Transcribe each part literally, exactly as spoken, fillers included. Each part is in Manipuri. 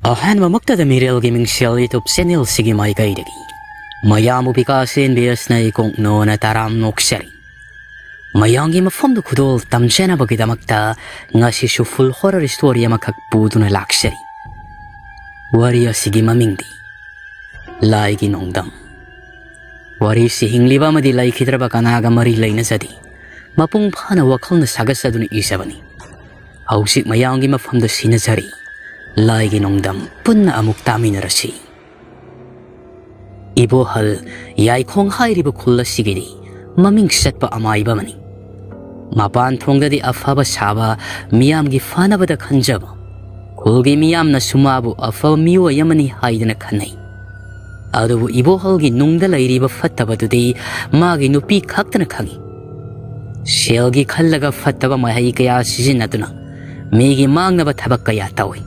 ꯑꯍꯥꯟꯕꯃꯛꯇꯗ ꯃꯤꯔꯦꯜꯒꯤ ꯃꯤꯡꯁꯦꯜ YouTube ꯆꯦꯅꯦꯜꯁꯤꯒꯤ ꯃꯥꯏꯀꯩꯗꯒꯤ ꯃꯌꯥꯝꯕꯨ ꯕꯤꯀꯥꯁ ꯑꯦꯟ ꯕꯤ ꯑꯦꯁꯅ ꯏꯀꯣꯛꯅꯣꯅ ꯇꯔꯥꯝ ꯅꯣꯛꯆꯔꯤ꯫ ꯃꯌꯥꯝꯒꯤ ꯃꯐꯝꯗ ꯈꯨꯗꯣꯜ ꯇꯝꯖꯅꯕꯒꯤꯗꯃꯛꯇ ꯉꯁꯤꯁꯨ ꯐꯨꯜ ꯍꯣꯔꯔ ꯁ꯭ꯇꯣꯔꯤ ꯑꯃꯈꯛ ꯄꯨꯗꯨꯅ ꯂꯥꯛꯆꯔꯤ꯫ ꯋꯥꯔꯤ ꯑꯁꯤꯒꯤ ꯃꯃꯤꯡꯗꯤ ꯂꯥꯏꯒꯤ ꯅꯣꯡꯗꯝ꯫ ꯋꯥꯔꯤꯁꯤ ꯍꯤꯡꯂꯤꯕ ꯑꯃꯗꯤ ꯂꯩꯈꯤꯗ꯭ꯔꯕ ꯀꯅꯥꯒ ꯃꯔꯤ ꯂꯩꯅꯖꯗꯦ꯫ ꯃꯄꯨꯡ ꯐꯥꯅ ꯋꯥꯈꯜꯅ ꯁꯥꯒꯠꯆꯗꯨꯅ ꯏꯖꯕꯅꯤ꯫ ꯍꯧꯖꯤꯛ ꯃꯌꯥꯝꯒꯤ ꯃꯐꯝꯗ ꯁꯤꯟꯅꯖꯔꯤ ꯂꯥꯏꯒꯤ ꯅꯣꯡꯗꯝ꯫ ꯄꯨꯟꯅ ꯑꯃꯨꯛ ꯇꯥꯃꯤꯟꯅꯔꯁꯤ꯫ ꯏꯕꯣꯍꯜ ꯌꯥꯏꯈꯣꯡ ꯍꯥꯏꯔꯤꯕ ꯈꯨꯜ ꯑꯁꯤꯒꯤꯗꯤ ꯃꯃꯤꯡ ꯆꯠꯄ ꯑꯃꯥꯏꯕ ꯑꯃꯅꯤ꯫ ꯃꯄꯥꯟ ꯊꯣꯡꯗꯗꯤ ꯑꯐꯕ ꯁꯥꯕ, ꯃꯤꯌꯥꯝꯒꯤ ꯐꯅꯕꯗ ꯈꯟꯖꯕ, ꯈꯨꯜꯒꯤ ꯃꯤꯌꯥꯝꯅꯁꯨ ꯃꯥꯕꯨ ꯑꯐꯕ ꯃꯤꯑꯣꯏ ꯑꯃꯅꯤ ꯍꯥꯏꯗꯨꯅ ꯈꯟꯅꯩ꯫ ꯑꯗꯨꯕꯨ ꯏꯕꯣꯍꯜꯒꯤ ꯅꯨꯡꯗ ꯂꯩꯔꯤꯕ ꯐꯠꯇꯕꯗꯨꯗꯤ ꯃꯥꯒꯤ ꯅꯨꯄꯤ ꯈꯛꯇꯅ ꯈꯪꯏ꯫ ꯁꯦꯜꯒꯤ ꯈꯜꯂꯒ ꯐꯠꯇꯕ ꯃꯍꯩ ꯀꯌꯥ ꯁꯤꯖꯤꯟꯅꯗꯨꯅ ꯃꯤꯒꯤ ꯃꯥꯡꯅꯕ ꯊꯕꯛ ꯀꯌꯥ ꯇꯧꯏ꯫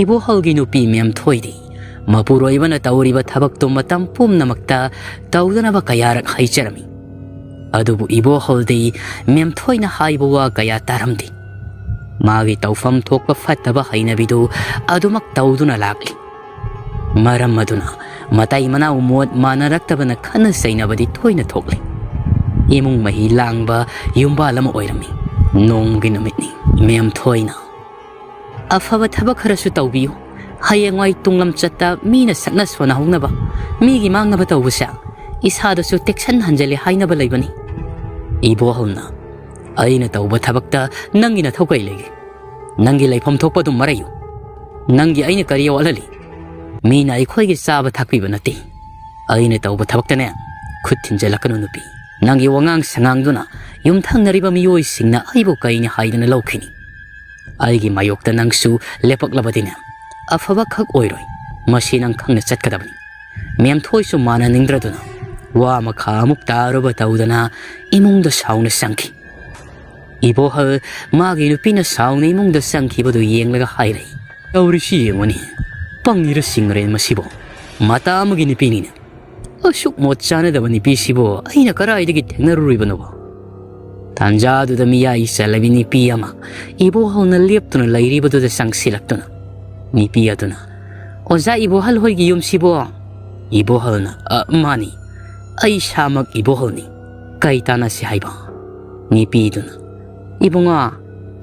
ꯏꯕꯣꯍꯜꯒꯤ ꯅꯨꯄꯤ ꯃꯦꯝꯊꯣꯏꯗꯤ ꯃꯄꯨꯔꯣꯏꯕꯅ ꯇꯧꯔꯤꯕ ꯊꯕꯛꯇꯨ ꯃꯇꯝ ꯄꯨꯝꯅꯃꯛꯇ ꯇꯧꯗꯅꯕ ꯀꯌꯥꯔꯛ ꯍꯥꯏꯖꯔꯝꯃꯤ꯫ ꯑꯗꯨꯕꯨ ꯏꯕꯣꯍꯜꯗꯤ ꯃꯦꯝꯊꯣꯏꯅ ꯍꯥꯏꯕ ꯋꯥ ꯀꯌꯥ ꯇꯥꯔꯝꯗꯦ꯫ ꯃꯥꯒꯤ ꯇꯧꯐꯝ ꯊꯣꯛꯄ ꯐꯠꯇꯕ ꯍꯩꯅꯕꯤꯗꯨ ꯑꯗꯨꯃꯛ ꯇꯧꯗꯨꯅ ꯂꯥꯛꯂꯤ꯫ ꯃꯔꯝ ꯑꯗꯨꯅ ꯃꯇꯩ ꯃꯅꯥꯎ ꯃꯣꯠ ꯃꯥꯟꯅꯔꯛꯇꯕꯅ ꯈꯠꯅ ꯆꯩꯅꯕꯗꯤ ꯇꯣꯏꯅ ꯊꯣꯛꯂꯤ꯫ ꯏꯃꯨꯡ ꯃꯍꯤ ꯂꯥꯡꯕ ꯌꯨꯝꯕꯥꯜ ꯑꯃ ꯑꯣꯏꯔꯝꯃꯤ꯫ ꯅꯣꯡꯃꯒꯤ ꯅꯨꯃꯤꯠꯅꯤ꯫ ꯃꯦꯝꯊꯣꯏꯅ, "ꯑꯐꯕ ꯊꯕꯛ ꯈꯔꯁꯨ ꯇꯧꯕꯤꯌꯨ꯫ ꯍꯌꯦꯡꯋꯥꯏ ꯇꯨꯡꯂꯝꯆꯠꯇ ꯃꯤꯅ ꯁꯛꯅ ꯁꯣꯟꯅꯍꯧꯅꯕ, ꯃꯤꯒꯤ ꯃꯥꯡꯅꯕ ꯇꯧꯕꯁꯦ ꯏꯁꯥꯗꯁꯨ ꯇꯦꯛꯁꯟ ꯍꯟꯖꯜꯂꯤ ꯍꯥꯏꯅꯕ ꯂꯩꯕꯅꯤ꯫" ꯏꯕꯣꯍꯜꯅ, "ꯑꯩꯅ ꯇꯧꯕ ꯊꯕꯛꯇ ꯅꯪꯒꯤ ꯅꯊꯧ ꯀꯔꯤ ꯂꯩꯒꯦ? ꯅꯪꯒꯤ ꯂꯩꯐꯝ ꯊꯣꯛꯄ ꯑꯗꯨꯝ ꯃꯔꯩꯌꯨ꯫ ꯅꯪꯒꯤ ꯑꯩꯅ ꯀꯔꯤ ꯋꯥꯠꯍꯜꯂꯤ? ꯃꯤꯅ ꯑꯩꯈꯣꯏꯒꯤ ꯆꯥꯕ ꯊꯛꯄꯤꯕ ꯅꯠꯇꯦ꯫ ꯑꯩꯅ ꯇꯧꯕ ꯊꯕꯛꯇꯅꯦ ꯈꯨꯠ ꯊꯤꯟꯖꯜꯂꯛꯀꯅꯨ ꯅꯨꯄꯤ꯫ ꯅꯪꯒꯤ ꯋꯥꯉꯥꯡ ꯁꯉꯥꯡꯗꯨꯅ ꯌꯨꯝꯊꯪꯅꯔꯤꯕ ꯃꯤꯑꯣꯏꯁꯤꯡꯅ ꯑꯩꯕꯨ ꯀꯩꯅꯤ ꯍꯥꯏꯗꯨꯅ ꯂꯧꯈꯤꯅꯤ꯫ ꯑꯩꯒꯤ ꯃꯥꯌꯣꯛꯇ ꯅꯪꯁꯨ ꯂꯦꯞꯄꯛꯂꯕꯗꯤꯅꯦ ꯑꯐꯕ ꯈꯛ ꯑꯣꯏꯔꯣꯏ꯫ ꯃꯁꯤ ꯅꯪ ꯈꯪꯅ ꯆꯠꯀꯗꯕꯅꯤ꯫" ꯃꯦꯝꯊꯣꯏꯁꯨ ꯃꯥꯟꯅꯅꯤꯡꯗ꯭ꯔꯗꯨꯅ ꯋꯥ ꯃꯈꯥ ꯑꯃꯨꯛ ꯇꯥꯔꯨꯕ ꯇꯧꯗꯅ ꯏꯃꯨꯡꯗ ꯁꯥꯎꯅ ꯆꯪꯈꯤ꯫ ꯏꯕꯣꯍꯜ ꯃꯥꯒꯤ ꯅꯨꯄꯤꯅ ꯁꯥꯎꯅ ꯏꯃꯨꯡꯗ ꯆꯪꯈꯤꯕꯗꯨ ꯌꯦꯡꯂꯒ ꯍꯥꯏꯔꯛꯏ, "ꯇꯧꯔꯤꯁꯤ ꯌꯦꯡꯉꯨꯅꯦ, ꯄꯪꯉꯤꯔ ꯁꯤꯡꯉꯔꯦ ꯃꯁꯤꯕꯣ? ꯃꯇꯥ ꯑꯃꯒꯤ ꯅꯨꯄꯤꯅꯤꯅꯦ꯫ ꯑꯁꯨꯛ ꯃꯣꯠ ꯆꯥꯅꯗꯕ ꯅꯨꯄꯤꯁꯤꯕꯨ ꯑꯩꯅ ꯀꯗꯥꯏꯗꯒꯤ ꯊꯦꯡꯅꯔꯨꯔꯤꯕꯅꯣꯕ?" ꯇꯥꯟꯖꯥꯗꯨꯗ ꯃꯤꯌꯥꯏ ꯆꯜꯂꯕꯤ ꯅꯨꯄꯤ ꯑꯃ ꯏꯕꯣꯍꯜꯅ ꯂꯦꯞꯇꯨꯅ ꯂꯩꯔꯤꯕꯗꯨꯗ ꯆꯪꯁꯤꯜꯂꯛꯇꯨꯅ, ꯅꯨꯄꯤ ꯑꯗꯨꯅ, "ꯑꯣꯖꯥ ꯏꯕꯣꯍꯜ ꯍꯣꯏꯒꯤ ꯌꯨꯝꯁꯤꯕꯣ?" ꯏꯕꯣꯍꯜꯅ, "ꯑ, ꯃꯥꯅꯤ, ꯑꯩ ꯏꯁꯥꯃꯛ ꯏꯕꯣꯍꯜꯅꯤ꯫ ꯀꯩ ꯇꯥꯟꯅꯁꯤ ꯍꯥꯏꯕ?" ꯅꯨꯄꯤꯗꯨꯅ, "ꯏꯕꯨꯡꯉꯣ,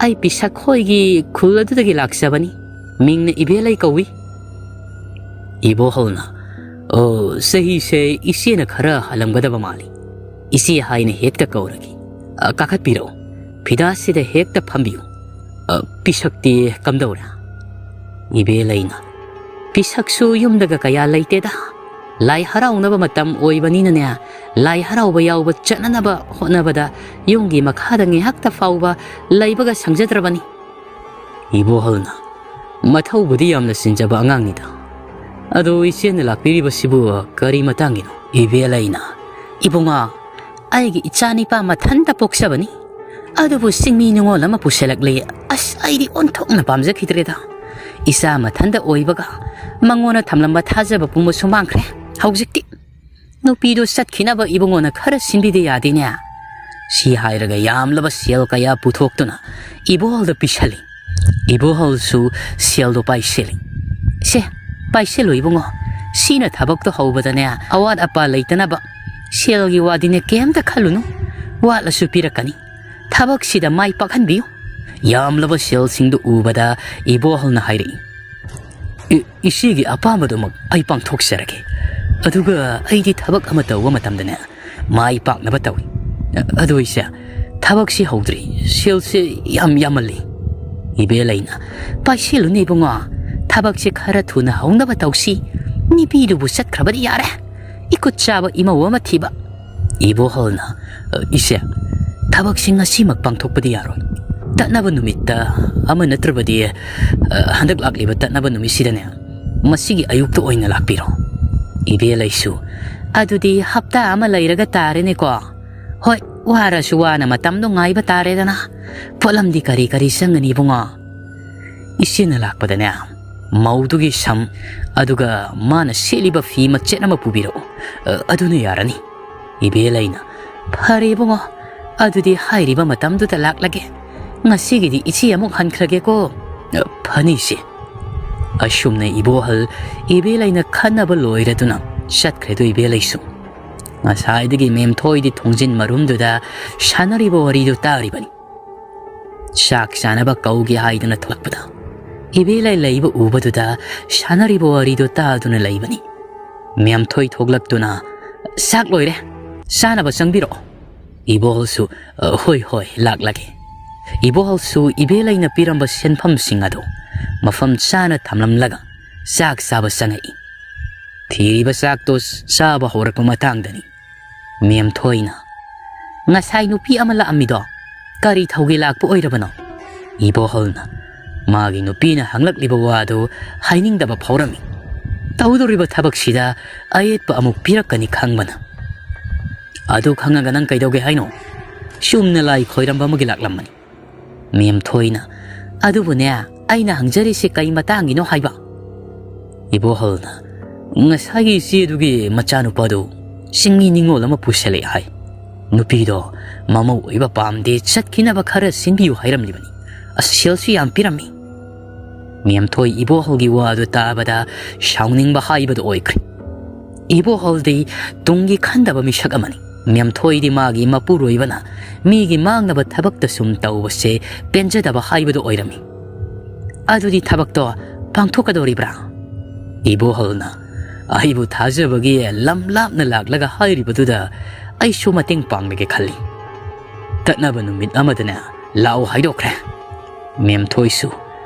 ꯑꯩ ꯄꯤꯁꯛ ꯍꯣꯏꯒꯤ ꯈꯨꯜ ꯑꯗꯨꯗꯒꯤ ꯂꯥꯛꯆꯕꯅꯤ꯫ ꯃꯤꯡꯅ ꯏꯕꯦꯂꯩ ꯀꯧꯏ꯫" ꯏꯕꯣꯍꯜꯅ, "ꯑꯣ, ꯆꯍꯤꯁꯦ ꯏꯆꯦꯅ ꯈꯔ ꯍꯜꯂꯝꯒꯗꯕ ꯃꯥꯜꯂꯤ꯫ ꯏꯆꯦ ꯍꯥꯏꯅ ꯍꯦꯛꯇ ꯀꯧꯔꯒꯦ꯫ ꯑ, ꯀꯥꯈꯠꯄꯤꯔꯛꯎ꯫ ꯐꯤꯗꯥꯁꯤꯗ ꯍꯦꯛꯇ ꯐꯝꯕꯤꯌꯨ꯫ ꯑ, ꯄꯤꯁꯛꯇꯤ ꯀꯝꯗꯧꯔꯦ?" ꯏꯕꯦꯂꯩꯅ, "ꯄꯤꯁꯛꯁꯨ ꯌꯨꯝꯗꯒ ꯀꯌꯥ ꯂꯩꯇꯦꯗ꯫ ꯂꯥꯏ ꯍꯔꯥꯎꯅꯕ ꯃꯇꯝ ꯑꯣꯏꯕꯅꯤꯅꯅꯦ, ꯂꯥꯏ ꯍꯔꯥꯎꯕ ꯌꯥꯎꯕ ꯆꯠꯅꯅꯕ ꯍꯣꯠꯅꯕꯗ ꯌꯨꯝꯒꯤ ꯃꯈꯥꯗ ꯉꯥꯏꯍꯥꯛꯇ ꯐꯥꯎꯕ ꯂꯩꯕꯒ ꯁꯪꯖꯗ꯭ꯔꯕꯅꯤ꯫" ꯏꯕꯣꯍꯜꯅ, "ꯃꯊꯧꯕꯨꯗꯤ ꯌꯥꯝꯅ ꯆꯤꯟꯖꯕ ꯑꯉꯥꯡꯅꯤꯗ꯫ ꯑꯗꯣ ꯏꯆꯦꯅ ꯂꯥꯛꯄꯤꯔꯤꯕꯁꯤꯕꯨ ꯀꯔꯤ ꯃꯇꯥꯡꯒꯤꯅꯣ?" ꯏꯕꯦꯂꯩꯅ, "ꯏꯕꯨꯡꯉꯣ, ꯑꯩꯒꯤ ꯏꯆꯥ ꯅꯤꯄꯥ ꯃꯊꯟꯇ ꯄꯣꯛꯆꯕꯅꯤ꯫ ꯑꯗꯨꯕꯨ ꯆꯤꯡꯃꯤ ꯅꯤꯉꯣꯜ ꯑꯃ ꯄꯨꯁꯜꯂꯛꯂꯦ꯫ ꯑꯁ, ꯑꯩꯗꯤ ꯑꯣꯟꯊꯣꯛꯅ ꯄꯥꯝꯖꯈꯤꯗ꯭ꯔꯦꯗ꯫ ꯏꯆꯥ ꯃꯊꯟꯇ ꯑꯣꯏꯕꯒ ꯃꯉꯣꯟꯗ ꯊꯝꯂꯝꯕ ꯊꯥꯖꯕ ꯄꯨꯝꯕꯁꯨ ꯃꯥꯡꯈ꯭ꯔꯦ꯫ ꯍꯧꯖꯤꯛꯇꯤ ꯅꯨꯄꯤꯗꯣ ꯆꯠꯈꯤꯅꯕ ꯏꯕꯨꯡꯉꯣꯅ ꯈꯔ ꯁꯤꯟꯕꯤꯗ ꯌꯥꯗꯦꯅꯦ꯫" ꯁꯤ ꯍꯥꯏꯔꯒ ꯌꯥꯝꯂꯕ ꯁꯦꯜ ꯀꯌꯥ ꯄꯨꯊꯣꯛꯇꯨꯅ ꯏꯕꯣꯍꯜꯗ ꯄꯤꯁꯜꯂꯤ꯫ ꯏꯕꯣꯍꯜꯁꯨ ꯁꯦꯜꯗꯣ ꯄꯥꯏꯁꯤꯜꯂꯤ꯫ "ꯁꯦ, ꯄꯥꯏꯁꯤꯜꯂꯨ ꯏꯕꯨꯡꯉꯣ꯫ ꯁꯤꯅ ꯊꯕꯛꯇꯣ ꯍꯧꯕꯗꯅꯦ, ꯑꯋꯥꯠ ꯑꯄꯥ ꯂꯩꯇꯅꯕ꯫ ꯁꯦꯜꯒꯤ ꯋꯥꯗꯤꯅꯦ ꯀꯩꯝꯇ ꯈꯜꯂꯨꯅꯨ꯫ ꯋꯥꯠꯂꯁꯨ ꯄꯤꯔꯛꯀꯅꯤ꯫ ꯊꯕꯛꯁꯤꯗ ꯃꯥꯏ ꯄꯥꯛꯍꯟꯕꯤꯌꯨ꯫" ꯌꯥꯝꯂꯕ ꯁꯦꯜꯁꯤꯡꯗꯨ ꯎꯕꯗ ꯏꯕꯣꯍꯜꯅ ꯍꯥꯏꯔꯛꯏ, "ꯏ-, ꯏꯆꯦꯒꯤ ꯑꯄꯥꯝꯕꯗꯨꯃꯛ ꯑꯩ ꯄꯥꯡꯊꯣꯛꯆꯔꯒꯦ꯫ ꯑꯗꯨꯒ ꯑꯩꯗꯤ ꯊꯕꯛ ꯑꯃ ꯇꯧꯕ ꯃꯇꯝꯗꯅꯦ, ꯃꯥꯏ ꯄꯥꯛꯅꯕ ꯇꯧꯏ꯫ ꯑꯗꯨ ꯏꯆꯦ, ꯊꯕꯛꯁꯤ ꯍꯧꯗ꯭ꯔꯤ, ꯁꯦꯜꯁꯦ ꯌꯥꯝ ꯌꯥꯝꯃꯜꯂꯤ꯫" ꯏꯕꯦꯂꯩꯅ, "ꯄꯥꯏꯁꯤꯜꯂꯨꯅꯦ ꯏꯕꯨꯡꯉꯣ, ꯊꯕꯛꯁꯦ ꯈꯔ ꯊꯨꯅ ꯍꯧꯅꯕ ꯇꯧꯁꯤ꯫ ꯅꯨꯄꯤꯗꯨꯕꯨ ꯆꯠꯈ꯭ꯔꯕꯗꯤ ꯌꯥꯔꯦ꯫ ꯏꯈꯨꯠ ꯆꯥꯕ ꯏꯃꯧ ꯑꯃ ꯊꯤꯕ꯫" ꯏꯕꯣꯍꯜꯅ, "ꯏꯆꯦ, ꯊꯕꯛꯁꯤ ꯉꯁꯤꯃꯛ ꯄꯥꯡꯊꯣꯛꯄꯗꯤ ꯌꯥꯔꯣꯏ꯫ ꯇꯠꯅꯕ ꯅꯨꯃꯤꯠꯇ ꯑꯃ ꯅꯠꯇ꯭ꯔꯕꯗꯤ, ꯍꯟꯗꯛ ꯂꯥꯛꯂꯤꯕ ꯇꯠꯅꯕ ꯅꯨꯃꯤꯠꯁꯤꯗꯅꯦ, ꯃꯁꯤꯒꯤ ꯑꯌꯨꯛꯇ ꯑꯣꯏꯅ ꯂꯥꯛꯄꯤꯔꯣ꯫" ꯏꯕꯦꯂꯩꯁꯨ, "ꯑꯗꯨꯗꯤ ꯍꯞꯇꯥ ꯑꯃ ꯂꯩꯔꯒ ꯇꯥꯔꯦꯅꯦꯀꯣ꯫ ꯍꯣꯏ, ꯋꯥꯔꯁꯨ ꯋꯥꯅ ꯃꯇꯝꯗꯣ ꯉꯥꯏꯕ ꯇꯥꯔꯦꯗꯅ꯫ ꯄꯣꯠꯂꯝꯗꯤ ꯀꯔꯤ ꯀꯔꯤ ꯆꯪꯒꯅꯤ ꯏꯕꯨꯡꯉꯣ?" "ꯏꯆꯦꯅ ꯂꯥꯛꯄꯗꯅꯦ, ꯃꯧꯗꯨꯒꯤ ꯁꯝ, ꯑꯗꯨꯒ ꯃꯥꯅ ꯁꯦꯠꯂꯤꯕ ꯐꯤ ꯃꯆꯦꯠ ꯑꯃ ꯄꯨꯕꯤꯔꯛꯎ꯫ ꯑ, ꯑꯗꯨꯅ ꯌꯥꯔꯅꯤ꯫" ꯏꯕꯦꯂꯩꯅ, "ꯐꯔꯦ ꯏꯕꯨꯡꯉꯣ, ꯑꯗꯨꯗꯤ ꯍꯥꯏꯔꯤꯕ ꯃꯇꯝꯗꯨꯗ ꯂꯥꯛꯂꯒꯦ꯫ ꯉꯁꯤꯒꯤꯗꯤ ꯏꯆꯦ ꯑꯃꯨꯛ ꯍꯟꯈ꯭ꯔꯒꯦꯀꯣ꯫" "ꯑ, ꯐꯅꯤ ꯏꯆꯦ꯫" ꯑꯁꯨꯝꯅ ꯏꯕꯣꯍꯜ ꯏꯕꯦꯂꯩꯅ ꯈꯟꯅꯕ ꯂꯣꯏꯔꯗꯨꯅ ꯆꯠꯈ꯭ꯔꯦꯗꯣ ꯏꯕꯦꯂꯩꯁꯨ꯫ ꯉꯁꯥꯏꯗꯒꯤ ꯃꯦꯝꯊꯣꯏꯗꯤ ꯊꯣꯡꯖꯤꯟ ꯃꯔꯨꯝꯗꯨꯗ ꯁꯥꯟꯅꯔꯤꯕ ꯋꯥꯔꯤꯗꯨ ꯇꯥꯔꯤꯕꯅꯤ꯫ ꯆꯥꯛ ꯆꯥꯅꯕ ꯀꯧꯒꯦ ꯍꯥꯏꯗꯨꯅ ꯊꯣꯛꯂꯛꯄꯗ ꯏꯕꯦꯂꯩ ꯂꯩꯕ ꯎꯕꯗꯨꯗ ꯁꯥꯟꯅꯔꯤꯕ ꯋꯥꯔꯤꯗꯨ ꯇꯥꯗꯨꯅ ꯂꯩꯕꯅꯤ꯫ ꯃꯦꯝꯊꯣꯏ ꯊꯣꯛꯂꯛꯇꯨꯅ, "ꯆꯥꯛ ꯂꯣꯏꯔꯦ, ꯆꯥꯅꯕ ꯆꯪꯕꯤꯔꯛꯑꯣ꯫" ꯏꯕꯣꯍꯜꯁꯨ, "ꯑ, ꯍꯣꯏ, ꯍꯣꯏ, ꯂꯥꯛꯂꯒꯦ꯫" ꯏꯕꯣꯍꯜꯁꯨ ꯏꯕꯦꯂꯩꯅ ꯄꯤꯔꯝꯕ ꯁꯦꯟꯐꯝꯁꯤꯡ ꯑꯗꯨ ꯃꯐꯝ ꯆꯥꯅ ꯊꯝꯂꯝꯂꯒ ꯆꯥꯛ ꯆꯥꯕ ꯆꯪꯉꯛꯏ꯫ ꯊꯤꯔꯤꯕ ꯆꯥꯛꯇꯣ ꯆꯥꯕ ꯍꯧꯔꯛꯄ ꯃꯇꯥꯡꯗꯅꯤ ꯃꯦꯝꯊꯣꯏꯅ, "ꯉꯁꯥꯏ ꯅꯨꯄꯤ ꯑꯃ ꯂꯥꯛꯑꯝꯃꯤꯗꯣ ꯀꯔꯤ ꯊꯧꯒꯦ ꯂꯥꯛꯄ ꯑꯣꯏꯔꯕꯅꯣ?" ꯏꯕꯣꯍꯜꯅ ꯃꯥꯒꯤ ꯅꯨꯄꯤꯅ ꯍꯪꯂꯛꯂꯤꯕ ꯋꯥꯗꯨ ꯍꯥꯏꯅꯤꯡꯗꯕ ꯐꯥꯎꯔꯝꯃꯤ꯫ ꯇꯧꯗꯧꯔꯤꯕ ꯊꯕꯛꯁꯤꯗ ꯑꯌꯦꯠꯄ ꯑꯃꯨꯛ ꯄꯤꯔꯛꯀꯅꯤ ꯈꯪꯕꯅ꯫ "ꯑꯗꯨ ꯈꯪꯉꯒ ꯅꯪ ꯀꯩꯗꯧꯒꯦ ꯍꯥꯏꯅꯣ? ꯆꯨꯝꯅ ꯂꯥꯏ ꯈꯣꯏꯔꯝꯕ ꯑꯃꯒꯤ ꯂꯥꯛꯂꯝꯕꯅꯤ꯫" ꯃꯦꯝꯊꯣꯏꯅ, "ꯑꯗꯨꯕꯨꯅꯦ, ꯑꯩꯅ ꯍꯪꯖꯔꯤꯁꯦ ꯀꯩ ꯃꯇꯥꯡꯒꯤꯅꯣ ꯍꯥꯏꯕ?" ꯏꯕꯣꯍꯜꯅ, "ꯉꯁꯥꯏꯒꯤ ꯏꯆꯦꯗꯨꯒꯤ ꯃꯆꯥꯅꯨꯄꯥꯗꯨ ꯆꯤꯡꯃꯤ ꯅꯤꯉꯣꯜ ꯑꯃ ꯄꯨꯁꯜꯂꯛꯑꯦ ꯍꯥꯏ꯫ ꯅꯨꯄꯤꯗꯣ ꯃꯃꯧ ꯑꯣꯏꯕ ꯄꯥꯝꯗꯦ, ꯆꯠꯈꯤꯅꯕ ꯈꯔ ꯁꯤꯟꯕꯤꯌꯨ ꯍꯥꯏꯔꯝꯂꯤꯕꯅꯤ꯫ ꯑꯁ, ꯁꯦꯜꯁꯨ ꯌꯥꯝ ꯄꯤꯔꯝꯃꯤ꯫" ꯃꯦꯝꯊꯣꯏ ꯏꯕꯣꯍꯜꯒꯤ ꯋꯥꯗꯨ ꯇꯥꯕꯗ ꯁꯥꯎꯅꯤꯡꯕ ꯍꯥꯏꯕꯗꯨ ꯑꯣꯏꯈ꯭ꯔꯦ꯫ ꯏꯕꯣꯍꯜꯗꯤ ꯇꯨꯡꯒꯤ ꯈꯟꯗꯕ ꯃꯤꯁꯛ ꯑꯃꯅꯤ꯫ ꯃꯦꯝꯊꯣꯏꯗꯤ ꯃꯥꯒꯤ ꯃꯄꯨꯔꯣꯏꯕꯅ ꯃꯤꯒꯤ ꯃꯥꯡꯅꯕ ꯊꯕꯛꯇ ꯁꯨꯝ ꯇꯧꯕꯁꯦ ꯄꯦꯟꯖꯗꯕ ꯍꯥꯏꯕꯗꯨ ꯑꯣꯏꯔꯝꯃꯤ꯫ "ꯑꯗꯨꯗꯤ ꯊꯕꯛꯇꯣ ꯄꯥꯡꯊꯣꯛꯀꯗꯧꯔꯤꯕ꯭ꯔꯥ?" ꯏꯕꯣꯍꯜꯅ, "ꯑꯩꯕꯨ ꯊꯥꯖꯕꯒꯤ ꯂꯝ ꯂꯥꯞꯅ ꯂꯥꯛꯂꯒ ꯍꯥꯏꯔꯤꯕꯗꯨꯗ ꯑꯩꯁꯨ ꯃꯇꯦꯡ ꯄꯥꯡꯂꯒꯦ ꯈꯜꯂꯤ꯫" ꯇꯠꯅꯕ ꯅꯨꯃꯤꯠ ꯑꯃꯗꯅꯦ ꯂꯥꯛꯑꯣ ꯍꯥꯏꯗꯣꯛꯈ꯭ꯔꯦ꯫ ꯃꯦꯝꯊꯣꯏꯁꯨ,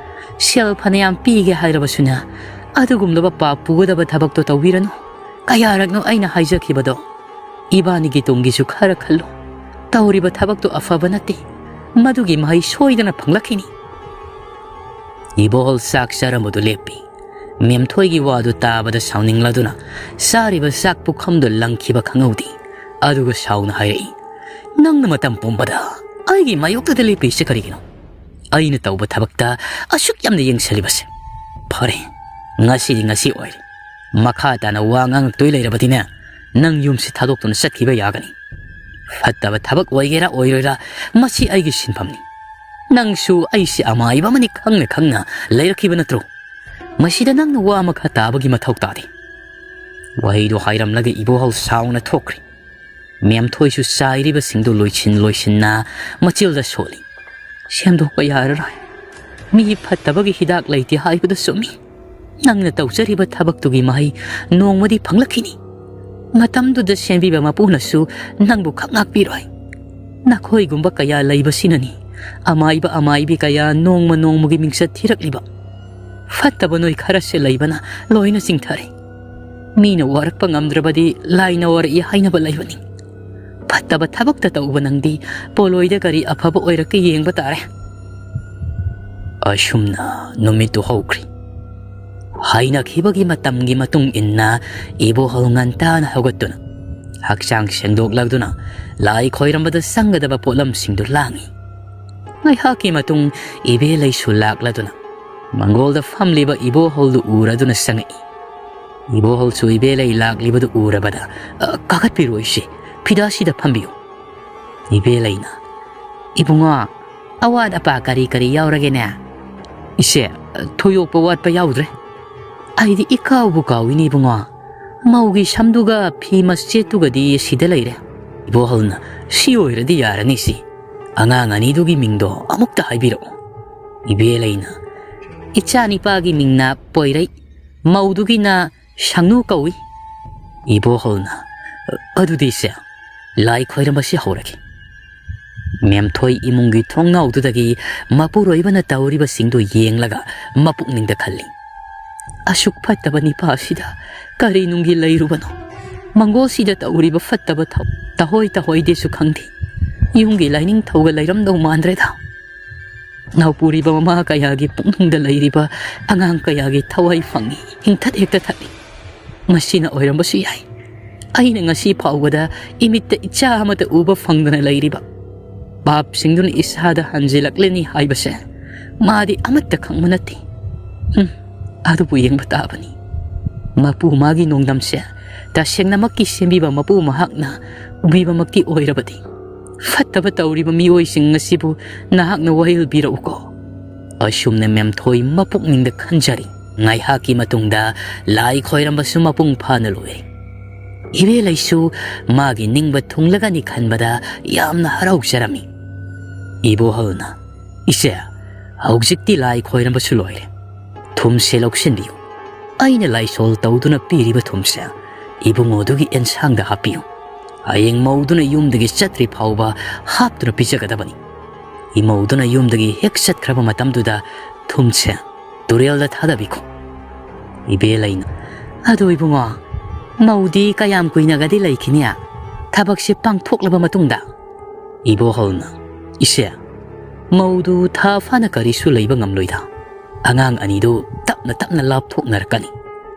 "ꯁꯦꯜ ꯐꯅꯌꯥꯝ ꯄꯤꯒꯦ ꯍꯥꯏꯔꯕꯁꯨꯅꯦ, ꯑꯗꯨꯒꯨꯝꯂꯕ ꯄꯥꯞ ꯄꯨꯒꯗꯕ ꯊꯕꯛꯇꯣ ꯇꯧꯕꯤꯔꯅꯨ꯫ ꯀꯌꯥꯔꯛꯅꯣ ꯑꯩꯅ ꯍꯥꯏꯖꯈꯤꯕꯗꯣ? ꯏꯕꯥꯅꯤꯒꯤ ꯇꯨꯡꯒꯤꯁꯨ ꯈꯔ ꯈꯜꯂꯨ꯫ ꯇꯧꯔꯤꯕ ꯊꯕꯛꯇꯣ ꯑꯐꯕ ꯅꯠꯇꯦ꯫ ꯃꯗꯨꯒꯤ ꯃꯍꯩ ꯁꯣꯏꯗꯅ ꯐꯪꯂꯛꯈꯤꯅꯤ꯫" ꯏꯕꯣꯍꯜ ꯆꯥꯛ ꯆꯥꯔꯝꯕꯗꯨ ꯂꯦꯞꯄꯤ꯫ ꯃꯦꯝꯊꯣꯏꯒꯤ ꯋꯥꯗꯨ ꯇꯥꯕꯗ ꯁꯥꯎꯅꯤꯡꯂꯗꯨꯅ ꯆꯥꯔꯤꯕ ꯆꯥꯛ ꯄꯨꯈꯝꯗꯨ ꯂꯪꯈꯤꯕ ꯈꯪꯍꯧꯗꯦ꯫ ꯑꯗꯨꯒ ꯁꯥꯎꯅ ꯍꯥꯏꯔꯛꯏ, "ꯅꯪꯅ ꯃꯇꯝ ꯄꯨꯝꯕꯗ ꯑꯩꯒꯤ ꯃꯥꯌꯣꯛꯇꯗ ꯂꯦꯞꯄꯤꯁꯦ ꯀꯔꯤꯒꯤꯅꯣ? ꯑꯩꯅ ꯇꯧꯕ ꯊꯕꯛꯇ ꯑꯁꯨꯛ ꯌꯥꯝꯅ ꯌꯦꯡꯁꯤꯜꯂꯤꯕꯁꯦ꯫ ꯐꯔꯦ, ꯉꯁꯤꯗꯤ ꯉꯁꯤ ꯑꯣꯏꯔꯦ꯫ ꯃꯈꯥ ꯇꯥꯅ ꯋꯥ ꯉꯥꯡꯉꯛꯇꯣꯏ ꯂꯩꯔꯕꯗꯤꯅꯦ, ꯅꯪ ꯌꯨꯝꯁꯤ ꯊꯥꯗꯣꯛꯇꯨꯅ ꯆꯠꯈꯤꯕ ꯌꯥꯒꯅꯤ꯫ ꯐꯠꯇꯕ ꯊꯕꯛ ꯑꯣꯏꯒꯦꯔꯥ ꯑꯣꯏꯔꯣꯏꯔꯥ, ꯃꯁꯤ ꯑꯩꯒꯤ ꯁꯤꯟꯐꯝꯅꯤ꯫ ꯅꯪꯁꯨ ꯑꯩꯁꯤ ꯑꯃꯥꯏꯕ ꯑꯃꯅꯤ ꯈꯪꯅ ꯈꯪꯅ ꯂꯩꯔꯛꯈꯤꯕ ꯅꯠꯇ꯭ꯔꯣ? "ꯃꯁꯤꯗ ꯅꯪꯅ ꯋꯥ ꯑꯃꯈꯛ ꯇꯥꯕꯒꯤ ꯃꯊꯧ ꯇꯥꯗꯦ"꯫ ꯋꯥꯍꯩꯗꯨ ꯍꯥꯏꯔꯝꯂꯒ ꯏꯕꯣꯍꯜ ꯁꯥꯎꯅ ꯊꯣꯛꯈ꯭ꯔꯦ꯫ ꯃꯦꯝꯊꯣꯏꯁꯨ ꯆꯥꯏꯔꯤꯕꯁꯤꯡꯗꯨ ꯂꯣꯏꯁꯤꯟ ꯂꯣꯏꯁꯤꯟꯅ ꯃꯆꯤꯜꯗ ꯁꯣꯜꯂꯤ꯫ "ꯁꯦꯝꯗꯣꯛꯄ ꯌꯥꯔꯔꯣꯏ꯫ ꯃꯤ ꯐꯠꯇꯕꯒꯤ ꯍꯤꯗꯥꯛ ꯂꯩꯇꯦ ꯍꯥꯏꯕꯗꯨ ꯆꯨꯝꯃꯤ꯫ ꯅꯪꯅ ꯇꯧꯖꯔꯤꯕ ꯊꯕꯛꯇꯨꯒꯤ ꯃꯍꯩ ꯅꯣꯡꯃꯗꯤ ꯐꯪꯂꯛꯈꯤꯅꯤ꯫ ꯃꯇꯝꯗꯨꯗ ꯁꯦꯝꯕꯤꯕ ꯃꯄꯨꯅꯁꯨ ꯅꯪꯕꯨ ꯈꯛ ꯉꯥꯛꯄꯤꯔꯣꯏ꯫ ꯅꯈꯣꯏꯒꯨꯝꯕ ꯀꯌꯥ ꯂꯩꯕꯁꯤꯅꯅꯤ ꯑꯃꯥꯏꯕ ꯑꯃꯥꯏꯕꯤ ꯀꯌꯥ ꯅꯣꯡꯃ ꯅꯣꯡꯃꯒꯤ ꯃꯤꯡꯆꯠ ꯊꯤꯔꯛꯂꯤꯕ꯫ ꯐꯠꯇꯕ ꯅꯣꯏ ꯈꯔꯁꯦ ꯂꯩꯕꯅ ꯂꯣꯏꯅ ꯆꯤꯡꯊꯔꯦ꯫ ꯃꯤꯅ ꯋꯥꯔꯛꯄ ꯉꯝꯗ꯭ꯔꯕꯗꯤ ꯂꯥꯏꯅ ꯋꯥꯔꯛꯏ ꯍꯥꯏꯅꯕ ꯂꯩꯕꯅꯤ꯫ ꯐꯠꯇꯕ ꯊꯕꯛꯇ ꯇꯧꯕ ꯅꯪꯗꯤ ꯄꯣꯂꯣꯏꯗ ꯀꯔꯤ ꯑꯐꯕ ꯑꯣꯏꯔꯛꯀꯦ ꯌꯦꯡꯕ ꯇꯥꯔꯦ"꯫ ꯑꯁꯨꯝꯅ ꯅꯨꯃꯤꯠꯇꯨ ꯍꯧꯈ꯭ꯔꯤ꯫ ꯍꯥꯏꯅꯈꯤꯕꯒꯤ ꯃꯇꯝꯒꯤ ꯃꯇꯨꯡ ꯏꯟꯅ ꯏꯕꯣꯍꯜ ꯉꯟꯇꯥꯅ ꯍꯧꯒꯠꯇꯨꯅ, ꯍꯛꯆꯥꯡ ꯁꯦꯡꯗꯣꯛꯂꯗꯨꯅ, ꯂꯥꯏ ꯈꯣꯏꯔꯝꯕꯗ ꯆꯪꯒꯗꯕ ꯄꯣꯠꯂꯝꯁꯤꯡꯗꯨ ꯂꯥꯡꯏ꯫ ꯉꯥꯏꯍꯥꯛꯀꯤ ꯃꯇꯨꯡ ꯏꯕꯦꯂꯩꯁꯨ ꯂꯥꯛꯂꯗꯨꯅ ꯃꯪꯒꯣꯜꯗ ꯐꯝꯂꯤꯕ ꯏꯕꯣꯍꯜꯗꯨ ꯎꯔꯗꯨꯅ ꯆꯪꯉꯛꯏ꯫ ꯏꯕꯣꯍꯜꯁꯨ ꯏꯕꯦꯂꯩ ꯂꯥꯛꯂꯤꯕꯗꯨ ꯎꯔꯕꯗ, "ꯑ, ꯀꯥꯈꯠꯄꯤꯔꯣ ꯏꯆꯦ, ꯐꯤꯗꯥꯁꯤꯗ ꯐꯝꯕꯤꯌꯨ"꯫ ꯏꯕꯦꯂꯩꯅ, "ꯏꯕꯨꯡꯉꯣ, ꯑꯋꯥꯠ ꯑꯄꯥ ꯀꯔꯤ ꯀꯔꯤ ꯌꯥꯎꯔꯒꯦꯅꯦ?" "ꯏꯆꯦ, ꯊꯣꯏꯗꯣꯛꯄ ꯋꯥꯠꯄ ꯌꯥꯎꯗ꯭ꯔꯦ꯫ ꯑꯩꯗꯤ ꯏꯀꯥꯎꯕꯨ ꯀꯥꯎꯏꯅꯦ ꯏꯕꯨꯡꯉꯣ꯫ ꯃꯧꯒꯤ ꯁꯝꯗꯨꯒ ꯐꯤ ꯃꯆꯦꯠꯇꯨꯒꯗꯤ ꯁꯤꯗ ꯂꯩꯔꯦ"꯫ ꯏꯕꯣꯍꯜꯅ, "ꯁꯤ ꯑꯣꯏꯔꯗꯤ ꯌꯥꯔꯅꯤ ꯏꯆꯦ꯫ ꯑꯉꯥꯡ ꯑꯅꯤꯗꯨꯒꯤ ꯃꯤꯡꯗꯣ ꯑꯃꯨꯛꯇ ꯍꯥꯏꯕꯤꯔꯛꯎ"꯫ ꯏꯕꯦꯂꯩꯅ, "ꯏꯆꯥ ꯅꯤꯄꯥꯒꯤ ꯃꯤꯡꯅ ꯄꯣꯏꯔꯩ, ꯃꯧꯗꯨꯒꯤꯅ ꯁꯪꯅꯨ ꯀꯧꯏ"꯫ ꯏꯕꯣꯍꯜꯅ, "ꯑꯗꯨꯗꯤ ꯏꯆꯦ, ꯂꯥꯏ ꯈꯣꯏꯔꯝꯕꯁꯤ ꯍꯧꯔꯒꯦ"꯫ ꯃꯦꯝꯊꯣꯏ ꯏꯃꯨꯡꯒꯤ ꯊꯣꯡꯅꯥꯎꯗꯨꯗꯒꯤ ꯃꯄꯨꯔꯣꯏꯕꯅ ꯇꯧꯔꯤꯕꯁꯤꯡꯗꯨ ꯌꯦꯡꯂꯒ ꯃꯄꯨꯛꯅꯤꯡꯗ ꯈꯜꯂꯤ, "ꯑꯁꯨꯛ ꯐꯠꯇꯕ ꯅꯤꯄꯥ ꯑꯁꯤꯗ ꯀꯔꯤ ꯅꯨꯡꯒꯤ ꯂꯩꯔꯨꯕꯅꯣ? ꯃꯪꯒꯣꯜꯁꯤꯗ ꯇꯧꯔꯤꯕ ꯐꯠꯇꯕ ꯊꯧ-, ꯇꯍꯣꯏ ꯇꯍꯣꯏꯗꯦꯁꯨ ꯈꯪꯗꯦ꯫ ꯌꯨꯝꯒꯤ ꯂꯥꯏꯅꯤꯡꯊꯧꯒ ꯂꯩꯔꯝꯗꯧ ꯃꯥꯟꯗ꯭ꯔꯦꯗ"꯫ ꯅꯥꯎꯄꯨꯔꯤꯕ ꯃꯃꯥ ꯀꯌꯥꯒꯤ ꯄꯨꯛꯅꯤꯡꯗ ꯂꯩꯔꯤꯕ ꯑꯉꯥꯡ ꯀꯌꯥꯒꯤ ꯊꯋꯥꯏ ꯐꯪꯉꯤ, ꯍꯤꯡꯊꯠ ꯍꯦꯛꯇ ꯊꯠꯂꯤ꯫ ꯃꯁꯤꯅ ꯑꯣꯏꯔꯝꯕꯁꯨ ꯌꯥꯏ꯫ ꯑꯩꯅ ꯉꯁꯤ ꯐꯥꯎꯕꯗ ꯏꯃꯤꯠꯇ ꯏꯆꯥ ꯑꯃꯠꯇ ꯎꯕ ꯐꯪꯗꯅ ꯂꯩꯔꯤꯕ ꯄꯥꯞꯁꯤꯡꯗꯨꯅ ꯏꯁꯥꯗ ꯍꯟꯖꯤꯜꯂꯛꯂꯅꯤ ꯍꯥꯏꯕꯁꯦ ꯃꯥꯗꯤ ꯑꯃꯠꯇ ꯈꯪꯕ ꯅꯠꯇꯦ꯫ ꯎꯝ, ꯑꯗꯨꯕꯨ ꯌꯦꯡꯕ ꯇꯥꯕꯅꯤ꯫ ꯃꯄꯨ ꯃꯥꯒꯤ ꯅꯣꯡꯗꯝꯁꯦ ꯇꯁꯦꯡꯅꯃꯛꯀꯤ ꯁꯦꯝꯕꯤꯕ ꯃꯄꯨ ꯃꯍꯥꯛꯅ ꯎꯕꯤꯕꯃꯛꯇꯤ ꯑꯣꯏꯔꯕꯗꯤ, ꯐꯠꯇꯕ ꯇꯧꯔꯤꯕ ꯃꯤꯑꯣꯏꯁꯤꯡ ꯑꯁꯤꯕꯨ ꯅꯍꯥꯛꯅ ꯋꯥꯌꯦꯜ ꯄꯤꯔꯛꯎꯀꯣ꯫ ꯑꯁꯨꯝꯅ ꯃꯦꯝꯊꯣꯏ ꯃꯄꯨꯛꯅꯤꯡꯗ ꯈꯟꯖꯔꯤ꯫ ꯉꯥꯏꯍꯥꯛꯀꯤ ꯃꯇꯨꯡꯗ ꯂꯥꯏ ꯈꯣꯏꯔꯝꯕꯁꯨ ꯃꯄꯨꯡ ꯐꯥꯅ ꯂꯣꯏꯔꯦ꯫ ꯏꯕꯦꯂꯩꯁꯨ ꯃꯥꯒꯤ ꯅꯤꯡꯕ ꯊꯨꯡꯂꯒꯅꯤ ꯈꯟꯕꯗ ꯌꯥꯝꯅ ꯍꯔꯥꯎꯖꯔꯝꯃꯤ꯫ ꯏꯕꯣꯍꯜꯅ, "ꯏꯆꯦ, ꯍꯧꯖꯤꯛꯇꯤ ꯂꯥꯏ ꯈꯣꯏꯔꯝꯕꯁꯨ ꯂꯣꯏꯔꯦ꯫ ꯊꯨꯝꯁꯦ ꯂꯧꯁꯤꯟꯕꯤꯌꯨ꯫ ꯑꯩꯅ ꯂꯥꯏꯁꯣꯜ ꯇꯧꯗꯨꯅ ꯄꯤꯔꯤꯕ ꯊꯨꯝꯁꯦ ꯏꯕꯨꯡꯉꯣꯗꯨꯒꯤ ꯑꯦꯟꯁꯥꯡꯗ ꯍꯥꯞꯄꯤꯌꯨ꯫ ꯍꯌꯦꯡ ꯃꯧꯗꯨꯅ ꯌꯨꯝꯗꯒꯤ ꯆꯠꯇ꯭ꯔꯤ ꯐꯥꯎꯕ ꯍꯥꯞꯇꯨꯅ ꯄꯤꯖꯒꯗꯕꯅꯤ꯫ ꯏꯃꯧꯗꯨꯅ ꯌꯨꯝꯗꯒꯤ ꯍꯦꯛ ꯆꯠꯈ꯭ꯔꯕ ꯃꯇꯝꯗꯨꯗ ꯊꯨꯝꯁꯦ ꯇꯨꯔꯦꯜꯗ ꯊꯥꯗꯕꯤꯈꯣ꯫" ꯏꯕꯦꯂꯩꯅ, "ꯑꯗꯣ ꯏꯕꯨꯡꯉꯣ, ꯃꯧꯗꯤ ꯀꯌꯥꯝ ꯀꯨꯏꯅꯒꯗꯤ ꯂꯩꯈꯤꯅꯤ? ꯊꯕꯛꯁꯦ ꯄꯥꯡꯊꯣꯛꯂꯕ ꯃꯇꯨꯡꯗ?" ꯏꯕꯣꯍꯜꯅ, "ꯏꯆꯦ, ꯃꯧꯗꯨ ꯊꯥ ꯐꯥꯅ ꯀꯔꯤꯁꯨ ꯂꯩꯕ ꯉꯝꯂꯣꯏꯗ꯫ ꯑꯉꯥꯡ ꯑꯅꯤꯗꯨ ꯇꯞꯅ ꯇꯞꯅ ꯂꯥꯞꯊꯣꯛꯅꯔꯛꯀꯅꯤ꯫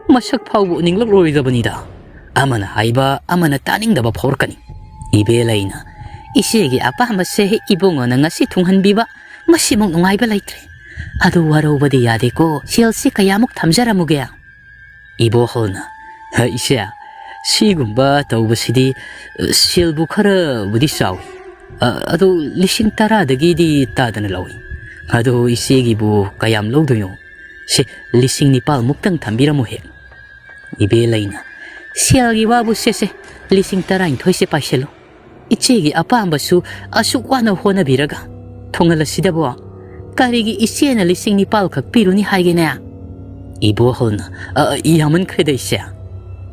ꯃꯁꯛ ꯐꯥꯎꯕ ꯎꯅꯤꯡꯂꯛꯂꯣꯏꯗꯕꯅꯤꯗ꯫ ꯑꯃꯅ ꯍꯥꯏꯕ ꯑꯃꯅ ꯇꯥꯅꯤꯡꯗꯕ ꯐꯥꯎꯔꯛꯀꯅꯤ꯫" ꯏꯕꯦꯂꯩꯅ, "ꯏꯆꯦꯒꯤ ꯑꯄꯥꯝꯕꯁꯦ ꯏꯕꯨꯡꯉꯣꯅ ꯉꯁꯤ ꯊꯨꯡꯍꯟꯕꯤꯕ, ꯃꯁꯤꯃꯨꯛ ꯅꯨꯡꯉꯥꯏꯕ ꯂꯩꯇ꯭ꯔꯦ꯫ ꯑꯗꯨ ꯋꯥꯔꯧꯕꯗꯤ ꯌꯥꯗꯦꯀꯣ, ꯁꯦꯜꯁꯤ ꯀꯌꯥꯃꯨꯛ ꯊꯝꯖꯔꯝꯃꯨꯒꯦ?" ꯏꯕꯣꯍꯜꯅ, "ꯍ, ꯏꯆꯦ, ꯁꯤꯒꯨꯝꯕ ꯇꯧꯕꯁꯤꯗꯤ, ꯑ, ꯁꯦꯜꯕꯨ ꯈꯔꯕꯨꯗꯤ ꯆꯥꯎꯏ꯫ ꯑ, ꯑꯗꯨ ꯂꯤꯁꯤꯡ ꯇꯔꯥꯗꯒꯤꯗꯤ ꯇꯥꯗꯅ ꯂꯧꯏ꯫ ꯑꯗꯨ ꯏꯆꯦꯒꯤꯕꯨ ꯀꯌꯥꯝ ꯂꯧꯗꯣꯏꯅꯣ? ꯁꯦ, ꯂꯤꯁꯤꯡ ꯅꯤꯄꯥꯜꯃꯨꯛꯇꯪ ꯊꯝꯕꯤꯔꯝꯃꯨ ꯍꯦꯛ꯫" ꯏꯕꯦꯂꯩꯅ, "ꯁꯦꯜꯒꯤ ꯋꯥꯕꯨ ꯁꯦꯁꯦ, ꯂꯤꯁꯤꯡ ꯇꯔꯥꯅꯤꯊꯣꯏꯁꯦ ꯄꯥꯏꯁꯤꯜꯂꯨ꯫ ꯏꯆꯦꯒꯤ ꯑꯄꯥꯝꯕꯁꯨ ꯑꯁꯨꯛ ꯋꯥꯅ ꯍꯣꯠꯅꯕꯤꯔꯒ ꯊꯨꯡꯍꯜꯂꯁꯤꯗꯕꯣ? ꯀꯔꯤꯒꯤ ꯏꯆꯦꯅ ꯂꯤꯁꯤꯡ ꯅꯤꯄꯥꯜ ꯈꯛ ꯄꯤꯔꯨꯅꯤ ꯍꯥꯏꯒꯦꯅꯦ?" ꯏꯕꯣꯍꯜꯅ, "ꯑ, ꯌꯥꯝꯃꯟꯈ꯭ꯔꯦꯗ ꯏꯆꯦ꯫"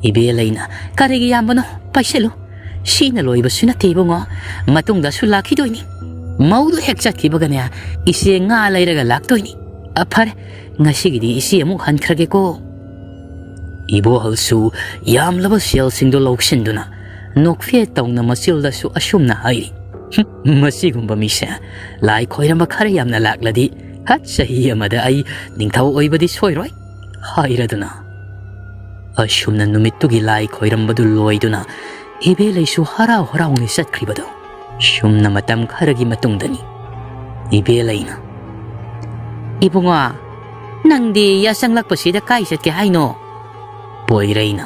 ꯏꯕꯦꯂꯩꯅ, "ꯀꯔꯤꯒꯤ ꯌꯥꯝꯕꯅꯣ? ꯄꯥꯏꯁꯤꯜꯂꯨ꯫ ꯁꯤꯅ ꯂꯣꯏꯕꯁꯨ ꯅꯠꯇꯦ ꯏꯕꯨꯡꯉꯣ, ꯃꯇꯨꯡꯗꯁꯨ ꯂꯥꯛꯈꯤꯗꯣꯏꯅꯤ꯫ ꯃꯧꯗꯨ ꯍꯦꯛ ꯆꯠꯈꯤꯕꯒꯅꯦ, ꯏꯆꯦ ꯉꯥ ꯂꯩꯔꯒ ꯂꯥꯛꯇꯣꯏꯅꯤ꯫ ꯑ, ꯐꯔꯦ, ꯉꯁꯤꯒꯤꯗꯤ ꯏꯆꯦ ꯑꯃꯨꯛ ꯍꯟꯈ꯭ꯔꯒꯦꯀꯣ꯫" ꯏꯕꯣꯍꯜꯁꯨ ꯌꯥꯝꯂꯕ ꯁꯦꯜꯁꯤꯡꯗꯨ ꯂꯧꯁꯤꯟꯗꯨꯅ ꯅꯣꯛꯐꯦꯠ ꯇꯧꯅ ꯃꯆꯤꯜꯗꯁꯨ ꯑꯁꯨꯝꯅ ꯍꯥꯏꯔꯤ, "ꯍꯨꯝ, ꯃꯁꯤꯒꯨꯝꯕ ꯃꯤꯁꯦ ꯂꯥꯏ ꯈꯣꯏꯔꯝꯕ ꯈꯔ ꯌꯥꯝꯅ ꯂꯥꯛꯂꯗꯤ, ꯍꯠ, ꯆꯍꯤ ꯑꯃꯗ ꯑꯩ ꯅꯤꯡꯊꯧ ꯑꯣꯏꯕꯗꯤ ꯁꯣꯏꯔꯣꯏ" ꯍꯥꯏꯔꯗꯨꯅ꯫ ꯑꯁꯨꯝꯅ ꯅꯨꯃꯤꯠꯇꯨꯒꯤ ꯂꯥꯏ ꯈꯣꯏꯔꯝꯕꯗꯨ ꯂꯣꯏꯗꯨꯅ ꯏꯕꯦꯂꯩꯁꯨ ꯍꯔꯥꯎ ꯍꯔꯥꯎꯅ ꯆꯠꯈ꯭ꯔꯤꯕꯗꯨ꯫ ꯁꯨꯝꯅ ꯃꯇꯝ ꯈꯔꯒꯤ ꯃꯇꯨꯡꯗꯅꯤ꯫ ꯏꯕꯦꯂꯩꯅ, "ꯏꯕꯨꯡꯉꯣ, ꯅꯪꯗꯤ ꯌꯥꯆꯪꯂꯛꯄꯁꯤꯗ ꯀꯥꯏ ꯆꯠꯀꯦ ꯍꯥꯏꯅꯣ?" ꯄꯣꯏꯔꯩꯅ,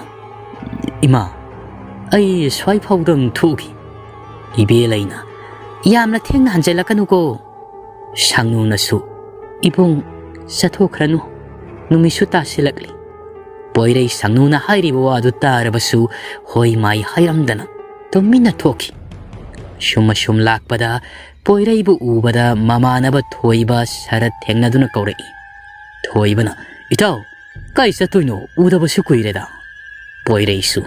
"ꯏꯃꯥ, ꯑꯩ ꯁ꯭ꯋꯥꯏ ꯐꯥꯎꯗꯪ ꯊꯣꯛꯎꯈꯤ꯫" ꯏꯕꯦꯂꯩꯅ, "ꯌꯥꯝꯅ ꯊꯦꯡꯅ ꯍꯟꯖꯜꯂꯛꯀꯅꯨꯀꯣ꯫" ꯁꯥꯡꯅꯨꯅꯁꯨ, "ꯏꯕꯨꯡ, ꯆꯠꯊꯣꯛꯈ꯭ꯔꯅꯨ, ꯅꯨꯃꯤꯠꯁꯨ ꯇꯥꯁꯤꯜꯂꯛꯂꯤ꯫ ꯄꯣꯏꯔꯩ ꯁꯪꯅꯨꯅ ꯍꯥꯏꯔꯤꯕ ꯋꯥꯗꯨ ꯇꯥꯔꯕꯁꯨ ꯍꯣꯏ ꯃꯥꯏ ꯍꯥꯏꯔꯝꯗꯅ ꯇꯨꯃꯤꯟꯅ ꯊꯣꯛꯈꯤ꯫ ꯁꯨꯝ ꯑꯁꯨꯝ ꯂꯥꯛꯄꯗ ꯄꯣꯏꯔꯩꯕꯨ ꯎꯕꯗ ꯃꯃꯥꯟꯅꯕ ꯊꯣꯏꯕ ꯁꯔꯠ ꯊꯦꯡꯅꯗꯨꯅ ꯀꯧꯔꯛꯏ꯫ ꯊꯣꯏꯕꯅ, "ꯏꯇꯥꯎ, ꯀꯥꯏ ꯆꯠꯇꯣꯏꯅꯣ? ꯎꯗꯕꯁꯨ ꯀꯨꯏꯔꯦꯗ꯫" ꯄꯣꯏꯔꯩꯁꯨ,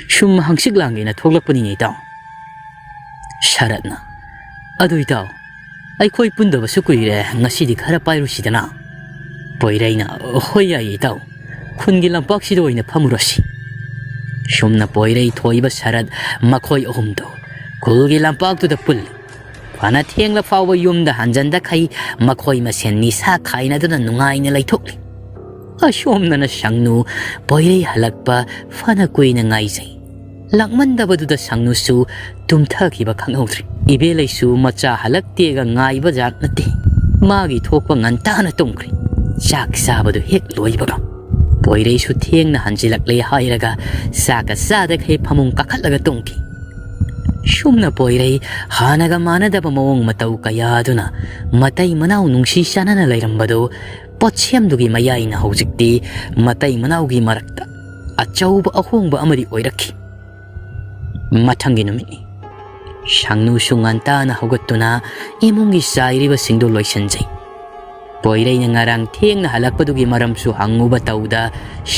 "ꯁꯨꯝ ꯍꯪꯆꯤꯠ ꯂꯥꯡꯒꯦꯅ ꯊꯣꯛꯂꯛꯄꯅꯤꯅꯦ ꯏꯇꯥꯎ꯫" ꯁꯔꯠꯅ, "ꯑꯗꯨ ꯏꯇꯥꯎ, ꯑꯩꯈꯣꯏ ꯄꯨꯟꯗꯕꯁꯨ ꯀꯨꯏꯔꯦ, ꯉꯁꯤꯗꯤ ꯈꯔ ꯄꯥꯏꯔꯨꯁꯤꯗꯅ꯫" ꯄꯣꯏꯔꯩꯅ, "ꯍꯣꯏ ꯌꯥꯏꯌꯦ ꯏꯇꯥꯎ, ꯈꯨꯟꯒꯤ ꯂꯝꯄꯥꯛꯁꯤꯗ ꯑꯣꯏꯅ ꯐꯝꯃꯨꯔꯁꯤ꯫" ꯁꯨꯝꯅ ꯄꯣꯏꯔꯩ, ꯊꯣꯏꯕ, ꯁꯔꯠ ꯃꯈꯣꯏ ꯑꯍꯨꯝꯗꯣ ꯈꯨꯜꯒꯤ ꯂꯝꯄꯥꯛꯇꯨꯗ ꯄꯨꯜꯂꯤ꯫ ꯐꯅ ꯊꯦꯡꯂ ꯐꯥꯎꯕ ꯌꯨꯝꯗ ꯍꯟꯖꯟꯗꯈꯩ ꯃꯈꯣꯏ ꯃꯁꯦꯟ ꯅꯤꯁꯥ ꯈꯥꯏꯅꯗꯨꯅ ꯅꯨꯡꯉꯥꯏꯅ ꯂꯩꯊꯣꯛꯂꯤ꯫ ꯑꯁꯣꯝꯗꯅ ꯁꯪꯅꯨ ꯄꯣꯏꯔꯩ ꯍꯜꯂꯛꯄ ꯐꯅ ꯀꯨꯏꯅ ꯉꯥꯏꯖꯩ꯫ ꯂꯥꯛꯃꯟꯗꯕꯗꯨꯗ ꯁꯪꯅꯨꯁꯨ ꯇꯨꯝꯊꯈꯤꯕ ꯈꯪꯍꯧꯗ꯭ꯔꯦ꯫ ꯏꯕꯦꯂꯩꯁꯨ ꯃꯆꯥ ꯍꯜꯂꯛꯇꯦꯒ ꯉꯥꯏꯕ ꯖꯥꯠ ꯅꯠꯇꯦ꯫ ꯃꯥꯒꯤ ꯊꯣꯛꯄ ꯉꯟꯇꯥꯅ ꯇꯨꯝꯈ꯭ꯔꯦ꯫ ꯆꯥꯛ ꯆꯥꯕꯗꯨ ꯍꯦꯛ ꯂꯣꯏꯕꯒ ꯄꯣꯏꯔꯩꯁꯨ ꯊꯦꯡꯅ ꯍꯟꯖꯤꯜꯂꯛꯂꯦ ꯍꯥꯏꯔꯒ ꯆꯥꯛꯀ ꯆꯥꯗꯈꯩ ꯐꯃꯨꯡ ꯀꯥꯈꯠꯂꯒ ꯇꯨꯝꯈꯤ꯫ ꯁꯨꯝꯅ ꯄꯣꯏꯔꯩ ꯍꯥꯟꯅꯒ ꯃꯥꯟꯅꯗꯕ ꯃꯑꯣꯡ ꯃꯇꯧ ꯀꯌꯥꯗꯨꯅ ꯃꯇꯩ ꯃꯅꯥꯎ ꯅꯨꯡꯁꯤ ꯆꯥꯟꯅꯅ ꯂꯩꯔꯝꯕꯗꯨ ꯄꯣꯠꯁꯦꯝꯗꯨꯒꯤ ꯃꯌꯥꯏꯅ ꯍꯧꯖꯤꯛꯇꯤ ꯃꯇꯩ ꯃꯅꯥꯎꯒꯤ ꯃꯔꯛꯇ ꯑꯆꯧꯕ ꯑꯍꯣꯡꯕ ꯑꯃꯗꯤ ꯑꯣꯏꯔꯛꯈꯤ꯫ ꯃꯊꯪꯒꯤ ꯅꯨꯃꯤꯠꯅꯤ꯫ ꯁꯪꯅꯨꯁꯨ ꯉꯟꯇꯥꯅ ꯍꯧꯒꯠꯇꯨꯅ ꯏꯃꯨꯡꯒꯤ ꯆꯥꯏꯔꯤꯕꯁꯤꯡꯗꯨ ꯂꯣꯏꯁꯤꯟꯖꯩ꯫ ꯄꯣꯏꯔꯩꯅ ꯉꯔꯥꯡ ꯊꯦꯡꯅ ꯍꯜꯂꯛꯄꯗꯨꯒꯤ ꯃꯔꯝꯁꯨ ꯍꯪꯉꯨꯕ ꯇꯧꯗ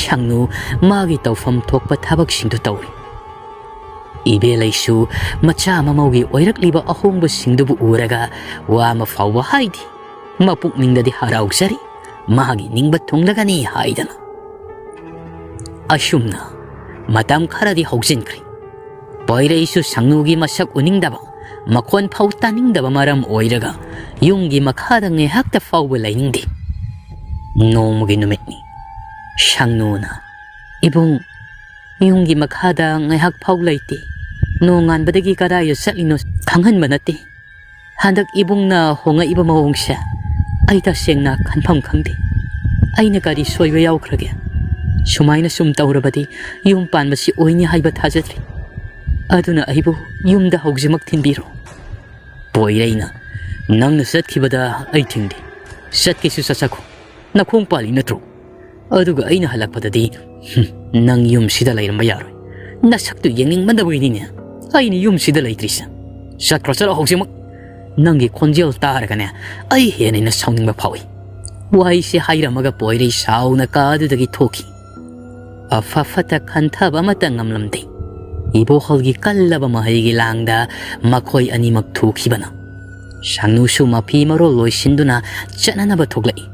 ꯁꯪꯅꯨ ꯃꯥꯒꯤ ꯇꯧꯐꯝ ꯊꯣꯛꯄ ꯊꯕꯛꯁꯤꯡꯗꯨ ꯇꯧꯔꯤ꯫ ꯏꯕꯦꯂꯩꯁꯨ ꯃꯆꯥ ꯃꯃꯧꯒꯤ ꯑꯣꯏꯔꯛꯂꯤꯕ ꯑꯍꯣꯡꯕꯁꯤꯡꯗꯨꯕꯨ ꯎꯔꯒ ꯋꯥ ꯑꯃ ꯐꯥꯎꯕ ꯍꯥꯏꯗꯦ꯫ ꯃꯄꯨꯛꯅꯤꯡꯗꯗꯤ ꯍꯔꯥꯎꯖꯔꯤ, ꯃꯥꯒꯤ ꯅꯤꯡꯕ ꯊꯨꯡꯂꯒꯅꯤ ꯍꯥꯏꯗꯅ꯫ ꯑꯁꯨꯝꯅ ꯃꯇꯝ ꯈꯔꯗꯤ ꯍꯧꯖꯤꯟꯈ꯭ꯔꯦ꯫ ꯄꯣꯏꯔꯩꯁꯨ ꯁꯪꯅꯨꯒꯤ ꯃꯁꯛ ꯎꯅꯤꯡꯗꯕ, ꯃꯈꯣꯟ ꯐꯥꯎ ꯇꯥꯅꯤꯡꯗꯕ ꯃꯔꯝ ꯑꯣꯏꯔꯒ ꯌꯨꯝꯒꯤ ꯃꯈꯥꯗ ꯉꯥꯏꯍꯥꯛꯇ ꯐꯥꯎꯕ ꯂꯩꯅꯤꯡꯗꯦ꯫ ꯅꯣꯡꯃꯒꯤ ꯅꯨꯃꯤꯠꯅꯤ꯫ ꯁꯪꯅꯨꯅ, "ꯏꯕꯨꯡ, ꯌꯨꯝꯒꯤ ꯃꯈꯥꯗ ꯉꯥꯏꯍꯥꯛ ꯐꯥꯎ ꯂꯩꯇꯦ꯫ ꯅꯣꯡꯉꯥꯟꯕꯗꯒꯤ ꯀꯗꯥꯏꯗ ꯆꯠꯂꯤꯅꯣ ꯈꯪꯍꯟꯕ ꯅꯠꯇꯦ꯫ ꯍꯟꯗꯛ ꯏꯕꯨꯡꯅ ꯍꯣꯡꯉꯛꯏꯕ ꯃꯑꯣꯡꯁꯦ ꯑꯩ ꯇꯁꯦꯡꯅ ꯈꯟꯐꯝ ꯈꯪꯗꯦ꯫ ꯑꯩꯅ ꯀꯔꯤ ꯁꯣꯏꯕ ꯌꯥꯎꯈ꯭ꯔꯒꯦ? ꯁꯨꯃꯥꯏꯅ ꯁꯨꯝ ꯇꯧꯔꯕꯗꯤ ꯌꯨꯝ ꯄꯥꯟꯕꯁꯤ ꯑꯣꯏꯅꯤ ꯍꯥꯏꯕ ꯊꯥꯖꯗ꯭ꯔꯦ꯫ ꯑꯗꯨꯅ ꯑꯩꯕꯨ ꯌꯨꯝꯗ ꯍꯧꯖꯤꯛꯃꯛ ꯊꯤꯟꯕꯤꯔꯣ꯫" ꯄꯣꯏꯔꯩꯅ, "ꯅꯪꯅ ꯆꯠꯈꯤꯕꯗ ꯑꯩ ꯊꯤꯡꯗꯦ꯫ ꯆꯠꯀꯦꯁꯨ ꯆꯠꯆꯈꯣ꯫ ꯅꯈꯣꯡ ꯄꯥꯜꯂꯤ ꯅꯠꯇ꯭ꯔꯣ? ꯑꯗꯨꯒ ꯑꯩꯅ ꯍꯜꯂꯛꯄꯗꯗꯤ, ꯍꯨꯝ, ꯅꯪ ꯌꯨꯝꯁꯤꯗ ꯂꯩꯔꯝꯕ ꯌꯥꯔꯣꯏ꯫ ꯅꯁꯛꯇꯨ ꯌꯦꯡꯅꯤꯡꯃꯟꯗꯕꯒꯤꯅꯤꯅꯦ ꯑꯩꯅ ꯌꯨꯝꯁꯤꯗ ꯂꯩꯇ꯭ꯔꯤꯁꯦ꯫ ꯆꯠꯈ꯭ꯔꯣ, ꯆꯠꯂꯣ ꯍꯧꯖꯤꯛꯃꯛ꯫ ꯅꯪꯒꯤ ꯈꯣꯟꯖꯦꯜ ꯇꯥꯔꯒꯅꯦ, ꯑꯩ ꯍꯦꯟꯅ ꯁꯥꯎꯅꯤꯡꯕ ꯐꯥꯎꯏ꯫ ꯋꯥꯍꯩꯁꯦ ꯍꯥꯏꯔꯝꯃꯒ ꯄꯣꯏꯔꯩ ꯁꯥꯎꯅ ꯀꯥ ꯑꯗꯨꯗꯒꯤ ꯊꯣꯛꯈꯤ꯫ ꯑꯐ ꯐꯠꯇ ꯈꯟꯊꯕ ꯑꯃꯠꯇ ꯉꯝꯂꯝꯗꯦ꯫ ꯏꯕꯣꯍꯜꯒꯤ ꯀꯜꯂꯕ ꯃꯍꯩꯒꯤ ꯂꯥꯡꯗ ꯃꯈꯣꯏ ꯑꯅꯤꯃꯛ ꯊꯨꯈꯤꯕꯅ꯫ ꯁꯥꯡꯅꯨꯁꯨ ꯃꯐꯤ ꯃꯔꯣꯜ ꯂꯣꯏꯁꯤꯟꯗꯨꯅ ꯆꯠꯅꯅꯕ ꯊꯣꯛꯂꯛꯏ꯫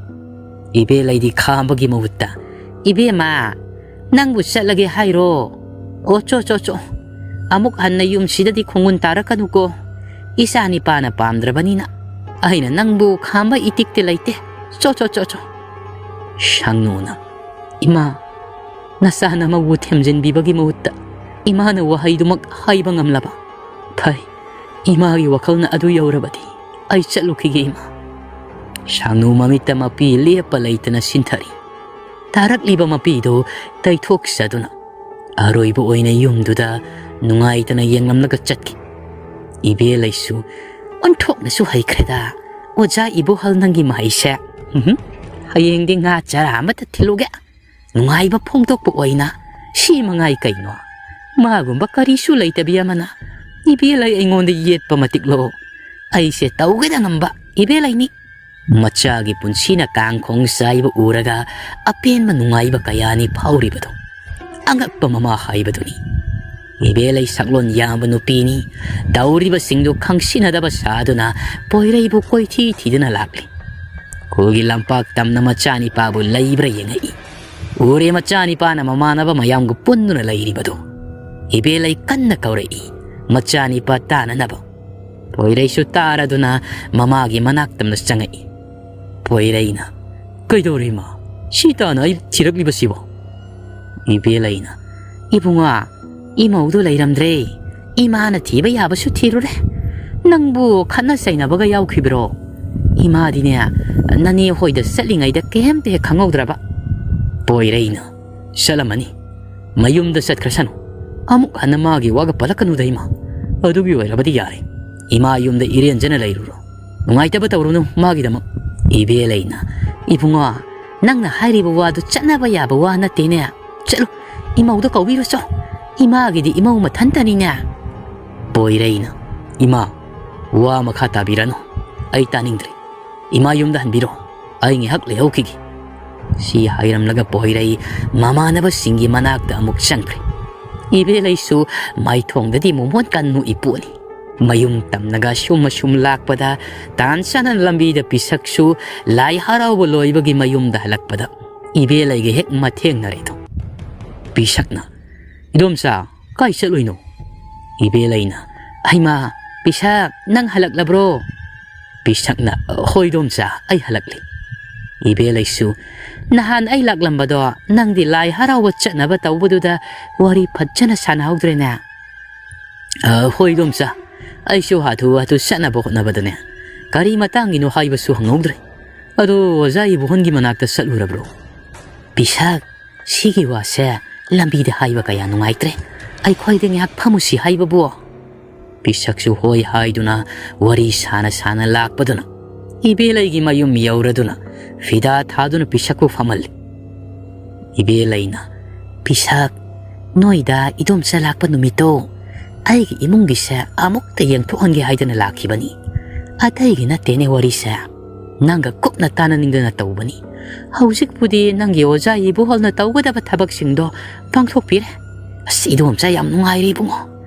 ꯏꯕꯦꯂꯩꯗꯤ ꯈꯥꯝꯕꯒꯤ ꯃꯍꯨꯠꯇ, "ꯏꯕꯦꯝꯃ, ꯅꯪꯕꯨ ꯆꯠꯂꯒꯦ ꯍꯥꯏꯔꯣ? ꯑꯣ, ꯆꯣ, ꯆꯣ, ꯆꯣ꯫ ꯑꯃꯨꯛ ꯍꯟꯅ ꯌꯨꯝꯁꯤꯗꯗꯤ ꯈꯣꯡꯒꯨꯟ ꯇꯥꯔꯛꯀꯅꯨꯀꯣ꯫ ꯏꯆꯥ ꯅꯤꯄꯥꯅ ꯄꯥꯝꯗ꯭ꯔꯕꯅꯤꯅ ꯑꯩꯅ ꯅꯪꯕꯨ ꯈꯥꯝꯕ ꯏꯇꯤꯛꯇꯤ ꯂꯩꯇꯦ꯫ ꯆꯣ, ꯆꯣ, ꯆꯣ, ꯆꯣ꯫" ꯁꯥꯡꯅꯨꯅ, "ꯏꯃꯥ, ꯅꯆꯥꯅ ꯃꯧꯕꯨ ꯊꯦꯝꯖꯤꯟꯕꯤꯕꯒꯤ ꯃꯍꯨꯠꯇ ꯏꯃꯥꯅ ꯋꯥꯍꯩꯗꯨꯃꯛ ꯍꯥꯏꯕ ꯉꯝꯂꯕ? ꯐꯩ, ꯏꯃꯥꯒꯤ ꯋꯥꯈꯜꯅ ꯑꯗꯨ ꯌꯧꯔꯕꯗꯤ ꯑꯩ ꯆꯠꯂꯨꯈꯤꯒꯦ, ꯏꯃꯥ꯫" ꯁꯥꯡꯅꯨ ꯃꯃꯤꯠꯇ ꯃꯄꯤ ꯂꯦꯞꯄ ꯂꯩꯇꯅ ꯁꯤꯟꯊꯔꯤ꯫ ꯇꯥꯔꯛꯂꯤꯕ ꯃꯄꯤꯗꯨ ꯇꯩꯊꯣꯛꯆꯗꯨꯅ ꯑꯔꯣꯏꯕ ꯑꯣꯏꯅ ꯌꯨꯝꯗꯨꯗ ꯅꯨꯡꯉꯥꯏꯇꯅ ꯌꯦꯡꯂꯝꯂꯒ ꯆꯠꯈꯤ꯫ ꯏꯕꯦꯂꯩꯁꯨ, "ꯑꯣꯟꯊꯣꯛꯅꯁꯨ ꯍꯩꯈ꯭ꯔꯦꯗ, ꯑꯣꯖꯥ ꯏꯕꯣꯍꯜ ꯅꯪꯒꯤ ꯃꯍꯩꯁꯦ꯫ ꯎꯝꯍꯨꯝ, ꯍꯌꯦꯡꯗꯤ ꯉꯥ ꯆꯔꯥ ꯑꯃꯠꯇ ꯊꯤꯜꯂꯨꯒꯦ꯫ ꯅꯨꯡꯉꯥꯏꯕ ꯐꯣꯡꯗꯣꯛꯄ ꯑꯣꯏꯅ ꯁꯤ ꯃꯉꯥꯏ ꯀꯩꯅꯣ? ꯃꯥꯒꯨꯝꯕ ꯀꯔꯤꯁꯨ ꯂꯩꯇꯕꯤ ꯑꯃꯅ ꯏꯕꯦꯂꯩ ꯑꯩꯉꯣꯟꯗ ꯌꯦꯠꯄ ꯃꯇꯤꯛꯂꯣ? ꯑꯩꯁꯦ ꯇꯧꯒꯦꯗ ꯉꯝꯕ ꯏꯕꯦꯂꯩꯅꯤ꯫" ꯃꯆꯥꯒꯤ ꯄꯨꯟꯁꯤꯅ ꯀꯥꯡꯈꯣꯡ ꯆꯥꯏꯕ ꯎꯔꯒ ꯑꯄꯦꯟꯕ ꯅꯨꯡꯉꯥꯏꯕ ꯀꯌꯥꯅꯤ ꯐꯥꯎꯔꯤꯕꯗꯨ꯫ ꯑꯉꯛꯄ ꯃꯃꯥ ꯍꯥꯏꯕꯗꯨꯅꯤ꯫ ꯏꯕꯦꯂꯩ ꯁꯛꯂꯣꯟ ꯌꯥꯝꯕ ꯅꯨꯄꯤꯅꯤ꯫ ꯇꯧꯔꯤꯕꯁꯤꯡꯗꯨ ꯈꯪꯁꯤꯟꯅꯗꯕ ꯁꯥꯗꯨꯅ ꯄꯣꯏꯔꯩꯕꯨ ꯀꯣꯏꯊꯤ ꯊꯤꯗꯨꯅ ꯂꯥꯛꯂꯤ꯫ ꯈꯨꯜꯒꯤ ꯂꯝꯄꯥꯛ ꯇꯝꯅ ꯃꯆꯥꯅꯤꯄꯥꯕꯨ ꯂꯩꯕ꯭ꯔꯥ ꯌꯦꯡꯉꯛꯏ꯫ ꯎꯔꯦ ꯃꯆꯥꯅꯤꯄꯥꯅ ꯃꯃꯥꯟꯅꯕ ꯃꯌꯥꯝꯒ ꯄꯨꯟꯗꯨꯅ ꯂꯩꯔꯤꯕꯗꯨ꯫ ꯏꯕꯦꯂꯩ ꯀꯟꯅ ꯀꯧꯔꯛꯏ, ꯃꯆꯥꯅꯤꯄꯥ ꯇꯥꯅꯅꯕ꯫ ꯄꯣꯏꯔꯩꯁꯨ ꯇꯥꯔꯗꯨꯅ ꯃꯃꯥꯒꯤ ꯃꯅꯥꯛꯇꯝꯅ ꯆꯪꯉꯛꯏ꯫ ꯄꯣꯏꯔꯩꯅ, "ꯀꯩꯗꯧꯔꯦ ꯏꯃꯥ? ꯁꯤ ꯇꯥꯅ ꯑꯩ ꯊꯤꯔꯛꯂꯤꯕꯁꯤꯕꯣ?" ꯏꯕꯦꯂꯩꯅ, "ꯏꯕꯨꯡꯉꯣ, ꯏꯃꯧꯗꯨ ꯂꯩꯔꯝꯗ꯭ꯔꯦ꯫ ꯏꯃꯥꯅ ꯊꯤꯕ ꯌꯥꯕꯁꯨ ꯊꯤꯔꯨꯔꯦ꯫ ꯅꯪꯕꯨ ꯈꯠꯅ ꯆꯩꯅꯕꯒ ꯌꯥꯎꯈꯤꯕ꯭ꯔꯣ? ꯏꯃꯥꯗꯤꯅꯦ, ꯅꯅꯦ ꯍꯣꯏꯗ ꯆꯠꯂꯤꯉꯩꯗ ꯀꯩꯝꯇ ꯍꯦꯛ ꯈꯪꯍꯧꯗ꯭ꯔꯕ꯫" ꯄꯣꯏꯔꯩꯅ, "ꯆꯠꯂꯝꯃꯅꯤ꯫ ꯃꯌꯨꯝꯗ ꯆꯠꯈ꯭ꯔꯁꯅꯨ꯫ ꯑꯃꯨꯛ ꯍꯟꯅ ꯃꯥꯒꯤ ꯋꯥꯒ ꯄꯜꯂꯛꯀꯅꯨꯗ ꯏꯃꯥ꯫ ꯑꯗꯨꯒꯤ ꯑꯣꯏꯔꯕꯗꯤ ꯌꯥꯔꯦ꯫ ꯏꯃꯥ ꯌꯨꯝꯗ ꯏꯔꯦꯟꯖꯅ ꯂꯩꯔꯨꯔꯣ꯫ ꯅꯨꯡꯉꯥꯏꯇꯕ ꯇꯧꯔꯨꯅꯨ ꯃꯥꯒꯤꯗꯃꯛ꯫" ꯏꯕꯦꯂꯩꯅ, "ꯏꯕꯨꯡꯉꯣ, "ꯅꯪꯅ ꯍꯥꯏꯔꯤꯕ ꯋꯥꯗꯨ ꯆꯠꯅꯕ ꯌꯥꯕ ꯋꯥ ꯅꯠꯇꯦꯅꯦ꯫ ꯆꯠꯂꯨ, ꯏꯃꯧꯗ ꯀꯧꯕꯤꯔꯨꯆꯣ꯫ ꯏꯃꯥꯒꯤꯗꯤ ꯏꯃꯧ ꯃꯊꯟꯇꯅꯤꯅꯦ꯫" ꯄꯣꯏꯔꯩꯅ, "ꯏꯃꯥ, ꯋꯥ ꯃꯈꯥ ꯇꯥꯕꯤꯔꯅꯨ꯫ ꯑꯩ ꯇꯥꯅꯤꯡꯗ꯭ꯔꯦ꯫ ꯏꯃꯥ ꯌꯨꯝꯗ ꯍꯟꯕꯤꯔꯣ꯫ ꯑꯩ ꯉꯥꯏꯍꯥꯛ ꯂꯩꯍꯧꯈꯤꯒꯦ꯫" ꯁꯤ ꯍꯥꯏꯔꯝꯂꯒ ꯄꯣꯏꯔꯩ ꯃꯃꯥꯟꯅꯕꯁꯤꯡꯒꯤ ꯃꯅꯥꯛꯇ ꯑꯃꯨꯛ ꯆꯪꯈ꯭ꯔꯦ꯫ ꯏꯕꯦꯂꯩꯁꯨ ꯃꯥꯏꯊꯣꯡꯗꯗꯤ ꯃꯣꯃꯣꯟ ꯀꯟ ꯅꯣꯛꯏ ꯄꯣꯠꯅꯤ꯫ ꯃꯌꯨꯝ ꯇꯝꯅꯒ ꯑꯁꯨꯝ ꯑꯁꯨꯝ ꯂꯥꯛꯄꯗ, ꯇꯥꯟ ꯆꯥꯅ ꯂꯝꯕꯤꯗ ꯄꯤꯁꯛꯁꯨ ꯂꯥꯏ ꯍꯔꯥꯎꯕ ꯂꯣꯏꯕꯒꯤ ꯃꯌꯨꯝꯗ ꯍꯜꯂꯛꯄꯗ ꯏꯕꯦꯂꯩꯒ ꯍꯦꯛ ꯃꯊꯦꯡꯅꯔꯦꯗꯣ꯫ ꯄꯤꯁꯛꯅ, "ꯏꯗꯣꯝꯆꯥ, ꯀꯥꯏ ꯆꯠꯂꯨꯏꯅꯣ?" ꯏꯕꯦꯂꯩꯅ, "ꯍꯩꯃꯥ, ꯄꯤꯁꯛ, ꯅꯪ ꯍꯜꯂꯛꯂꯕ꯭ꯔꯣ?" ꯄꯤꯁꯛꯅ, "ꯍꯣꯏ ꯏꯗꯣꯝꯆꯥ, ꯑꯩ ꯍꯜꯂꯛꯂꯦ꯫" ꯏꯕꯦꯂꯩꯁꯨ, "ꯅꯍꯥꯟ ꯑꯩ ꯂꯥꯛꯂꯝꯕꯗꯣ ꯅꯪꯗꯤ ꯂꯥꯏ ꯍꯔꯥꯎꯕ ꯆꯠꯅꯕ ꯇꯧꯕꯗꯨꯗ ꯋꯥꯔꯤ ꯐꯖꯅ ꯁꯥꯟꯅꯍꯧꯗ꯭ꯔꯦꯅꯦ꯫" "ꯑ, ꯍꯣꯏ ꯏꯗꯣꯝꯆꯥ, ꯑꯩꯁꯨ ꯍꯥꯊꯨ ꯍꯥꯊꯨ ꯆꯠꯅꯕ ꯍꯣꯠꯅꯕꯗꯅꯦ ꯀꯔꯤ ꯃꯇꯥꯡꯒꯤꯅꯣ ꯍꯥꯏꯕꯁꯨ ꯍꯪꯍꯧꯗ꯭ꯔꯦ꯫ ꯑꯗꯣ ꯑꯣꯖꯥ ꯏꯕꯣꯍꯟꯒꯤ ꯃꯅꯥꯛꯇ ꯆꯠꯂꯨꯔꯕ꯭ꯔꯣ?" "ꯄꯤꯁꯛ, ꯁꯤꯒꯤ ꯋꯥꯁꯦ ꯂꯝꯕꯤꯗ ꯍꯥꯏꯕ ꯀꯌꯥ ꯅꯨꯡꯉꯥꯏꯇ꯭ꯔꯦ꯫ ꯑꯩꯈꯣꯏꯗ ꯉꯥꯏꯍꯥꯛ ꯐꯝꯃꯨꯁꯤ ꯍꯥꯏꯕꯕꯨ?" ꯄꯤꯁꯛꯁꯨ ꯍꯣꯏ ꯍꯥꯏꯗꯨꯅ ꯋꯥꯔꯤ ꯁꯥꯅ ꯁꯥꯅ ꯂꯥꯛꯄꯗꯨꯅ ꯏꯕꯦꯂꯩꯒꯤ ꯃꯌꯨꯝ ꯌꯧꯔꯗꯨꯅ ꯐꯤꯗꯥ ꯊꯥꯗꯨꯅ ꯄꯤꯁꯛꯄꯨ ꯐꯝꯍꯜꯂꯤ꯫ ꯏꯕꯦꯂꯩꯅ, "ꯄꯤꯁꯛ, ꯅꯣꯏꯗ ꯏꯗꯣꯝꯆꯥ ꯂꯥꯛꯄ ꯅꯨꯃꯤꯠꯇꯣ ꯑꯩꯒꯤ ꯏꯃꯨꯡꯒꯤꯁꯦ ꯑꯃꯨꯛꯇ ꯌꯦꯡꯊꯣꯛꯍꯟꯒꯦ ꯍꯥꯏꯗꯅ ꯂꯥꯛꯈꯤꯕꯅꯤ꯫ ꯑꯇꯩꯒꯤ ꯅꯠꯇꯦꯅꯦ ꯋꯥꯔꯤꯁꯦ꯫ ꯅꯪꯒ ꯀꯨꯞꯅ ꯇꯥꯟꯅꯅꯤꯡꯗꯅ ꯇꯧꯕꯅꯤ꯫ ꯍꯧꯖꯤꯛꯄꯨꯗꯤ ꯅꯪꯒꯤ ꯑꯣꯖꯥ ꯏꯕꯣꯍꯜꯅ ꯇꯧꯒꯗꯕ ꯊꯕꯛꯁꯤꯡꯗꯣ ꯄꯥꯡꯊꯣꯛꯄꯤꯔꯦ꯫ ꯑꯁ, ꯏꯗꯣꯝꯆꯥ ꯌꯥꯝ ꯅꯨꯡꯉꯥꯏꯔꯦ ꯏꯕꯨꯡꯉꯣ꯫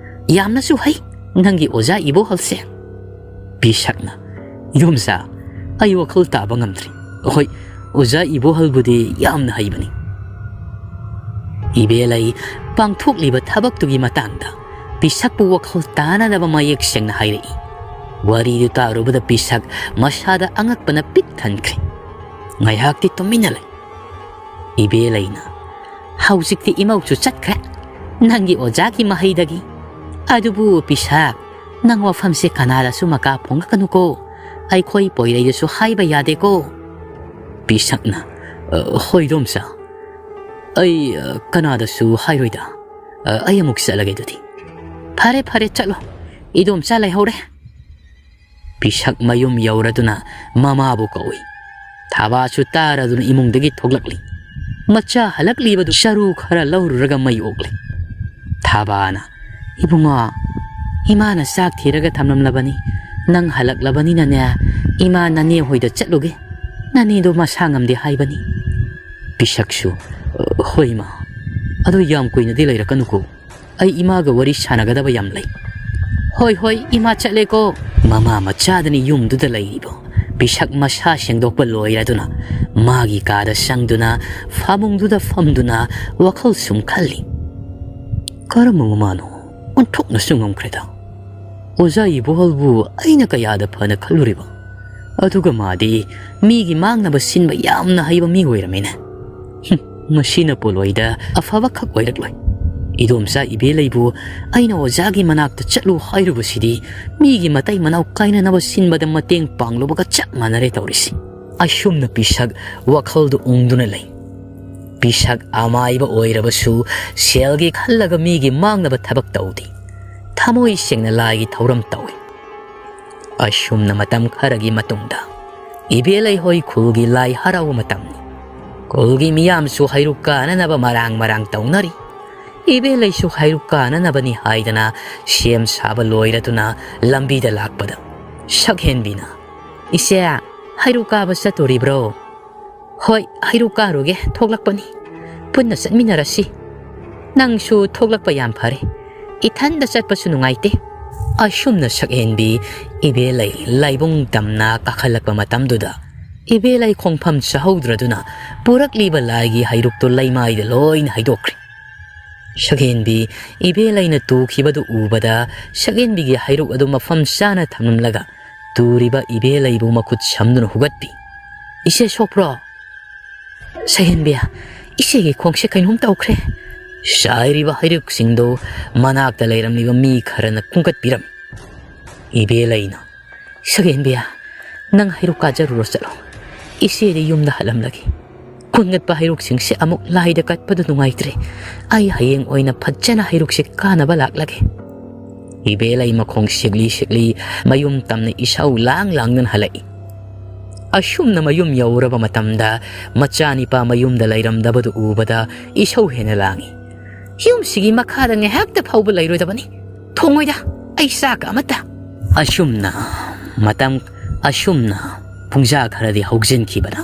ꯌꯥꯝꯅꯁꯨ ꯍꯩ ꯅꯪꯒꯤ ꯑꯣꯖꯥ ꯏꯕꯣꯍꯜꯁꯦ꯫" ꯄꯤꯁꯛꯅ, "ꯏꯗꯣꯝꯆꯥ, ꯑꯩ ꯋꯥꯈꯜ ꯇꯥꯕ ꯉꯝꯗ꯭ꯔꯤ꯫ ꯍꯣꯏ, ꯑꯣꯖꯥ ꯏꯕꯣꯍꯜꯕꯨꯗꯤ ꯌꯥꯝꯅ ꯍꯩꯕꯅꯤ꯫" ꯏꯕꯦꯂꯩ ꯄꯥꯡꯊꯣꯛꯂꯤꯕ ꯊꯕꯛꯇꯨꯒꯤ ꯃꯇꯥꯡꯗ ꯄꯤꯁꯛꯄꯨ ꯋꯥꯈꯜ ꯇꯥꯅꯅꯕ ꯃꯌꯦꯛ ꯁꯦꯡꯅ ꯍꯥꯏꯔꯛꯏ꯫ ꯋꯥꯔꯤꯗꯨ ꯇꯥꯔꯨꯕꯗ ꯄꯤꯁꯛ ꯃꯁꯥꯗ ꯑꯉꯛꯄꯅ ꯄꯤꯛ ꯊꯟꯈ꯭ꯔꯦ꯫ ꯉꯥꯏꯍꯥꯛꯇꯤ ꯇꯨꯃꯤꯟꯅ ꯂꯩ꯫ ꯏꯕꯦꯂꯩꯅ, "ꯍꯧꯖꯤꯛꯇꯤ ꯏꯃꯧꯁꯨ ꯆꯠꯈ꯭ꯔꯦ ꯅꯪꯒꯤ ꯑꯣꯖꯥꯒꯤ ꯃꯍꯩꯗꯒꯤ꯫ ꯑꯗꯨꯕꯨ ꯄꯤꯁꯛ, ꯅꯪ ꯋꯥꯐꯝꯁꯦ ꯀꯅꯥꯗꯁꯨ ꯃꯀꯥ ꯐꯣꯡꯉꯛꯀꯅꯨꯀꯣ꯫ ꯑꯩꯈꯣꯏ ꯄꯣꯏꯔꯩꯗꯁꯨ ꯍꯥꯏꯕ ꯌꯥꯗꯦꯀꯣ꯫" ꯄꯤꯁꯛꯅ, "ꯑ, ꯍꯣꯏ ꯏꯗꯣꯝꯆꯥ, ꯑꯩ, ꯑ, ꯀꯅꯥꯗꯁꯨ ꯍꯥꯏꯔꯣꯏꯗ꯫ ꯑ, ꯑꯩ ꯑꯃꯨꯛ ꯆꯠꯂꯒꯦ ꯑꯗꯨꯗꯤ꯫" "ꯐꯔꯦ, ꯐꯔꯦ, ꯆꯠꯂꯣ꯫ ꯏꯗꯣꯝꯆꯥ ꯂꯩꯍꯧꯔꯦ꯫" ꯄꯤꯁꯛ ꯃꯌꯨꯝ ꯌꯧꯔꯗꯨꯅ ꯃꯃꯥꯕꯨ ꯀꯧꯏ꯫ ꯊꯥꯕꯥꯁꯨ ꯇꯥꯔꯗꯨꯅ ꯏꯃꯨꯡꯗꯒꯤ ꯊꯣꯛꯂꯛꯂꯤ꯫ ꯃꯆꯥ ꯍꯜꯂꯛꯂꯤꯕꯗꯨ ꯆꯔꯨ ꯈꯔ ꯂꯧꯔꯨꯔꯒ ꯃꯩ ꯑꯣꯛꯂꯤ꯫ ꯊꯥꯕꯥꯅ, "ꯏꯕꯨꯡꯉꯣ, ꯏꯃꯥꯅ ꯆꯥꯛ ꯊꯤꯔꯒ ꯊꯝꯂꯝꯂꯕꯅꯤ꯫ ꯅꯪ ꯍꯜꯂꯛꯂꯕꯅꯤꯅꯅꯦ, ꯏꯃꯥ ꯅꯅꯦ ꯍꯣꯏꯗ ꯆꯠꯂꯨꯒꯦ꯫ ꯅꯅꯦꯗꯣ ꯃꯁꯥ ꯉꯝꯗꯦ ꯍꯥꯏꯕꯅꯤ꯫" ꯄꯤꯁꯛꯁꯨ, "ꯍꯣꯏ ꯏꯃꯥ, ꯑꯗꯨ ꯌꯥꯝ ꯀꯨꯏꯅꯗꯤ ꯂꯩꯔꯛꯀꯅꯨꯀꯣ꯫ ꯑꯩ ꯏꯃꯥꯒ ꯋꯥꯔꯤ ꯁꯥꯟꯅꯒꯗꯕ ꯌꯥꯝ ꯂꯩ꯫" "ꯍꯣꯏ, ꯍꯣꯏ, ꯏꯃꯥ ꯆꯠꯂꯦꯀꯣ꯫" ꯃꯃꯥ ꯃꯆꯥꯗꯅꯤ ꯌꯨꯝꯗꯨꯗ ꯂꯩꯔꯤꯕ꯫ ꯄꯤꯁꯛ ꯃꯁꯥ ꯁꯦꯡꯗꯣꯛꯄ ꯂꯣꯏꯔꯗꯨꯅ ꯃꯥꯒꯤ ꯀꯥꯗ ꯆꯪꯗꯨꯅ ꯐꯃꯨꯡꯗꯨꯗ ꯐꯝꯗꯨꯅ ꯋꯥꯈꯜ ꯁꯨꯝ ꯈꯜꯂꯤ꯫ "ꯀꯔꯝꯕ ꯃꯃꯥꯅꯣ? ꯑꯣꯟꯊꯣꯛꯅꯁꯨ ꯉꯝꯈ꯭ꯔꯦꯗ꯫ ꯑꯣꯖꯥ ꯏꯕꯣꯍꯜꯕꯨ ꯑꯩꯅ ꯀꯌꯥꯗ ꯐꯅ ꯈꯜꯂꯨꯔꯤꯕ꯫ ꯑꯗꯨꯒ ꯃꯥꯗꯤ ꯃꯤꯒꯤ ꯃꯥꯡꯅꯕ ꯁꯤꯟꯕ ꯌꯥꯝꯅ ꯍꯩꯕ ꯃꯤ ꯑꯣꯏꯔꯝꯃꯤꯅꯦ꯫ ꯍꯨꯝ, ꯃꯁꯤꯅ ꯄꯣꯂꯣꯏꯗ ꯑꯐꯕ ꯈꯛ ꯑꯣꯏꯔꯛꯂꯣꯏ꯫ ꯏꯗꯣꯝꯆꯥ ꯏꯕꯦꯂꯩꯕꯨ ꯑꯩꯅ ꯑꯣꯖꯥꯒꯤ ꯃꯅꯥꯛꯇ ꯆꯠꯂꯨ ꯍꯥꯏꯔꯨꯕꯁꯤꯗꯤ ꯃꯤꯒꯤ ꯃꯇꯩ ꯃꯅꯥꯎ ꯀꯥꯏꯅꯅꯕ ꯁꯤꯟꯕꯗ ꯃꯇꯦꯡ ꯄꯥꯡꯂꯨꯕꯒ ꯆꯞ ꯃꯥꯟꯅꯔꯦ ꯇꯧꯔꯤꯁꯤ꯫" ꯑꯁꯨꯝꯅ ꯄꯤꯁꯛ ꯋꯥꯈꯜꯗꯨ ꯎꯪꯗꯨꯅ ꯂꯩ꯫ ꯄꯤꯁꯛ ꯑꯃꯥꯏꯕ ꯑꯣꯏꯔꯕꯁꯨ ꯁꯦꯜꯒꯤ ꯈꯜꯂꯒ ꯃꯤꯒꯤ ꯃꯥꯡꯅꯕ ꯊꯕꯛ ꯇꯧꯗꯦ꯫ ꯊꯃꯣꯏ ꯁꯦꯡꯅ ꯂꯥꯏꯒꯤ ꯊꯧꯔꯝ ꯇꯧꯏ꯫ ꯑꯁꯨꯝꯅ ꯃꯇꯝ ꯈꯔꯒꯤ ꯃꯇꯨꯡꯗ ꯏꯕꯦꯂꯩ ꯍꯣꯏ ꯈꯨꯜꯒꯤ ꯂꯥꯏ ꯍꯔꯥꯎꯕ ꯃꯇꯝꯅꯤ꯫ ꯈꯨꯜꯒꯤ ꯃꯤꯌꯥꯝꯁꯨ ꯍꯩꯔꯨꯛ ꯀꯥꯅꯅꯕ ꯃꯔꯥꯡ ꯃꯔꯥꯡ ꯇꯧꯅꯔꯤ꯫ ꯏꯕꯦꯂꯩꯁꯨ ꯍꯩꯔꯨꯛ ꯀꯥꯅꯅꯕꯅꯤ ꯍꯥꯏꯗꯅ ꯁꯦꯝ ꯁꯥꯕ ꯂꯣꯏꯔꯗꯨꯅ ꯂꯝꯕꯤꯗ ꯂꯥꯛꯄꯗ ꯁꯛꯍꯦꯟꯕꯤꯅ, "ꯏꯆꯦ, ꯍꯩꯔꯨꯛ ꯀꯥꯕ ꯆꯠꯇꯣꯔꯤꯕ꯭ꯔꯣ?" "ꯍꯣꯏ, ꯍꯩꯔꯨꯛ ꯀꯥꯔꯨꯒꯦ ꯊꯣꯛꯂꯛꯄꯅꯤ꯫ ꯄꯨꯟꯅ ꯆꯠꯃꯤꯟꯅꯔꯁꯤ꯫ ꯅꯪꯁꯨ ꯊꯣꯛꯂꯛꯄ ꯌꯥꯝ ꯐꯔꯦ꯫ ꯏꯊꯟꯗ ꯆꯠꯄꯁꯨ ꯅꯨꯡꯉꯥꯏꯇꯦ꯫" ꯑꯁꯨꯝꯅ ꯁꯛꯍꯦꯟꯕꯤ ꯏꯕꯦꯂꯩ ꯂꯥꯏꯕꯨꯡ ꯇꯝꯅ ꯀꯥꯈꯠꯂꯛꯄ ꯃꯇꯝꯗꯨꯗ ꯏꯕꯦꯂꯩ ꯈꯣꯡꯐꯝ ꯆꯥꯍꯧꯗ꯭ꯔꯗꯨꯅ ꯄꯨꯔꯛꯂꯤꯕ ꯂꯥꯏꯒꯤ ꯍꯩꯔꯨꯛꯇꯨ ꯂꯩꯃꯥꯏꯗ ꯂꯣꯏꯅ ꯍꯩꯗꯣꯛꯈ꯭ꯔꯦ꯫ ꯁꯛꯍꯦꯟꯕꯤ ꯏꯕꯦꯂꯩꯅ ꯇꯨꯈꯤꯕꯗꯨ ꯎꯕꯗ ꯁꯛꯍꯦꯟꯕꯤꯒꯤ ꯍꯩꯔꯨꯛ ꯑꯗꯨ ꯃꯐꯝ ꯆꯥꯅ ꯊꯝꯂꯝꯂꯒ ꯇꯨꯔꯤꯕ ꯏꯕꯦꯂꯩꯕꯨ ꯃꯈꯨꯠ ꯁꯝꯗꯨꯅ ꯍꯨꯒꯠꯄꯤ꯫ "ꯏꯆꯦ ꯁꯣꯛꯄ꯭ꯔꯣ?" "ꯁꯛꯍꯦꯟꯕꯤ, ꯏꯆꯦꯒꯤ ꯈꯣꯡꯁꯦ ꯀꯩꯅꯣꯝ ꯇꯧꯈ꯭ꯔꯦ꯫" ꯆꯥꯏꯔꯤꯕ ꯍꯩꯔꯨꯛꯁꯤꯡꯗꯨ ꯃꯅꯥꯛꯇ ꯂꯩꯔꯝꯂꯤꯕ ꯃꯤ ꯈꯔꯅ ꯈꯨꯟꯒꯠꯄꯤꯔꯝꯃꯤ꯫ ꯏꯕꯦꯂꯩꯅ, "ꯁꯛꯍꯦꯟꯕꯤ, ꯅꯪ ꯍꯩꯔꯨꯛ ꯀꯥꯖꯔꯨꯔꯣ ꯆꯠꯂꯣ꯫ ꯏꯆꯦꯗꯤ ꯌꯨꯝꯗ ꯍꯜꯂꯝꯂꯒꯦ꯫ ꯈꯨꯟꯒꯠꯄ ꯍꯩꯔꯨꯛꯁꯤꯡꯁꯦ ꯑꯃꯨꯛ ꯂꯥꯏꯗ ꯀꯠꯄꯗꯨ ꯅꯨꯡꯉꯥꯏꯇ꯭ꯔꯦ꯫ ꯑꯩ ꯍꯌꯦꯡ ꯑꯣꯏꯅ ꯐꯖꯅ ꯍꯩꯔꯨꯛꯁꯦ ꯀꯥꯅꯕ ꯂꯥꯛꯂꯒꯦ꯫" ꯏꯕꯦꯂꯩ ꯃꯈꯣꯡ ꯁꯤꯛꯂꯤ ꯁꯤꯛꯂꯤ ꯃꯌꯨꯝ ꯇꯝꯅ ꯏꯁꯧ ꯂꯥꯡ ꯂꯥꯡꯗꯨꯅ ꯍꯜꯂꯛꯏ꯫ ꯑꯁꯨꯝꯅ ꯃꯌꯨꯝ ꯌꯧꯔꯕ ꯃꯇꯝꯗ ꯃꯆꯥꯅꯤꯄꯥ ꯃꯌꯨꯝꯗ ꯂꯩꯔꯝꯗꯕꯗꯨ ꯎꯕꯗ ꯏꯁꯧ ꯍꯦꯟꯅ ꯂꯥꯡꯏ꯫ "ꯌꯨꯝꯁꯤꯒꯤ ꯃꯈꯥꯗ ꯉꯥꯏꯍꯥꯛꯇ ꯐꯥꯎꯕ ꯂꯩꯔꯣꯏꯗꯕꯅꯤ꯫ ꯊꯣꯡꯉꯣꯏꯗ, ꯑꯩ ꯆꯥꯛꯀ ꯑꯃꯠꯇ"꯫ ꯑꯁꯨꯝꯅ ꯃꯇꯝ, ꯑꯁꯨꯝꯅ ꯄꯨꯡꯖꯥ ꯈꯔꯗꯤ ꯍꯧꯖꯤꯟꯈꯤꯕꯗ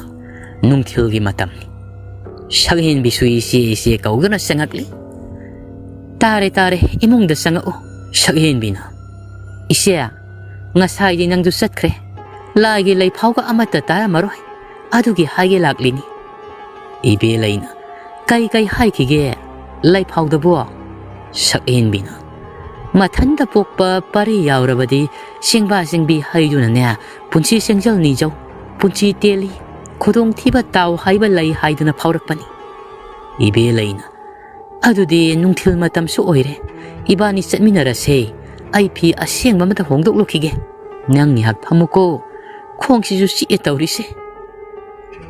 ꯅꯨꯡꯊꯤꯜꯒꯤ ꯃꯇꯝꯅꯤ꯫ ꯁꯛꯍꯦꯟꯕꯤꯁꯨ ꯏꯆꯦ, ꯏꯆꯦ ꯀꯧꯗꯨꯅ ꯆꯪꯉꯛꯂꯤ꯫ "ꯇꯥꯔꯦ, ꯇꯥꯔꯦ, ꯏꯃꯨꯡꯗ ꯆꯪꯉꯛꯎ"꯫ ꯁꯛꯍꯦꯟꯕꯤꯅ, "ꯏꯆꯦ, ꯉꯁꯥꯏꯗꯤ ꯅꯪꯗꯨ ꯆꯠꯈ꯭ꯔꯦ꯫ ꯂꯥꯏꯒꯤ ꯂꯩꯐꯥꯎꯒ ꯑꯃꯠꯇ ꯇꯥꯔꯝꯃꯔꯣꯏ꯫ ꯑꯗꯨꯒꯤ ꯍꯥꯏꯒꯦ ꯂꯥꯛꯂꯤꯅꯤ"꯫ ꯏꯕꯦꯂꯩꯅ, "ꯀꯩ ꯀꯩ ꯍꯥꯏꯈꯤꯒꯦ ꯂꯩꯐꯥꯎꯗꯕꯣ?" ꯁꯛꯍꯦꯟꯕꯤꯅ, "ꯃꯊꯟꯇ ꯄꯣꯛꯄ ꯄꯔꯤ ꯌꯥꯎꯔꯕꯗꯤ ꯆꯦꯡꯕꯥ ꯆꯦꯡꯕꯤ ꯍꯩꯗꯨꯅꯅꯦ ꯄꯨꯟꯁꯤ ꯆꯦꯡꯖꯜ ꯅꯤꯖꯧ, ꯄꯨꯟꯁꯤ ꯇꯦꯜꯂꯤ, ꯈꯨꯗꯣꯡꯊꯤꯕ ꯇꯥꯎ ꯍꯥꯏꯕ ꯂꯩ" ꯍꯥꯏꯗꯨꯅ ꯐꯥꯎꯔꯛꯄꯅꯤ꯫ ꯏꯕꯦꯂꯩꯅ, "ꯑꯗꯨꯗꯤ ꯅꯨꯡꯊꯤꯜ ꯃꯇꯝꯁꯨ ꯑꯣꯏꯔꯦ, ꯏꯕꯥꯅꯤ ꯆꯠꯃꯤꯟꯅꯔꯁꯦ꯫ ꯑꯩ ꯐꯤ ꯑꯁꯦꯡꯕ ꯑꯃꯇ ꯍꯣꯡꯗꯣꯛꯂꯨꯈꯤꯒꯦ꯫ ꯅꯪ ꯉꯥꯏꯍꯥꯛ ꯐꯝꯃꯨꯀꯣ, ꯈꯣꯡꯁꯤꯁꯨ ꯆꯤꯛꯑꯦ ꯇꯧꯔꯤꯁꯦ"꯫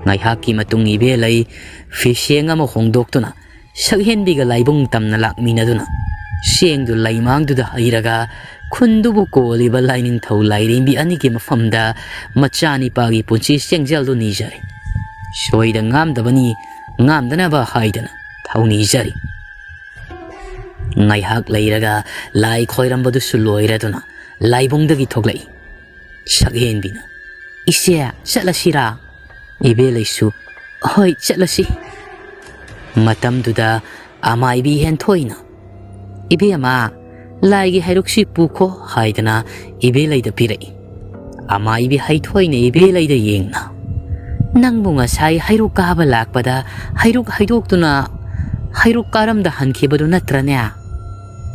ꯉꯥꯏꯍꯥꯛꯀꯤ ꯃꯇꯨꯡ ꯏꯕꯦꯂꯩ ꯐꯤꯁꯦꯡ ꯑꯃ ꯍꯣꯡꯗꯣꯛꯇꯨꯅ ꯁꯛꯍꯦꯟꯕꯤꯒ ꯂꯥꯏꯕꯨꯡ ꯇꯝꯅ ꯂꯥꯛꯃꯤꯟꯅꯗꯨꯅ ꯆꯦꯡꯗꯨ ꯂꯩꯃꯥꯡꯗꯨꯗ ꯍꯩꯔꯒ ꯈꯨꯟꯗꯨꯕꯨ ꯀꯣꯜꯂꯤꯕ ꯂꯥꯏꯅꯤꯡꯊꯧ ꯂꯥꯏꯔꯦꯝꯕꯤ ꯑꯅꯤꯒꯤ ꯃꯐꯝꯗ ꯃꯆꯥꯅꯤꯄꯥꯒꯤ ꯄꯨꯟꯁꯤ ꯆꯦꯡꯖꯦꯜꯗꯨ ꯅꯤꯖꯔꯦ꯫ ꯁꯣꯏꯗ ꯉꯥꯝꯗꯕꯅꯤ, ꯉꯥꯝꯗꯅꯕ ꯍꯥꯏꯗꯅ ꯊꯧꯅꯤꯖꯔꯤ꯫ ꯉꯥꯏꯍꯥꯛ ꯂꯩꯔꯒ ꯂꯥꯏ ꯈꯣꯏꯔꯝꯕꯗꯨꯁꯨ ꯂꯣꯏꯔꯗꯨꯅ ꯂꯥꯏꯕꯨꯡꯗꯒꯤ ꯊꯣꯛꯂꯛꯏ꯫ ꯁꯛꯍꯦꯟꯕꯤꯅ, "ꯏꯆꯦ, ꯆꯠꯂꯁꯤꯔꯥ?" ꯏꯕꯦꯂꯩꯁꯨ, "ꯍꯣꯏ, ꯆꯠꯂꯁꯤ"꯫ ꯃꯇꯝꯗꯨꯗ ꯑꯃꯥꯏꯕꯤ ꯍꯦꯟꯊꯣꯏꯅ, "ꯏꯕꯦꯝꯃ, ꯂꯥꯏꯒꯤ ꯍꯩꯔꯨꯛꯁꯤ ꯄꯨꯈꯣ" ꯍꯥꯏꯗꯅ ꯏꯕꯦꯂꯩꯗ ꯄꯤꯔꯛꯏ꯫ ꯑꯃꯥꯏꯕꯤ ꯍꯩꯊꯣꯏꯅ ꯏꯕꯦꯂꯩꯗ ꯌꯦꯡꯅ, "ꯅꯪꯕꯨ ꯉꯁꯥꯏ ꯍꯩꯔꯨꯛ ꯀꯥꯕ ꯂꯥꯛꯄꯗ ꯍꯩꯔꯨꯛ ꯍꯩꯗꯣꯛꯇꯨꯅ ꯍꯩꯔꯨꯛ ꯀꯥꯔꯝꯗ ꯍꯟꯈꯤꯕꯗꯨ ꯅꯠꯇ꯭ꯔꯅꯦ?"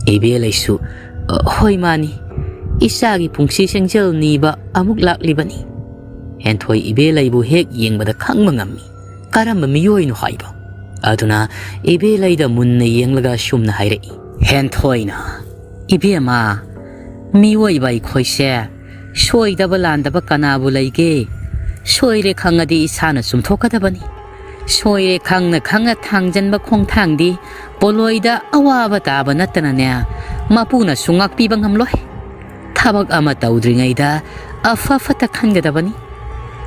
ꯏꯕꯦꯂꯩꯁꯨ, "ꯍꯣꯏ, ꯃꯥꯅꯤ꯫ ꯏꯆꯥꯒꯤ ꯄꯨꯟꯁꯤ ꯆꯦꯡꯖꯦꯜ ꯅꯤꯕ ꯑꯃꯨꯛ ꯂꯥꯛꯂꯤꯕꯅꯤ"꯫ ꯍꯦꯟꯊꯣꯏ ꯏꯕꯦꯂꯩꯕꯨ ꯍꯦꯛ ꯌꯦꯡꯕꯗ ꯈꯪꯕ ꯉꯝꯃꯤ꯫ ꯀꯔꯝꯕ ꯃꯤꯑꯣꯏꯅꯣ ꯍꯥꯏꯕ꯫ ꯑꯗꯨꯅ ꯏꯕꯦꯂꯩꯗ ꯃꯨꯟꯅ ꯌꯦꯡꯂꯒ ꯑꯁꯨꯝꯅ ꯍꯥꯏꯔꯛꯏ꯫ ꯍꯦꯟꯊꯣꯏꯅ, "ꯏꯕꯦꯝꯃ, ꯃꯤꯑꯣꯏꯕ ꯑꯩꯈꯣꯏꯁꯦ ꯁꯣꯏꯗꯕ ꯂꯥꯟꯗꯕ ꯀꯅꯥꯕꯨ ꯂꯩꯒꯦ? ꯁꯣꯏꯔꯦ ꯈꯪꯉꯗꯤ ꯏꯁꯥꯅ ꯆꯨꯝꯊꯣꯛꯀꯗꯕꯅꯤ꯫ ꯁꯣꯏꯔꯦ ꯈꯪꯅ ꯈꯪꯅ ꯊꯥꯡꯖꯟꯕ ꯈꯣꯡꯊꯥꯡꯗꯤ ꯄꯣꯂꯣꯏꯗ ꯑꯋꯥꯕ ꯇꯥꯕ ꯅꯠꯇꯅꯅꯦ, ꯃꯄꯨꯅꯁꯨ ꯉꯥꯛꯄꯤꯕ ꯉꯝꯂꯣꯏ꯫ ꯊꯕꯛ ꯑꯃ ꯇꯧꯗ꯭ꯔꯤꯉꯩꯗ ꯑꯐ ꯐꯠꯇ ꯈꯟꯒꯗꯕꯅꯤ꯫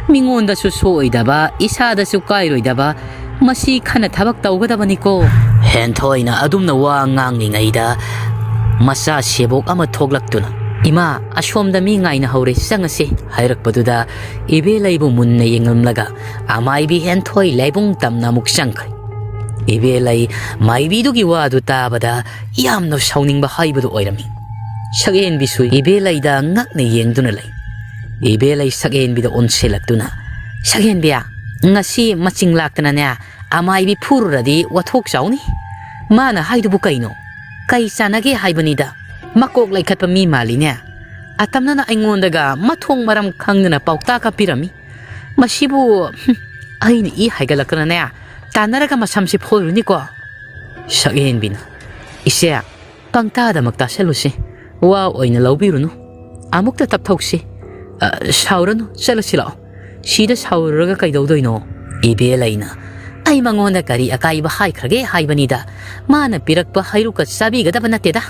ꯃꯤꯉꯣꯟꯗꯁꯨ ꯁꯣꯛꯑꯣꯏꯗꯕ, ꯏꯁꯥꯗꯁꯨ ꯀꯥꯏꯔꯣꯏꯗꯕ, ꯃꯁꯤ ꯈꯟꯅ ꯊꯕꯛ ꯇꯧꯒꯗꯕꯅꯤꯀꯣ꯫ ꯍꯦꯟꯊꯣꯏꯅ ꯑꯗꯨꯝꯅ ꯋꯥ ꯉꯥꯡꯂꯤꯉꯩꯗ ꯃꯆꯥ ꯁꯦꯕꯣꯛ ꯑꯃ ꯊꯣꯛꯂꯛꯇꯨꯅ, "ꯏꯃꯥ, ꯑꯁꯣꯝꯗ ꯃꯤ ꯉꯥꯏꯅ ꯍꯧꯔꯦ, ꯆꯪꯉꯁꯤ" ꯍꯥꯏꯔꯛꯄꯗꯨꯗ ꯏꯕꯦꯂꯩꯕꯨ ꯃꯨꯟꯅ ꯌꯦꯡꯂꯝꯂꯒ ꯑꯃꯥꯏꯕꯤ ꯍꯦꯟꯊꯣꯏ ꯂꯥꯏꯕꯨꯡ ꯇꯝꯅ ꯑꯃꯨꯛ ꯆꯪꯈ꯭ꯔꯦ꯫ ꯏꯕꯦꯂꯩ ꯃꯥꯏꯕꯤꯗꯨꯒꯤ ꯋꯥꯗꯨ ꯇꯥꯕꯗ ꯌꯥꯝꯅ ꯁꯥꯎꯅꯤꯡꯕ ꯍꯥꯏꯕꯗꯨ ꯑꯣꯏꯔꯝꯃꯤ꯫ ꯁꯛꯍꯦꯟꯕꯤꯁꯨ ꯏꯕꯦꯂꯩꯗ ꯉꯛꯅ ꯌꯦꯡꯗꯨꯅ ꯂꯩ꯫ ꯏꯕꯦꯂꯩ ꯁꯛꯍꯦꯟꯕꯤꯗ ꯑꯣꯟꯁꯤꯜꯂꯛꯇꯨꯅ, "ꯁꯛꯍꯦꯟꯕꯤ, ꯉꯁꯤ ꯃꯆꯤꯡ ꯂꯥꯛꯇꯅꯅꯦ, ꯑꯃꯥꯏꯕꯤ ꯐꯨꯔꯨꯔꯗꯤ ꯋꯥꯊꯣꯛ ꯆꯥꯎꯅꯤ꯫ ꯃꯥꯅ ꯍꯥꯏꯗꯨꯕꯨ ꯀꯩꯅꯣ? ꯀꯩ ꯆꯥꯟꯅꯒꯦ ꯍꯥꯏꯕꯅꯤꯗ? ꯃꯀꯣꯛ ꯂꯩꯈꯠꯄ ꯃꯤ ꯃꯥꯜꯂꯤꯅꯦ꯫ ꯑꯇꯝꯅꯅ ꯑꯩꯉꯣꯟꯗꯒ ꯃꯊꯣꯡ ꯃꯔꯝ ꯈꯪꯗꯅ ꯄꯥꯎꯇꯥꯛꯀ ꯄꯤꯔꯝꯃꯤ꯫ ꯃꯁꯤꯕꯨ, ꯍꯨꯝ, ꯑꯩꯅ ꯏ ꯍꯥꯏꯒꯠꯂꯛꯇꯅꯅꯦ, ꯇꯥꯟꯅꯔꯒ ꯃꯁꯝꯁꯤ ꯐꯣꯏꯔꯨꯅꯤꯀꯣ"꯫ ꯁꯛꯍꯦꯟꯕꯤꯅ, "ꯏꯆꯦ, ꯄꯪꯇꯥꯗꯃꯛ ꯇꯥꯁꯜꯂꯨꯁꯤ꯫ ꯋꯥ ꯑꯣꯏꯅ ꯂꯧꯕꯤꯔꯨꯅꯨ꯫ ꯑꯃꯨꯛꯇ ꯇꯞꯊꯣꯛꯁꯤ꯫ ꯑ, ꯁꯥꯎꯔꯅꯨ, ꯆꯠꯂꯁꯤ ꯂꯥꯛꯑꯣ꯫ ꯁꯤꯗ ꯁꯥꯎꯔꯨꯔꯒ ꯀꯩꯗꯧꯗꯣꯏꯅꯣ?" ꯏꯕꯦꯂꯩꯅ, "ꯑꯩ ꯃꯉꯣꯟꯗ ꯀꯔꯤ ꯑꯀꯥꯏꯕ ꯍꯥꯏꯈ꯭ꯔꯒꯦ ꯍꯥꯏꯕꯅꯤꯗ? ꯃꯥꯅ ꯄꯤꯔꯛꯄ ꯍꯩꯔꯨꯛꯀ ꯆꯥꯕꯤꯒꯗꯕ ꯅꯠꯇꯦꯗ"꯫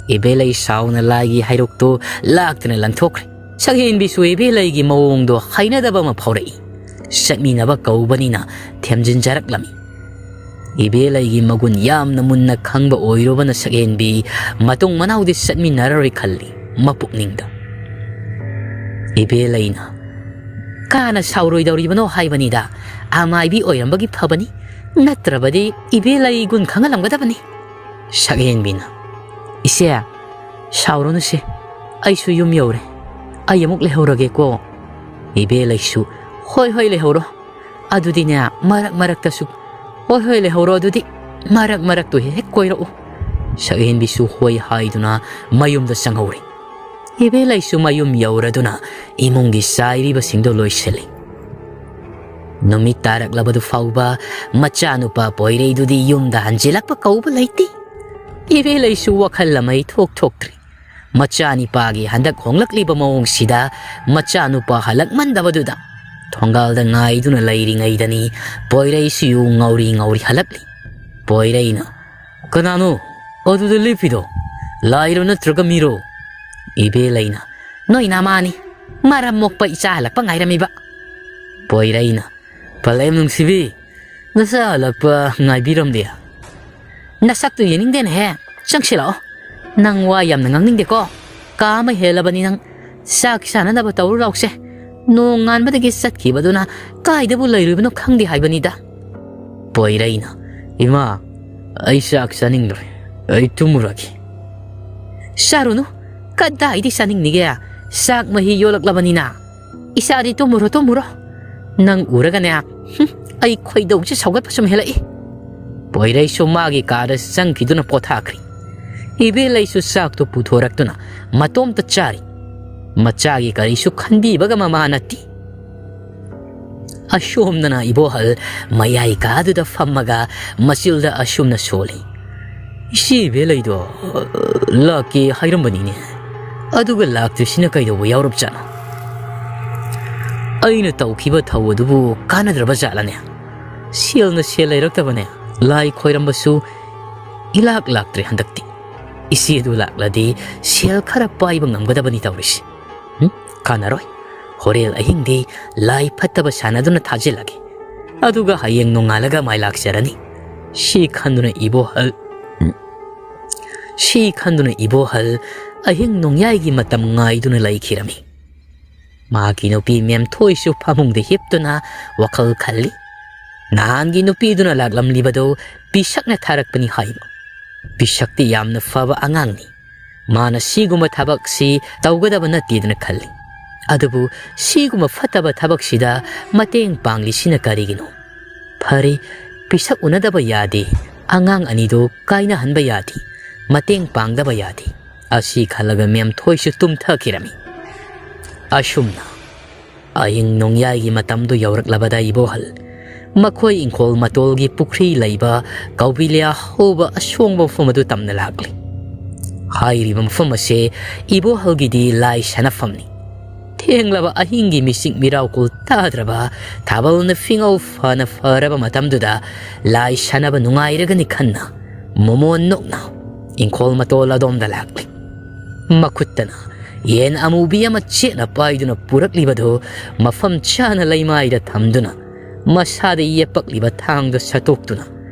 ꯏꯕꯦꯂꯩ ꯁꯥꯎꯅ ꯂꯥꯏꯒꯤ ꯍꯩꯔꯨꯛꯇꯨ ꯂꯥꯛꯇꯨꯅ ꯂꯪꯊꯣꯛꯈ꯭ꯔꯦ꯫ ꯁꯛꯍꯦꯟꯕꯤꯁꯨ ꯏꯕꯦꯂꯩꯒꯤ ꯃꯑꯣꯡꯗꯣ ꯍꯩꯅꯗꯕ ꯑꯃ ꯐꯥꯎꯔꯛꯏ꯫ ꯆꯠꯃꯤꯟꯅꯕ ꯀꯧꯕꯅꯤꯅ ꯊꯦꯝꯖꯤꯟꯖꯔꯛꯂꯝꯃꯤ꯫ ꯏꯕꯦꯂꯩꯒꯤ ꯃꯒꯨꯟ ꯌꯥꯝꯅ ꯃꯨꯟꯅ ꯈꯪꯕ ꯑꯣꯏꯔꯨꯕꯅ ꯁꯛꯍꯦꯟꯕꯤ ꯃꯇꯨꯡ ꯃꯅꯥꯎꯗꯤ ꯆꯠꯃꯤꯟꯅꯔꯔꯣꯏ ꯈꯜꯂꯤ ꯃꯄꯨꯛꯅꯤꯡꯗ꯫ ꯏꯕꯦꯂꯩꯅ, "ꯀꯥꯅ ꯁꯥꯎꯔꯣꯏꯗꯧꯔꯤꯕꯅꯣ ꯍꯥꯏꯕꯅꯤꯗ, ꯑꯃꯥꯏꯕꯤ ꯑꯣꯏꯔꯝꯕꯒꯤ ꯐꯕꯅꯤ, ꯅꯠꯇ꯭ꯔꯕꯗꯤ ꯏꯕꯦꯂꯩ ꯒꯨꯟ ꯈꯪꯍꯜꯂꯝꯒꯗꯕꯅꯤ"꯫ ꯁꯛꯍꯦꯟꯕꯤꯅ, "ꯏꯆꯦ, ꯁꯥꯎꯔꯅꯨꯁꯦ, ꯑꯩꯁꯨ ꯌꯨꯝ ꯌꯧꯔꯦ, ꯑꯩ ꯑꯃꯨꯛ ꯂꯩꯍꯧꯔꯒꯦꯀꯣ"꯫ ꯏꯕꯦꯂꯩꯁꯨ, "ꯍꯣꯏ, ꯍꯣꯏ, ꯂꯩꯍꯧꯔꯣ꯫ ꯑꯗꯨꯗꯤꯅꯦ, ꯃꯔꯛ ꯃꯔꯛꯇꯁꯨ, ꯍꯣꯏ, ꯍꯣꯏ, ꯂꯩꯍꯧꯔꯣ, ꯑꯗꯨꯗꯤ ꯃꯔꯛ ꯃꯔꯛꯇꯨ ꯍꯦꯛ ꯍꯦꯛ ꯀꯣꯏꯔꯛꯎ"꯫ ꯁꯛꯍꯦꯟꯕꯤꯁꯨ ꯍꯣꯏ ꯍꯥꯏꯗꯨꯅ ꯃꯌꯨꯝꯗ ꯆꯪꯍꯧꯔꯦ꯫ ꯏꯕꯦꯂꯩꯁꯨ ꯃꯌꯨꯝ ꯌꯧꯔꯗꯨꯅ ꯏꯃꯨꯡꯒꯤ ꯆꯥꯏꯔꯤꯕꯁꯤꯡꯗꯨ ꯂꯣꯏꯁꯤꯜꯂꯤ꯫ ꯅꯨꯃꯤꯠ ꯇꯥꯔꯛꯂꯕꯗꯨ ꯐꯥꯎꯕ ꯃꯆꯥꯅꯨꯄꯥ ꯄꯣꯏꯔꯩꯗꯨꯗꯤ ꯌꯨꯝꯗ ꯍꯟꯖꯤꯜꯂꯛꯄ ꯀꯧꯕ ꯂꯩꯇꯦ꯫ ꯏꯕꯦꯂꯩꯁꯨ ꯋꯥꯈꯜ ꯑꯃ ꯏꯊꯣꯛ ꯊꯣꯛꯇ꯭ꯔꯤ꯫ ꯃꯆꯥꯅꯤꯄꯥꯒꯤ ꯍꯟꯗꯛ ꯍꯣꯡꯂꯛꯂꯤꯕ ꯃꯑꯣꯡꯁꯤꯗ ꯃꯆꯥꯅꯨꯄꯥ ꯍꯜꯂꯛꯃꯟꯗꯕꯗꯨꯗ ꯊꯣꯡꯒꯥꯜꯗ ꯉꯥꯏꯗꯨꯅ ꯂꯩꯔꯤꯉꯩꯗꯅꯤ ꯄꯣꯏꯔꯩꯁꯤꯌꯨ ꯉꯥꯎꯔꯤ ꯉꯥꯎꯔꯤ ꯍꯜꯂꯛꯂꯤ꯫ ꯄꯣꯏꯔꯩꯅ, "ꯀꯅꯥꯅꯣ ꯑꯗꯨꯗ ꯂꯦꯞꯄꯤꯗꯣ? ꯂꯥꯏꯔꯣ ꯅꯠꯇ꯭ꯔꯒ ꯃꯤꯔꯣ?" ꯏꯕꯦꯂꯩꯅ, "ꯅꯣꯏ ꯅꯃꯥꯅꯤ, ꯃꯔꯝ ꯃꯣꯛꯄ ꯏꯆꯥ ꯍꯜꯂꯛꯄ ꯉꯥꯏꯔꯝꯃꯤꯕ"꯫ ꯄꯣꯏꯔꯩꯅ, "ꯄꯂꯦꯝ ꯅꯨꯡꯁꯤꯕꯤ, ꯅꯆꯥ ꯍꯜꯂꯛꯄ ꯉꯥꯏꯕꯤꯔꯝꯗꯦ꯫ ꯅꯁꯛꯇꯨ ꯌꯦꯡꯅꯤꯡꯗꯦꯅꯦꯍꯦ, ꯆꯪꯁꯤꯜꯂꯛꯑꯣ꯫ ꯅꯪ ꯋꯥ ꯌꯥꯝꯅ ꯉꯥꯡꯅꯤꯡꯗꯦꯀꯣ꯫ ꯀꯥ ꯑꯃ ꯍꯦꯜꯂꯕꯅꯤ ꯅꯪ꯫ ꯆꯥꯛ ꯆꯥꯅꯅꯕ ꯇꯧꯔꯨ ꯂꯥꯎꯁꯦ꯫ ꯅꯣꯡ ꯉꯥꯟꯕꯗꯒꯤ ꯆꯠꯈꯤꯕꯗꯨꯅ ꯀꯥꯏꯗꯕꯨ ꯂꯩꯔꯨꯕꯅꯣ ꯈꯪꯗꯦ ꯍꯥꯏꯕꯅꯤꯗ"꯫ ꯄꯣꯏꯔꯩꯅ, "ꯏꯃꯥ, ꯑꯩ ꯆꯥꯛ ꯆꯥꯅꯤꯡꯗ꯭ꯔꯦ꯫ ꯑꯩ ꯇꯨꯝꯃꯨꯔꯒꯦ"꯫ "ꯆꯥꯔꯨꯅꯨ꯫ ꯀꯗꯥꯏꯗꯤ ꯆꯥꯅꯤꯡꯅꯤꯒꯦ? ꯆꯥꯛ ꯃꯍꯤ ꯌꯣꯜꯂꯛꯂꯕꯅꯤꯅ꯫ ꯏꯆꯥꯗꯤ ꯇꯨꯝꯃꯨꯔꯣ, ꯇꯨꯝꯃꯨꯔꯣ꯫ ꯅꯪ ꯎꯔꯒꯅꯦ, ꯍꯨꯝ, ꯑꯩ ꯈꯣꯏꯗꯧꯁꯦ ꯁꯧꯒꯠꯄ ꯁꯨꯝ ꯍꯦꯜꯂꯛꯏ"꯫ ꯄꯣꯏꯔꯩꯁꯨ ꯃꯥꯒꯤ ꯀꯥꯗ ꯆꯪꯈꯤꯗꯨꯅ ꯄꯣꯊꯥꯈ꯭ꯔꯤ꯫ ꯏꯕꯦꯂꯩꯁꯨ ꯆꯥꯛꯇꯨ ꯄꯨꯊꯣꯔꯛꯇꯨꯅ ꯃꯇꯣꯝꯇ ꯆꯥꯔꯤ꯫ ꯃꯆꯥꯒꯤ ꯀꯔꯤꯁꯨ ꯈꯟꯕꯤꯕꯒ ꯃꯃꯥ ꯅꯠꯇꯦ꯫ ꯑꯁꯣꯝꯗꯅ ꯏꯕꯣꯍꯜ ꯃꯌꯥꯏ ꯀꯥꯗꯨꯗ ꯐꯝꯃꯒ ꯃꯆꯤꯜꯗ ꯑꯁꯨꯝꯅ ꯁꯣꯜꯂꯤ, "ꯏꯆꯦ ꯏꯕꯦꯂꯩꯗꯣ ꯂꯥꯛꯀꯦ ꯍꯥꯏꯔꯝꯕꯅꯤꯅꯦ꯫ ꯑꯗꯨꯒ ꯂꯥꯛꯇ꯭ꯔꯤꯁꯤꯅ ꯀꯩꯗꯧꯕ ꯌꯥꯎꯔꯞꯖꯥꯠꯅꯣ? ꯑꯩꯅ ꯇꯧꯈꯤꯕ ꯊꯧ ꯑꯗꯨꯕꯨ ꯀꯥꯟꯅꯗ꯭ꯔꯕ ꯖꯥꯠꯂꯅꯦ? ꯁꯦꯜꯅ ꯁꯦꯜ ꯂꯩꯔꯛꯇꯕꯅꯦ꯫ ꯂꯥꯏ ꯈꯣꯏꯔꯝꯕꯁꯨ ꯏꯂꯥꯛ ꯂꯥꯛꯇ꯭ꯔꯦ ꯍꯟꯗꯛꯇꯤ꯫ ꯏꯆꯦꯗꯨ ꯂꯥꯛꯂꯗꯤ ꯁꯦꯜ ꯈꯔ ꯄꯥꯏꯕ ꯉꯝꯒꯗꯕꯅꯤ ꯇꯧꯔꯤꯁꯦ꯫ ꯎꯝ, ꯀꯥꯟꯅꯔꯣꯏ꯫ ꯍꯣꯔꯦꯟ ꯑꯍꯤꯡꯗꯤ ꯂꯥꯏ ꯐꯠꯇꯕ ꯁꯥꯟꯅꯗꯨꯅ ꯊꯥꯖꯤꯜꯂꯒꯦ꯫ ꯑꯗꯨꯒ ꯍꯌꯦꯡ ꯅꯣꯡꯉꯥꯜꯂꯒ ꯃꯥꯏ ꯂꯥꯛꯆꯔꯅꯤ"꯫ ꯁꯤ ꯈꯟꯗꯨꯅ ꯏꯕꯣꯍꯜ, ꯁꯤ ꯈꯟꯗꯨꯅ ꯏꯕꯣꯍꯜ ꯑꯍꯤꯡ ꯅꯣꯡꯌꯥꯏꯒꯤ ꯃꯇꯝ ꯉꯥꯏꯗꯨꯅ ꯂꯩꯈꯤꯔꯝꯃꯤ꯫ ꯃꯍꯥꯛꯀꯤ ꯅꯨꯄꯤ ꯃꯦꯝꯊꯣꯏꯁꯨ ꯐꯃꯨꯡꯗ ꯍꯤꯞꯇꯨꯅ ꯋꯥꯈꯜ ꯈꯜꯂꯤ꯫ ꯅꯍꯥꯟꯒꯤ ꯅꯨꯄꯤꯗꯨꯅ ꯂꯥꯛꯂꯝꯂꯤꯕꯗꯨ ꯄꯤꯁꯛꯅ ꯊꯥꯔꯛꯄꯅꯤ ꯍꯥꯏꯕ꯫ ꯄꯤꯁꯛꯇꯤ ꯌꯥꯝꯅ ꯐꯕ ꯑꯉꯥꯡꯅꯤ꯫ ꯃꯥꯅ ꯁꯤꯒꯨꯝꯕ ꯊꯕꯛꯁꯤ ꯇꯧꯒꯗꯕ ꯅꯠꯇꯦꯗꯅ ꯈꯜꯂꯤ꯫ ꯑꯗꯨꯕꯨ ꯁꯤꯒꯨꯝꯕ ꯐꯠꯇꯕ ꯊꯕꯛꯁꯤꯗ ꯃꯇꯦꯡ ꯄꯥꯡꯂꯤꯁꯤꯅ ꯀꯔꯤꯒꯤꯅꯣ? ꯐꯔꯦ, ꯄꯤꯁꯛ ꯎꯅꯗꯕ ꯌꯥꯗꯦ, ꯑꯉꯥꯡ ꯑꯅꯤꯗꯨ ꯀꯥꯏꯅꯍꯟꯕ ꯌꯥꯗꯦ, ꯃꯇꯦꯡ ꯄꯥꯡꯗꯕ ꯌꯥꯗꯦ꯫ ꯑꯁꯤ ꯈꯜꯂꯒ ꯃꯦꯝꯊꯣꯏꯁꯨ ꯇꯨꯝꯊꯈꯤꯔꯝꯃꯤ꯫ ꯑꯁꯨꯝꯅ ꯑꯍꯤꯡ ꯅꯣꯡꯌꯥꯏꯒꯤ ꯃꯇꯝꯗꯨ ꯌꯧꯔꯛꯂꯕꯗ ꯏꯕꯣꯍꯜ ꯃꯈꯣꯏ ꯏꯪꯈꯣꯜ ꯃꯇꯣꯜꯒꯤ ꯄꯨꯈ꯭ꯔꯤ ꯂꯩꯕ ꯀꯧꯕꯤꯂꯤꯌꯥ ꯍꯧꯕ ꯑꯁꯣꯡꯕ ꯃꯐꯝ ꯑꯗꯨ ꯇꯝꯅ ꯂꯥꯛꯂꯤ꯫ ꯍꯥꯏꯔꯤꯕ ꯃꯐꯝ ꯑꯁꯦ ꯏꯕꯣꯍꯜꯒꯤꯗꯤ ꯂꯥꯏ ꯁꯥꯟꯅꯐꯝꯅꯤ꯫ ꯊꯦꯡꯂꯕ ꯑꯍꯤꯡꯒꯤ ꯃꯤꯆꯤꯛ ꯃꯤꯔꯥꯎꯀꯨꯜ ꯇꯥꯗ꯭ꯔꯕ, ꯊꯥꯕꯜꯅ ꯐꯤꯉꯧ ꯐꯅ ꯐꯔꯕ ꯃꯇꯝꯗꯨꯗ ꯂꯥꯏ ꯁꯥꯟꯅꯕ ꯅꯨꯡꯉꯥꯏꯔꯒꯅꯤ ꯈꯟꯅ ꯃꯣꯃꯣꯟ ꯅꯣꯛꯅ ꯏꯪꯈꯣꯜ ꯃꯇꯣꯜ ꯑꯗꯣꯝꯗ ꯂꯥꯛꯂꯤ꯫ ꯃꯈꯨꯠꯇꯅ ꯌꯦꯟ ꯑꯃꯨꯕꯤ ꯑꯃ ꯆꯦꯠꯅ ꯄꯥꯏꯗꯨꯅ ꯄꯨꯔꯛꯂꯤꯕꯗꯨ ꯃꯐꯝ ꯆꯥꯅ ꯂꯩꯃꯥꯏꯗ ꯊꯝꯗꯨꯅ, ꯃꯁꯥꯗ ꯌꯦꯞꯄꯛꯂꯤꯕ ꯊꯥꯡꯗꯨ ꯁꯠꯇꯣꯛꯇꯨꯅ,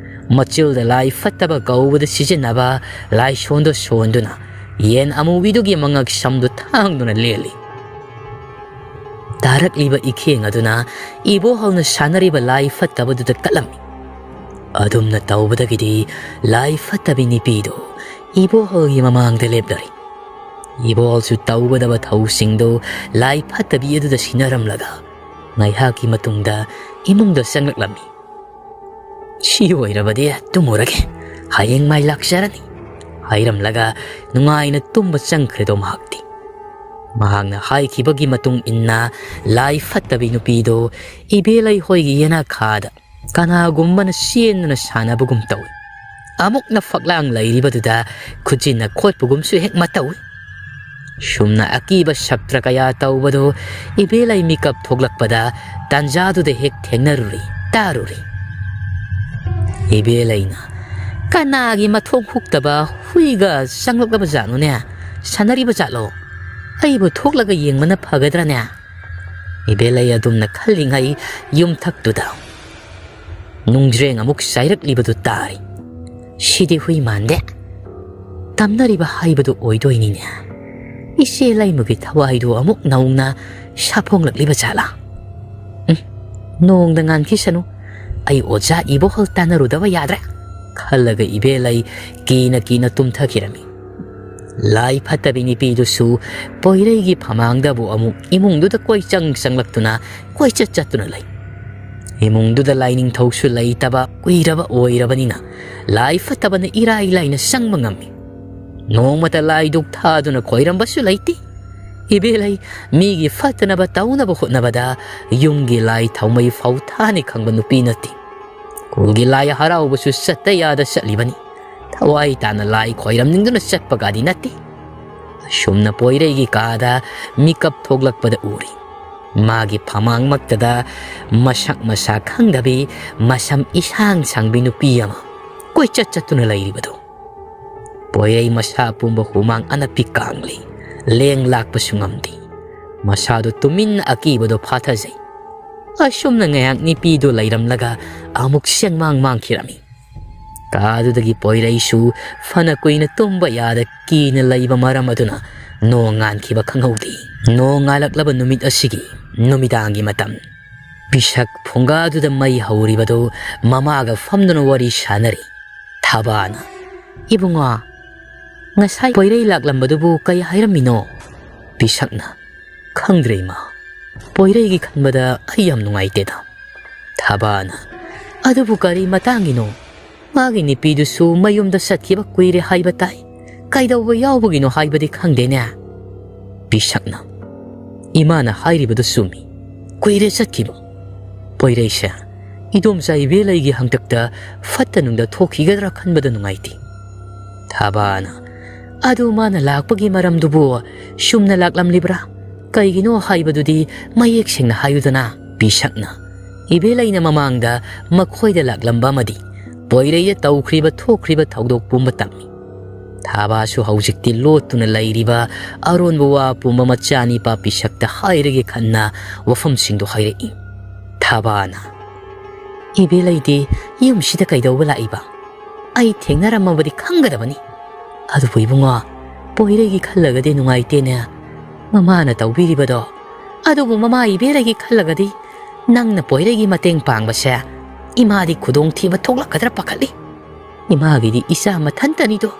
ꯃꯆꯤꯜꯗ ꯂꯥꯏ ꯐꯠꯇꯕ ꯀꯧꯕꯗ ꯁꯤꯖꯤꯟꯅꯕ ꯂꯥꯏꯁꯣꯟꯗꯨ ꯁꯣꯟꯗꯨꯅ, ꯌꯦꯟ ꯑꯃꯨꯕꯤꯗꯨꯒꯤ ꯃꯉꯛ ꯁꯝꯗꯨ ꯊꯥꯡꯗꯨꯅ ꯂꯦꯜꯂꯤ꯫ ꯇꯥꯔꯛꯂꯤꯕ ꯏꯈꯦꯡ ꯑꯗꯨꯅ ꯏꯕꯣꯍꯜꯅ ꯁꯥꯟꯅꯔꯤꯕ ꯂꯥꯏ ꯐꯠꯇꯕꯗꯨꯗ ꯀꯠꯂꯝꯃꯤ꯫ ꯑꯗꯨꯝꯅ ꯇꯧꯕꯗꯒꯤꯗꯤ ꯂꯥꯏ ꯐꯠꯇꯕꯤ ꯅꯨꯄꯤꯗꯨ ꯏꯕꯣꯍꯜꯒꯤ ꯃꯃꯥꯡꯗ ꯂꯦꯞꯂꯔꯤ꯫ ꯏꯕꯣꯍꯜꯁꯨ ꯇꯧꯒꯗꯕ ꯊꯧꯁꯤꯡꯗꯨ ꯂꯥꯏ ꯐꯠꯇꯕꯤ ꯑꯗꯨꯗ ꯁꯤꯟꯅꯔꯝꯂꯒ ꯉꯥꯏꯍꯥꯛꯀꯤ ꯃꯇꯨꯡꯗ ꯏꯃꯨꯡꯗ ꯆꯪꯂꯛꯂꯝꯃꯤ꯫ "ꯁꯤ ꯑꯣꯏꯔꯕꯗꯤ ꯇꯨꯝꯃꯨꯔꯒꯦ, ꯍꯌꯦꯡ ꯃꯥꯏ ꯂꯥꯛꯆꯔꯅꯤ" ꯍꯥꯏꯔꯝꯂꯒ ꯅꯨꯡꯉꯥꯏꯅ ꯇꯨꯝꯕ ꯆꯪꯈ꯭ꯔꯦꯗꯣ ꯃꯍꯥꯛꯇꯤ꯫ ꯃꯍꯥꯛꯅ ꯍꯥꯏꯈꯤꯕꯒꯤ ꯃꯇꯨꯡ ꯏꯟꯅ ꯂꯥꯏ ꯐꯠꯇꯕꯤ ꯅꯨꯄꯤꯗꯨ ꯏꯕꯦꯂꯩ ꯍꯣꯏꯒꯤ ꯌꯦꯅꯈꯥꯗ ꯀꯅꯥꯒꯨꯝꯕꯅ ꯆꯦꯟꯗꯨꯅ ꯁꯥꯟꯅꯕꯒꯨꯝ ꯇꯧꯏ꯫ ꯑꯃꯨꯛꯅ ꯐꯛꯂꯥꯡ ꯂꯩꯔꯤꯕꯗꯨꯗ ꯈꯨꯖꯤꯟꯅ ꯈꯣꯠꯄꯒꯨꯝꯁꯨ ꯍꯦꯛ ꯃꯇꯧꯏ꯫ ꯁꯨꯝꯅ ꯑꯀꯤꯕ ꯁꯛꯇ꯭ꯔ ꯀꯌꯥ ꯇꯧꯕꯗꯨ ꯏꯕꯦꯂꯩ ꯃꯤꯀꯞ ꯊꯣꯛꯂꯛꯄꯗ ꯇꯥꯟꯖꯥꯗꯨꯗ ꯍꯦꯛ ꯊꯦꯡꯅꯔꯨꯔꯤ, ꯇꯥꯔꯨꯔꯤ꯫ ꯏꯕꯦꯂꯩꯅ, "ꯀꯅꯥꯒꯤ ꯃꯊꯣꯡ ꯍꯨꯛꯇꯕ ꯍꯨꯏꯒ ꯆꯪꯂꯛꯂꯕ ꯖꯥꯠꯅꯣꯅꯦ? ꯁꯥꯟꯅꯔꯤꯕ ꯖꯥꯠꯂꯣ? ꯑꯩꯕꯨ ꯊꯣꯛꯂꯒ ꯌꯦꯡꯕꯅ ꯐꯒꯗ꯭ꯔꯅꯦ?" ꯏꯕꯦꯂꯩ ꯑꯗꯨꯝꯅ ꯈꯜꯂꯤꯉꯩ ꯌꯨꯝꯊꯛꯇꯨꯗ ꯅꯨꯡꯖ꯭ꯔꯦꯡ ꯑꯃꯨꯛ ꯆꯥꯏꯔꯛꯂꯤꯕꯗꯨ ꯇꯥꯔꯤ꯫ "ꯁꯤꯗꯤ ꯍꯨꯏ ꯃꯥꯟꯗꯦ꯫ ꯇꯝꯅꯔꯤꯕ ꯍꯥꯏꯕꯗꯨ ꯑꯣꯏꯗꯣꯏꯅꯤꯅꯦ꯫ ꯏꯆꯦ ꯂꯩꯃꯒꯤ ꯊꯋꯥꯏꯗꯨ ꯑꯃꯨꯛ ꯅꯧꯅ ꯁꯥꯐꯣꯡꯂꯛꯂꯤꯕ ꯖꯥꯠꯂꯥ? ꯎꯝ, ꯅꯣꯡꯗ ꯉꯥꯟꯈꯤꯁꯅꯨ꯫ ꯑꯩ ꯑꯣꯖꯥ ꯏꯕꯣꯍꯜ ꯇꯥꯟꯅꯔꯨꯗꯕ ꯌꯥꯗ꯭ꯔꯦ" ꯈꯜꯂꯒ ꯏꯕꯦꯂꯩ ꯀꯤꯅ ꯀꯤꯅ ꯇꯨꯝꯊꯈꯤꯔꯝꯃꯤ꯫ ꯂꯥꯏ ꯐꯠꯇꯕꯤ ꯅꯨꯄꯤꯗꯨꯁꯨ ꯄꯣꯏꯔꯩꯒꯤ ꯐꯃꯥꯡꯗꯕꯨ ꯑꯃꯨꯛ ꯏꯃꯨꯡꯗꯨꯗ ꯀꯣꯏꯆꯪ ꯆꯪꯂꯛꯇꯨꯅ ꯀꯣꯏꯆꯠ ꯆꯠꯇꯨꯅ ꯂꯩ꯫ ꯏꯃꯨꯡꯗꯨꯗ ꯂꯥꯏꯅꯤꯡꯊꯧꯁꯨ ꯂꯩꯇꯕ ꯀꯨꯏꯔꯕ ꯑꯣꯏꯔꯕꯅꯤꯅ ꯂꯥꯏ ꯐꯠꯇꯕꯅ ꯏꯔꯥꯏ ꯂꯥꯏꯅ ꯆꯪꯕ ꯉꯝꯃꯤ꯫ ꯅꯣꯡꯃꯇ ꯂꯥꯏ ꯙꯨꯛ ꯊꯥꯗꯨꯅ ꯈꯣꯏꯔꯝꯕꯁꯨ ꯂꯩꯇꯦ꯫ ꯏꯕꯦꯂꯩ ꯃꯤꯒꯤ ꯐꯠꯇꯅꯕ ꯇꯧꯅꯕ ꯍꯣꯠꯅꯕꯗ ꯌꯨꯝꯒꯤ ꯂꯥꯏ ꯊꯥꯎꯃꯩ ꯐꯥꯎ ꯊꯥꯅꯤ ꯈꯪꯕ ꯅꯨꯄꯤ ꯅꯠꯇꯦ꯫ ꯈꯨꯜꯒꯤ ꯂꯥꯏ ꯍꯔꯥꯎꯕꯁꯨ ꯆꯠꯇ ꯌꯥꯗ ꯆꯠꯂꯤꯕꯅꯤ꯫ ꯊꯋꯥꯏ ꯇꯥꯅ ꯂꯥꯏ ꯈꯣꯏꯔꯝꯅꯤꯡꯗꯨꯅ ꯆꯠꯄꯒꯗꯤ ꯅꯠꯇꯦ꯫ ꯑꯁꯨꯝꯅ ꯄꯣꯏꯔꯩꯒꯤ ꯀꯥꯗ ꯃꯤꯀꯞ ꯊꯣꯛꯂꯛꯄꯗ ꯎꯔꯤ꯫ ꯃꯥꯒꯤ ꯐꯃꯥꯡꯃꯛꯇꯗ ꯃꯁꯛ ꯃꯁꯥ ꯈꯪꯗꯕꯤ, ꯃꯁꯝ ꯏꯁꯥꯡ ꯁꯥꯡꯕꯤ ꯅꯨꯄꯤ ꯑꯃ ꯀꯣꯏꯆꯠ ꯆꯠꯇꯨꯅ ꯂꯩꯔꯤꯕꯗꯨ꯫ ꯄꯣꯏꯔꯩ ꯃꯁꯥ ꯄꯨꯝꯕ ꯍꯨꯃꯥꯡ ꯑꯅꯞꯄꯤ ꯀꯥꯡꯂꯤ꯫ ꯂꯦꯡ ꯂꯥꯛꯄꯁꯨ ꯉꯝꯗꯦ꯫ ꯃꯁꯥꯗꯨ ꯇꯨꯃꯤꯟꯅ ꯑꯀꯤꯕꯗꯣ ꯐꯥꯊꯖꯩ꯫ ꯑꯁꯨꯝꯅ ꯉꯥꯏꯍꯥꯛ ꯅꯤꯄꯤꯗꯨ ꯂꯩꯔꯝꯂꯒ ꯑꯃꯨꯛ ꯁꯦꯡꯃꯥꯡ ꯃꯥꯡꯈꯤꯔꯝꯃꯤ꯫ ꯀꯥꯗꯨꯗꯒꯤ ꯄꯣꯏꯔꯩꯁꯨ ꯐꯅ ꯀꯨꯏꯅ ꯇꯨꯝꯕ ꯌꯥꯗ ꯀꯤꯅ ꯂꯩꯕ ꯃꯔꯝ ꯑꯗꯨꯅ ꯅꯣꯡ ꯉꯥꯟꯈꯤꯕ ꯈꯪꯍꯧꯗꯦ꯫ ꯅꯣꯡ ꯉꯥꯜꯂꯛꯂꯕ ꯅꯨꯃꯤꯠ ꯑꯁꯤꯒꯤ ꯅꯨꯃꯤꯗꯥꯡꯒꯤ ꯃꯇꯝ꯫ ꯄꯤꯁꯛ ꯐꯨꯡꯒꯥꯗꯨꯗ ꯃꯩ ꯍꯧꯔꯤꯕꯗꯨ ꯃꯃꯥꯒ ꯐꯝꯗꯨꯅ ꯋꯥꯔꯤ ꯁꯥꯟꯅꯔꯤ꯫ ꯊꯥꯕꯥꯅ, "ꯏꯕꯨꯡꯉꯣ, ꯉꯁꯥꯏ ꯄꯣꯏꯔꯩ ꯂꯥꯛꯂꯝꯕꯗꯨꯕꯨ ꯀꯩ ꯍꯥꯏꯔꯝꯃꯤꯅꯣ?" ꯄꯤꯁꯛꯅ, "ꯈꯪꯗ꯭ꯔꯦ ꯏꯃꯥ, ꯄꯣꯏꯔꯩꯒꯤ ꯈꯟꯕꯗ ꯑꯩ ꯌꯥꯝ ꯅꯨꯡꯉꯥꯏꯇꯦꯗ꯫" ꯊꯥꯕꯥꯅ, "ꯑꯗꯨꯕꯨ ꯀꯔꯤ ꯃꯇꯥꯡꯒꯤꯅꯣ? ꯃꯥꯒꯤ ꯅꯨꯄꯤꯗꯨꯁꯨ ꯃꯌꯨꯝꯗ ꯆꯠꯈꯤꯕ ꯀꯨꯏꯔꯦ ꯍꯥꯏꯕ ꯇꯥꯏ꯫ ꯀꯩꯗꯧꯕ ꯌꯥꯎꯕꯒꯤꯅꯣ ꯍꯥꯏꯕꯗꯤ ꯈꯪꯗꯦꯅꯦ꯫" ꯄꯤꯁꯛꯅ, "ꯏꯃꯥꯅ ꯍꯥꯏꯔꯤꯕꯗꯨ ꯆꯨꯝꯃꯤ꯫ ꯀꯨꯏꯔꯦ ꯆꯠꯈꯤꯕ꯫ ꯄꯣꯏꯔꯩꯁꯦ ꯏꯗꯣꯝꯆꯥ ꯏꯕꯦꯂꯩꯒꯤ ꯍꯪꯇꯛꯇ ꯐꯠꯇ ꯅꯨꯡꯗ ꯊꯣꯛꯈꯤꯒꯗ꯭ꯔꯥ ꯈꯟꯕꯗ ꯅꯨꯡꯉꯥꯏꯇꯦ꯫" ꯊꯥꯕꯥꯅ, "ꯑꯗꯨ ꯃꯥꯅ ꯂꯥꯛꯄꯒꯤ ꯃꯔꯝꯗꯨꯕꯨ ꯆꯨꯝꯅ ꯂꯥꯛꯂꯝꯂꯤꯕ꯭ꯔꯥ? ꯀꯩꯒꯤꯅꯣ ꯍꯥꯏꯕꯗꯨꯗꯤ ꯃꯌꯦꯛ ꯁꯦꯡꯅ ꯍꯥꯏꯌꯨꯗꯅ꯫" ꯄꯤꯁꯛꯅ, "ꯏꯕꯦꯂꯩꯅ ꯃꯃꯥꯡꯗ ꯃꯈꯣꯏꯗ ꯂꯥꯛꯂꯝꯕ ꯑꯃꯗꯤ ꯄꯣꯏꯔꯩꯗ ꯇꯧꯈ꯭ꯔꯤꯕ ꯊꯣꯛꯈ꯭ꯔꯤꯕ ꯊꯧꯗꯣꯛ ꯄꯨꯝꯕ ꯇꯝꯃꯤ꯫" ꯊꯥꯕꯥꯁꯨ ꯍꯧꯖꯤꯛꯇꯤ ꯂꯣꯠꯇꯨꯅ ꯂꯩꯔꯤꯕ ꯑꯔꯣꯟꯕ ꯋꯥ ꯄꯨꯝꯕ ꯃꯆꯥꯅꯤꯄꯥ ꯄꯤꯁꯛꯇ ꯍꯥꯏꯔꯒꯦ ꯈꯟꯅ ꯋꯥꯐꯝꯁꯤꯡꯗꯨ ꯍꯥꯏꯔꯛꯏ꯫ ꯊꯥꯕꯥꯅ, "ꯏꯕꯦꯂꯩꯗꯤ ꯌꯨꯝꯁꯤꯗ ꯀꯩꯗꯧꯕ ꯂꯥꯛꯏꯕ? ꯑꯩ ꯊꯦꯡꯅꯔꯝꯃꯕꯗꯤ ꯈꯪꯒꯗꯕꯅꯤ꯫ ꯑꯗꯨꯕꯨ ꯏꯕꯨꯡꯉꯣ, ꯄꯣꯏꯔꯩꯒꯤ ꯈꯜꯂꯒꯗꯤ ꯅꯨꯡꯉꯥꯏꯇꯦꯅꯦ꯫ ꯃꯃꯥꯅ ꯇꯧꯕꯤꯔꯤꯕꯗꯣ꯫ ꯑꯗꯨꯕꯨ ꯃꯃꯥ ꯏꯕꯦꯂꯩꯒꯤ ꯈꯜꯂꯒꯗꯤ ꯅꯪꯅ ꯄꯣꯏꯔꯩꯒꯤ ꯃꯇꯦꯡ ꯄꯥꯡꯕꯁꯦ ꯏꯃꯥꯗꯤ ꯈꯨꯗꯣꯡꯊꯤꯕ ꯊꯣꯛꯂꯛꯀꯗ꯭ꯔꯥ ꯄꯥꯈꯠꯂꯤ꯫ ꯏꯃꯥꯒꯤꯗꯤ ꯏꯆꯥ ꯃꯊꯟꯇꯅꯤꯗꯣ꯫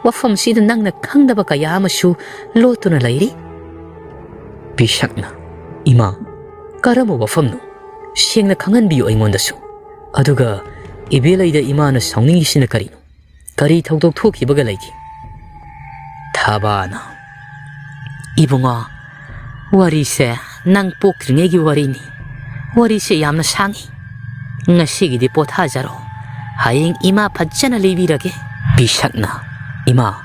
ꯋꯥꯐꯝꯁꯤꯗ ꯅꯪꯅ ꯈꯪꯗꯕ ꯀꯌꯥ ꯑꯃꯁꯨ ꯂꯣꯠꯇꯨꯅ ꯂꯩꯔꯤ꯫" ꯄꯤꯁꯛꯅ, "ꯏꯃꯥ, ꯀꯔꯝꯕ ꯋꯥꯐꯝꯅꯣ? ꯁꯦꯡꯅ ꯈꯪꯍꯟꯕꯤꯌꯨ ꯑꯩꯉꯣꯟꯗꯁꯨ꯫ ꯑꯗꯨꯒ ꯏꯕꯦꯂꯩꯗ ꯏꯃꯥꯅ ꯁꯥꯎꯅꯤꯡꯉꯤꯁꯤꯅ ꯀꯔꯤꯅꯣ? ꯀꯔꯤ ꯊꯧꯗꯣꯛ ꯊꯣꯛꯈꯤꯕꯒ ꯂꯩꯒꯦ?" ꯊꯥꯕꯥꯅ, "ꯏꯕꯨꯡꯉꯣ, ꯋꯥꯔꯤꯁꯦ ꯅꯪ ꯄꯣꯛꯇ꯭ꯔꯤꯉꯩꯒꯤ ꯋꯥꯔꯤꯅꯤ꯫ ꯋꯥꯔꯤꯁꯦ ꯌꯥꯝꯅ ꯁꯥꯡꯉꯤ꯫ ꯉꯁꯤꯒꯤꯗꯤ ꯄꯣꯊꯥꯖꯔꯣ꯫ ꯍꯌꯦꯡ ꯏꯃꯥ ꯐꯖꯅ ꯂꯤꯕꯤꯔꯒꯦ꯫" ꯄꯤꯁꯛꯅ, "ꯏꯃꯥ,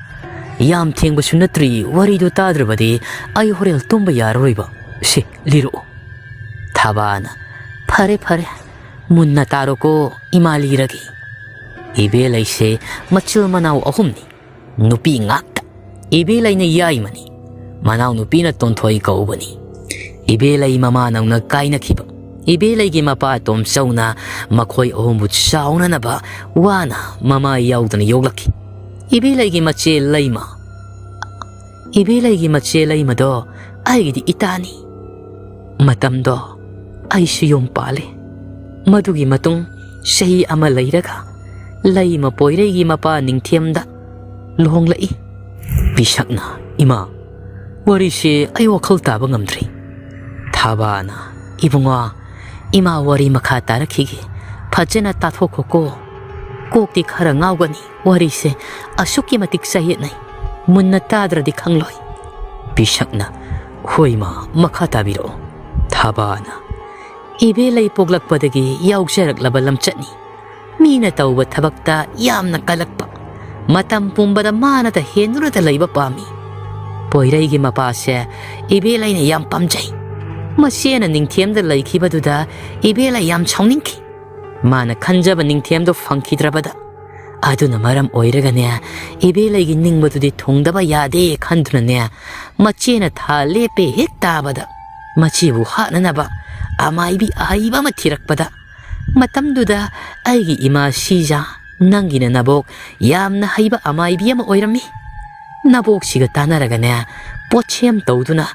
ꯌꯥꯝ ꯊꯦꯡꯕꯁꯨ ꯅꯠꯇ꯭ꯔꯤ, ꯋꯥꯔꯤꯗꯨ ꯇꯥꯗ꯭ꯔꯕꯗꯤ ꯑꯩ ꯍꯣꯔꯦꯟ ꯇꯨꯝꯕ ꯌꯥꯔꯔꯣꯏꯕ꯫ ꯁꯤ, ꯂꯤꯔꯛꯑꯣ꯫" ꯊꯥꯕꯥꯅ, "ꯐꯔꯦ, ꯐꯔꯦ, ꯃꯨꯟꯅ ꯇꯥꯔꯣꯀꯣ, ꯏꯃꯥ ꯂꯤꯔꯒꯦ꯫ ꯏꯕꯦꯂꯩꯁꯦ ꯃꯆꯤꯜ ꯃꯅꯥꯎ ꯑꯍꯨꯝꯅꯤ, ꯅꯨꯄꯤ ꯉꯥꯛꯇ꯫ ꯏꯕꯦꯂꯩꯅ ꯌꯥꯏꯃꯅꯤ, ꯃꯅꯥꯎꯅꯨꯄꯤꯅ ꯇꯣꯟꯊꯣꯏ ꯀꯧꯕꯅꯤ꯫ ꯏꯕꯦꯂꯩ ꯃꯃꯥ ꯅꯧꯅ ꯀꯥꯏꯅꯈꯤꯕ꯫ ꯏꯕꯦꯂꯩꯒꯤ ꯃꯄꯥ ꯇꯣꯝꯆꯧꯅ ꯃꯈꯣꯏ ꯑꯍꯨꯝꯕꯨ ꯆꯥꯎꯅꯅꯕ ꯋꯥꯅ ꯃꯃꯥ ꯌꯥꯎꯗꯅ ꯌꯣꯛꯂꯛꯈꯤ꯫ ꯏꯕꯦꯂꯩꯒꯤ ꯃꯆꯦ ꯂꯩꯃ, ꯏꯕꯦꯂꯩꯒꯤ ꯃꯆꯦ ꯂꯩꯃꯗꯣ ꯑꯩꯒꯤꯗꯤ ꯏꯇꯥꯅꯤ꯫ ꯃꯇꯝꯗꯣ ꯑꯩꯁꯨ ꯌꯨꯝ ꯄꯥꯜꯂꯦ꯫ ꯃꯗꯨꯒꯤ ꯃꯇꯨꯡ ꯆꯍꯤ ꯑꯃ ꯂꯩꯔꯒ ꯂꯩꯃ ꯄꯣꯏꯔꯩꯒꯤ ꯃꯄꯥ ꯅꯤꯡꯊꯦꯝꯗ ꯂꯨꯍꯣꯡꯂꯛꯏ꯫ ꯄꯤꯁꯛꯅ, "ꯏꯃꯥ, ꯋꯥꯔꯤꯁꯦ ꯑꯩ ꯋꯥꯈꯜ ꯇꯥꯕ ꯉꯝꯗ꯭ꯔꯤ꯫" ꯊꯥꯕꯥꯅ, "ꯏꯕꯨꯡꯉꯣ, ꯏꯃꯥ ꯋꯥꯔꯤ ꯃꯈꯥ ꯇꯥꯔꯛꯈꯤꯒꯦ꯫ ꯐꯖꯅ ꯇꯥꯊꯣꯛꯈꯣꯀꯣ꯫ ꯀꯣꯛꯇꯤ ꯈꯔ ꯉꯥꯎꯒꯅꯤ꯫ ꯋꯥꯔꯤꯁꯦ ꯑꯁꯨꯛꯀꯤ ꯃꯇꯤꯛ ꯆꯌꯦꯠꯅꯩ꯫ ꯃꯨꯟꯅ ꯇꯥꯗ꯭ꯔꯗꯤ ꯈꯪꯂꯣꯏ꯫" ꯄꯤꯁꯛꯅ, "ꯍꯣꯏ ꯃꯥ, ꯃꯈꯥ ꯇꯥꯕꯤꯔꯛꯑꯣ꯫" ꯊꯥꯕꯥꯅ, "ꯏꯕꯦꯂꯩ ꯄꯣꯛꯂꯛꯄꯗꯒꯤ ꯌꯥꯎꯖꯔꯛꯂꯕ ꯂꯝꯆꯠꯅꯤ꯫ ꯃꯤꯅ ꯇꯧꯕ ꯊꯕꯛꯇ ꯌꯥꯝꯅ ꯀꯜꯂꯛꯄ, ꯃꯇꯝ ꯄꯨꯝꯕꯗ ꯃꯥꯅꯇ ꯍꯦꯟꯗꯨꯅꯇ ꯂꯩꯕ ꯄꯥꯝꯃꯤ꯫ ꯄꯣꯏꯔꯩꯒꯤ ꯃꯄꯥꯁꯦ ꯏꯕꯦꯂꯩꯅ ꯌꯥꯝ ꯄꯥꯝꯖꯩ꯫ ꯃꯆꯦꯅ ꯅꯤꯡꯊꯦꯝꯗ ꯂꯩꯈꯤꯕꯗꯨꯗ ꯏꯕꯦꯂꯩ ꯌꯥꯝ ꯁꯥꯎꯅꯤꯡꯈꯤ꯫ ꯃꯥꯅ ꯈꯟꯖꯕ ꯅꯤꯡꯊꯦꯝꯗꯣ ꯐꯪꯈꯤꯗ꯭ꯔꯕꯗ, ꯑꯗꯨꯅ ꯃꯔꯝ ꯑꯣꯏꯔꯒꯅꯦ, ꯏꯕꯦꯂꯩꯒꯤ ꯅꯤꯡꯕꯗꯨꯗꯤ ꯊꯨꯡꯗꯕ ꯌꯥꯗꯦ ꯈꯟꯗꯨꯅꯅꯦ, ꯃꯆꯦꯅ ꯊꯥ ꯂꯦꯞꯄꯦ ꯍꯦꯛ ꯇꯥꯕꯗ ꯃꯆꯦꯕꯨ ꯍꯥꯠꯅꯅꯕ ꯑꯃꯥꯏꯕꯤ ꯑꯍꯩꯕ ꯑꯃ ꯊꯤꯔꯛꯄꯗ, ꯃꯇꯝꯗꯨꯗ ꯑꯩꯒꯤ ꯏꯃꯥ ꯁꯤꯖꯥ, ꯅꯪꯒꯤꯅ ꯅꯕꯣꯛ ꯌꯥꯝꯅ ꯍꯩꯕ ꯑꯃꯥꯏꯕꯤ ꯑꯃ ꯑꯣꯏꯔꯝꯃꯤ꯫ ꯅꯕꯣꯛꯁꯤꯒ ꯇꯥꯟꯅꯔꯒꯅꯦ, ꯄꯣꯠꯁꯦꯝ ꯇꯧꯗꯨꯅ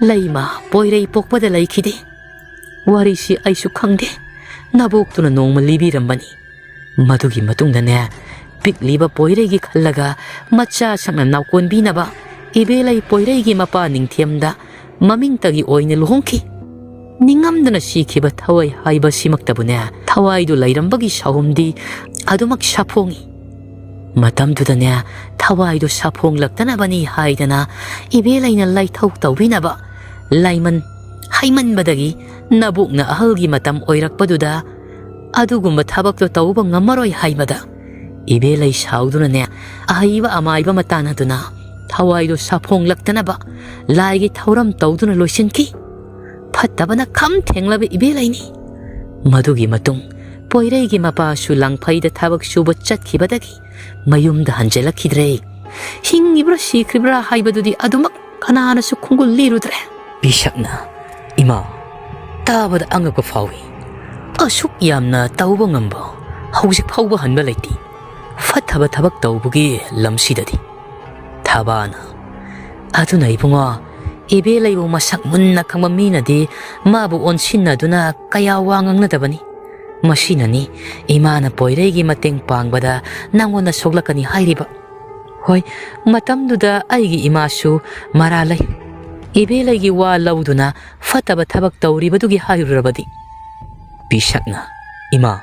ꯂꯩꯃ ꯄꯣꯏꯔꯩ ꯄꯣꯛꯄꯗ ꯂꯩꯈꯤꯗꯦ꯫ ꯋꯥꯔꯤꯁꯤ ꯑꯩꯁꯨ ꯈꯪꯗꯦ, ꯅꯕꯣꯛꯇꯨꯅ ꯅꯣꯡꯃ ꯂꯤꯕꯤꯔꯝꯕꯅꯤ꯫ ꯃꯗꯨꯒꯤ ꯃꯇꯨꯡꯗꯅꯦ, ꯄꯤꯛꯂꯤꯕ ꯄꯣꯏꯔꯩꯒꯤ ꯈꯜꯂꯒ ꯃꯆꯥ ꯁꯛꯅ ꯅꯥꯎꯀꯣꯟꯕꯤꯅꯕ ꯏꯕꯦꯂꯩ ꯄꯣꯏꯔꯩꯒꯤ ꯃꯄꯥ ꯅꯤꯡꯊꯦꯝꯗ ꯃꯃꯤꯡꯇꯒꯤ ꯑꯣꯏꯅ ꯂꯨꯍꯣꯡꯈꯤ꯫ ꯅꯤꯡꯉꯝꯗꯅ ꯁꯤꯈꯤꯕ ꯊꯋꯥꯏ ꯍꯥꯏꯕꯁꯤꯃꯛꯇꯕꯨꯅꯦ, ꯊꯋꯥꯏꯗꯨ ꯂꯩꯔꯝꯕꯒꯤ ꯁꯥꯍꯨꯝꯗꯤ ꯑꯗꯨꯃꯛ ꯁꯥꯐꯣꯡꯏ꯫ ꯃꯇꯝꯗꯨꯗꯅꯦ, ꯊꯋꯥꯏꯗꯨ ꯁꯥꯐꯣꯡꯂꯛꯇꯅꯕꯅꯤ ꯍꯥꯏꯗꯅ ꯏꯕꯦꯂꯩꯅ ꯂꯥꯏꯊꯧ ꯇꯧꯕꯤꯅꯕ ꯂꯥꯏꯃꯟ ꯍꯥꯏꯃꯟꯕꯗꯒꯤ ꯅꯕꯣꯛꯅ ꯑꯍꯜꯒꯤ ꯃꯇꯝ ꯑꯣꯏꯔꯛꯄꯗꯨꯗ ꯑꯗꯨꯒꯨꯝꯕ ꯊꯕꯛꯇꯣ ꯇꯧꯕ ꯉꯝꯃꯔꯣꯏ ꯍꯥꯏꯕꯗ ꯏꯕꯦꯂꯩ ꯁꯥꯎꯗꯨꯅꯅꯦ, ꯑꯍꯩꯕ ꯑꯃꯥꯏꯕ ꯑꯃ ꯇꯥꯟꯅꯗꯨꯅ ꯊꯋꯥꯏꯗꯣ ꯁꯥꯐꯣꯡꯂꯛꯇꯅꯕ ꯂꯥꯏꯒꯤ ꯊꯧꯔꯝ ꯇꯧꯗꯨꯅ ꯂꯣꯏꯁꯤꯟꯈꯤ꯫ ꯐꯠꯇꯕꯅ ꯈꯝ ꯊꯦꯡꯂꯕ ꯏꯕꯦꯂꯩꯅꯤ꯫ ꯃꯗꯨꯒꯤ ꯃꯇꯨꯡ ꯄꯣꯏꯔꯩꯒꯤ ꯃꯄꯥꯁꯨ ꯂꯥꯡꯐꯩꯗ ꯊꯕꯛ ꯁꯨꯕ ꯆꯠꯈꯤꯕꯗꯒꯤ ꯃꯌꯨꯝꯗ ꯍꯟꯖꯤꯜꯂꯛꯈꯤꯗ꯭ꯔꯦ꯫ ꯍꯤꯡꯉꯤꯕ꯭ꯔꯥ ꯁꯤꯈ꯭ꯔꯤꯕ꯭ꯔꯥ ꯍꯥꯏꯕꯗꯨꯗꯤ ꯑꯗꯨꯃꯛ ꯀꯅꯥꯅꯁꯨ ꯈꯣꯡꯒꯨꯜ ꯂꯤꯔꯨꯗ꯭ꯔꯦ꯫ ꯕꯤꯁꯛꯅ, "ꯏꯃꯥ, ꯇꯥꯕꯗ ꯑꯉꯛꯄ ꯐꯥꯎꯏ꯫ ꯑꯁꯨꯛ ꯌꯥꯝꯅ ꯇꯧꯕ ꯉꯝꯕ ꯍꯧꯖꯤꯛ ꯐꯥꯎꯕ ꯍꯟꯕ ꯂꯩꯇꯦ꯫ ꯐꯠꯇꯕ ꯊꯕꯛ ꯇꯧꯕꯒꯤ ꯂꯝꯁꯤꯗꯗꯤ꯫" ꯊꯥꯕꯥꯅ, "ꯑꯗꯨꯅ ꯏꯕꯨꯡꯉꯣ, ꯏꯕꯦꯂꯩꯕꯨ ꯃꯁꯛ ꯃꯨꯟꯅ ꯈꯪꯕ ꯃꯤꯅꯗꯤ ꯃꯥꯕꯨ ꯑꯣꯟꯁꯤꯟꯅꯗꯨꯅ ꯀꯌꯥ ꯋꯥ ꯉꯥꯡꯅꯗꯕꯅꯤ꯫ ꯃꯁꯤꯅꯅꯤ ꯏꯃꯥꯅ ꯄꯣꯏꯔꯩꯒꯤ ꯃꯇꯦꯡ ꯄꯥꯡꯕꯗ ꯅꯪꯉꯣꯟꯗ ꯁꯣꯛꯂꯛꯀꯅꯤ ꯍꯥꯏꯔꯤꯕ꯫ ꯍꯣꯏ, ꯃꯇꯝꯗꯨꯗ ꯑꯩꯒꯤ ꯏꯃꯥꯁꯨ ꯃꯔꯥ ꯂꯩ꯫ ꯏꯕꯦꯂꯩꯒꯤ ꯋꯥ ꯂꯧꯗꯨꯅ ꯐꯠꯇꯕ ꯊꯕꯛ ꯇꯧꯔꯤꯕꯗꯨꯒꯤ ꯍꯥꯏꯔꯨꯔꯕꯗꯤ꯫" ꯕꯤꯁꯛꯅ, "ꯏꯃꯥ,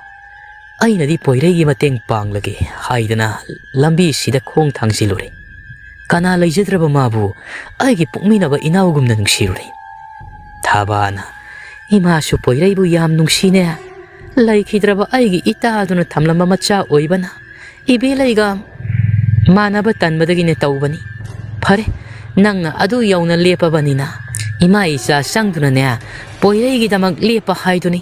ꯑꯩꯅꯗꯤ ꯄꯣꯏꯔꯩꯒꯤ ꯃꯇꯦꯡ ꯄꯥꯡꯂꯒꯦ ꯍꯥꯏꯗꯅ ꯂꯝꯕꯤꯁꯤꯗ ꯈꯣꯡ ꯊꯥꯡꯖꯤꯜꯂꯨꯔꯦ꯫ ꯀꯅꯥ ꯂꯩꯖꯗ꯭ꯔꯕ ꯃꯥꯕꯨ ꯑꯩꯒꯤ ꯄꯣꯛꯃꯤꯟꯅꯕ ꯏꯅꯥꯎꯒꯨꯝꯅ ꯅꯨꯡꯁꯤꯔꯨꯔꯦ꯫" ꯊꯥꯕꯥꯅ, "ꯏꯃꯥꯁꯨ ꯄꯣꯏꯔꯩꯕꯨ ꯌꯥꯝ ꯅꯨꯡꯁꯤꯅꯦ꯫ ꯂꯩꯈꯤꯗ꯭ꯔꯕ ꯑꯩꯒꯤ ꯏꯇꯥꯗꯨꯅ ꯊꯝꯂꯝꯕ ꯃꯆꯥ ꯑꯣꯏꯕꯅ ꯏꯕꯦꯂꯩꯒ ꯃꯥꯟꯅꯕ ꯇꯟꯕꯗꯒꯤꯅꯦ ꯇꯧꯕꯅꯤ꯫ ꯐꯔꯦ, ꯅꯪꯅ ꯑꯗꯨ ꯌꯧꯅ ꯂꯦꯞꯄꯕꯅꯤꯅ ꯏꯃꯥ ꯏꯆꯥ ꯆꯪꯗꯨꯅꯅꯦ ꯄꯣꯏꯔꯩꯒꯤꯗꯃꯛ ꯂꯦꯞꯄ ꯍꯥꯏꯗꯨꯅꯤ꯫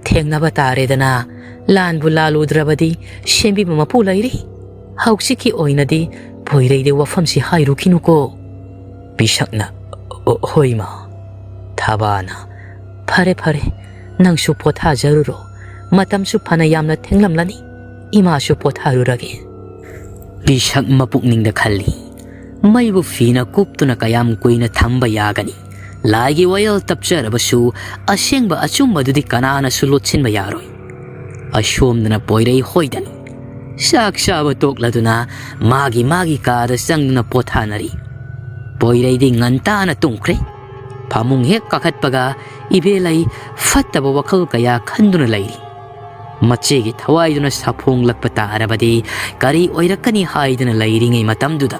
ꯊꯦꯡꯅꯕ ꯇꯥꯔꯦꯗꯅ, ꯂꯥꯟꯕꯨ ꯂꯥꯜꯂꯨꯗ꯭ꯔꯕꯗꯤ ꯁꯦꯝꯕꯤꯕ ꯃꯄꯨ ꯂꯩꯔꯤ꯫ ꯍꯧꯖꯤꯛꯀꯤ ꯑꯣꯏꯅꯗꯤ ꯄꯣꯏꯔꯩꯗ ꯋꯥꯐꯝꯁꯤ ꯍꯥꯏꯔꯨꯈꯤꯅꯨꯀꯣ꯫" ꯕꯤꯁꯛꯅ, "ꯑꯣ, ꯍꯣꯏ ꯏꯃꯥ꯫" ꯊꯥꯕꯥꯅ, "ꯐꯔꯦ, ꯐꯔꯦ, ꯅꯪꯁꯨ ꯄꯣꯊꯥꯖꯔꯨꯔꯣ꯫ ꯃꯇꯝꯁꯨ ꯐꯅ ꯌꯥꯝꯅ ꯊꯦꯡꯂꯝꯂꯅꯤ꯫ ꯏꯃꯥꯁꯨ ꯄꯣꯊꯥꯔꯨꯔꯒꯦ꯫" ꯕꯤꯁꯛ ꯃꯄꯨꯛꯅꯤꯡꯗ ꯈꯜꯂꯤ, "ꯃꯩꯕꯨ ꯐꯤꯅ ꯀꯨꯞꯇꯨꯅ ꯀꯌꯥꯝ ꯀꯨꯏꯅ ꯊꯝꯕ ꯌꯥꯒꯅꯤ? ꯂꯥꯏꯒꯤ ꯋꯥꯌꯦꯜ ꯇꯞꯆꯔꯕꯁꯨ ꯑꯁꯦꯡꯕ ꯑꯆꯨꯝꯕꯗꯨꯗꯤ ꯀꯅꯥꯅꯁꯨ ꯂꯣꯠꯁꯤꯟꯕ ꯌꯥꯔꯣꯏ꯫" ꯑꯁꯣꯝꯗꯅ ꯄꯣꯏꯔꯩ ꯍꯣꯏꯗꯅꯤ꯫ ꯆꯥꯛ ꯆꯥꯕ ꯇꯣꯛꯂꯗꯨꯅ ꯃꯥꯒꯤ ꯃꯥꯒꯤ ꯀꯥꯗ ꯆꯪꯗꯨꯅ ꯄꯣꯊꯥꯅꯔꯤ꯫ ꯄꯣꯏꯔꯩꯗꯤ ꯉꯟꯇꯥꯅ ꯇꯨꯝꯈ꯭ꯔꯦ꯫ ꯐꯃꯨꯡ ꯍꯦꯛ ꯀꯥꯈꯠꯄꯒ ꯏꯕꯦꯂꯩ ꯐꯠꯇꯕ ꯋꯥꯈꯜ ꯀꯌꯥ ꯈꯟꯗꯨꯅ ꯂꯩꯔꯤ꯫ ꯃꯆꯦꯒꯤ ꯊꯋꯥꯏꯗꯨꯅ ꯁꯥꯐꯣꯡꯂꯛꯄ ꯇꯥꯔꯕꯗꯤ ꯀꯔꯤ ꯑꯣꯏꯔꯛꯀꯅꯤ ꯍꯥꯏꯗꯨꯅ ꯂꯩꯔꯤꯉꯩ ꯃꯇꯝꯗꯨꯗ,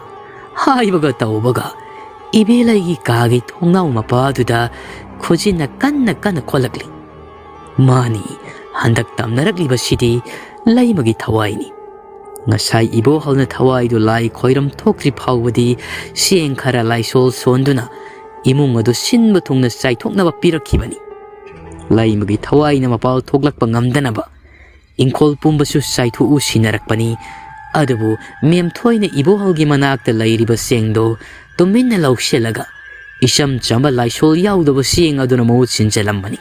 ꯍꯥꯏꯕꯒ ꯇꯧꯕꯒ ꯏꯕꯦꯂꯩꯒꯤ ꯀꯥꯒꯤ ꯊꯣꯡꯅꯥꯎ ꯃꯄꯥꯗꯨꯗ ꯈꯨꯖꯤꯟꯅ ꯀꯟꯅ ꯀꯟꯅ ꯈꯣꯠꯂꯛꯂꯤ꯫ ꯃꯥꯅꯤ, ꯍꯟꯗꯛ ꯇꯝꯅꯔꯛꯂꯤꯕꯁꯤꯗꯤ ꯂꯩꯃꯒꯤ ꯊꯋꯥꯏꯅꯤ꯫ ꯉꯁꯥꯏ ꯏꯕꯣꯍꯜꯅ ꯊꯋꯥꯏꯗꯨ ꯂꯥꯏ ꯈꯣꯏꯔꯝ ꯊꯣꯛꯇ꯭ꯔꯤ ꯐꯥꯎꯕꯗꯤ ꯆꯦꯡ ꯈꯔ ꯂꯥꯏꯁꯣꯜ ꯁꯣꯟꯗꯨꯅ ꯏꯃꯨꯡ ꯑꯗꯨ ꯁꯤꯟꯕ ꯊꯨꯡꯅ ꯆꯥꯏꯊꯣꯛꯅꯕ ꯄꯤꯔꯛꯈꯤꯕꯅꯤ꯫ ꯂꯩꯃꯒꯤ ꯊꯋꯥꯏꯅ ꯃꯄꯥꯜ ꯊꯣꯛꯂꯛꯄ ꯉꯝꯗꯅꯕ ꯏꯪꯈꯣꯜ ꯄꯨꯝꯕꯁꯨ ꯆꯥꯏꯊꯣꯛꯎ ꯁꯤꯟꯅꯔꯛꯄꯅꯤ꯫ ꯑꯗꯨꯕꯨ ꯃꯦꯝꯊꯣꯏꯅ ꯏꯕꯣꯍꯜꯒꯤ ꯃꯅꯥꯛꯇ ꯂꯩꯔꯤꯕ ꯆꯦꯡꯗꯣ ꯇꯨꯃꯤꯟꯅ ꯂꯧꯁꯤꯜꯂꯒ ꯏꯆꯝ ꯆꯝꯕ ꯂꯥꯏꯁꯣꯜ ꯌꯥꯎꯗꯕ ꯆꯦꯡ ꯑꯗꯨꯅ ꯃꯍꯨꯠ ꯁꯤꯟꯖꯜꯂꯝꯕꯅꯤ꯫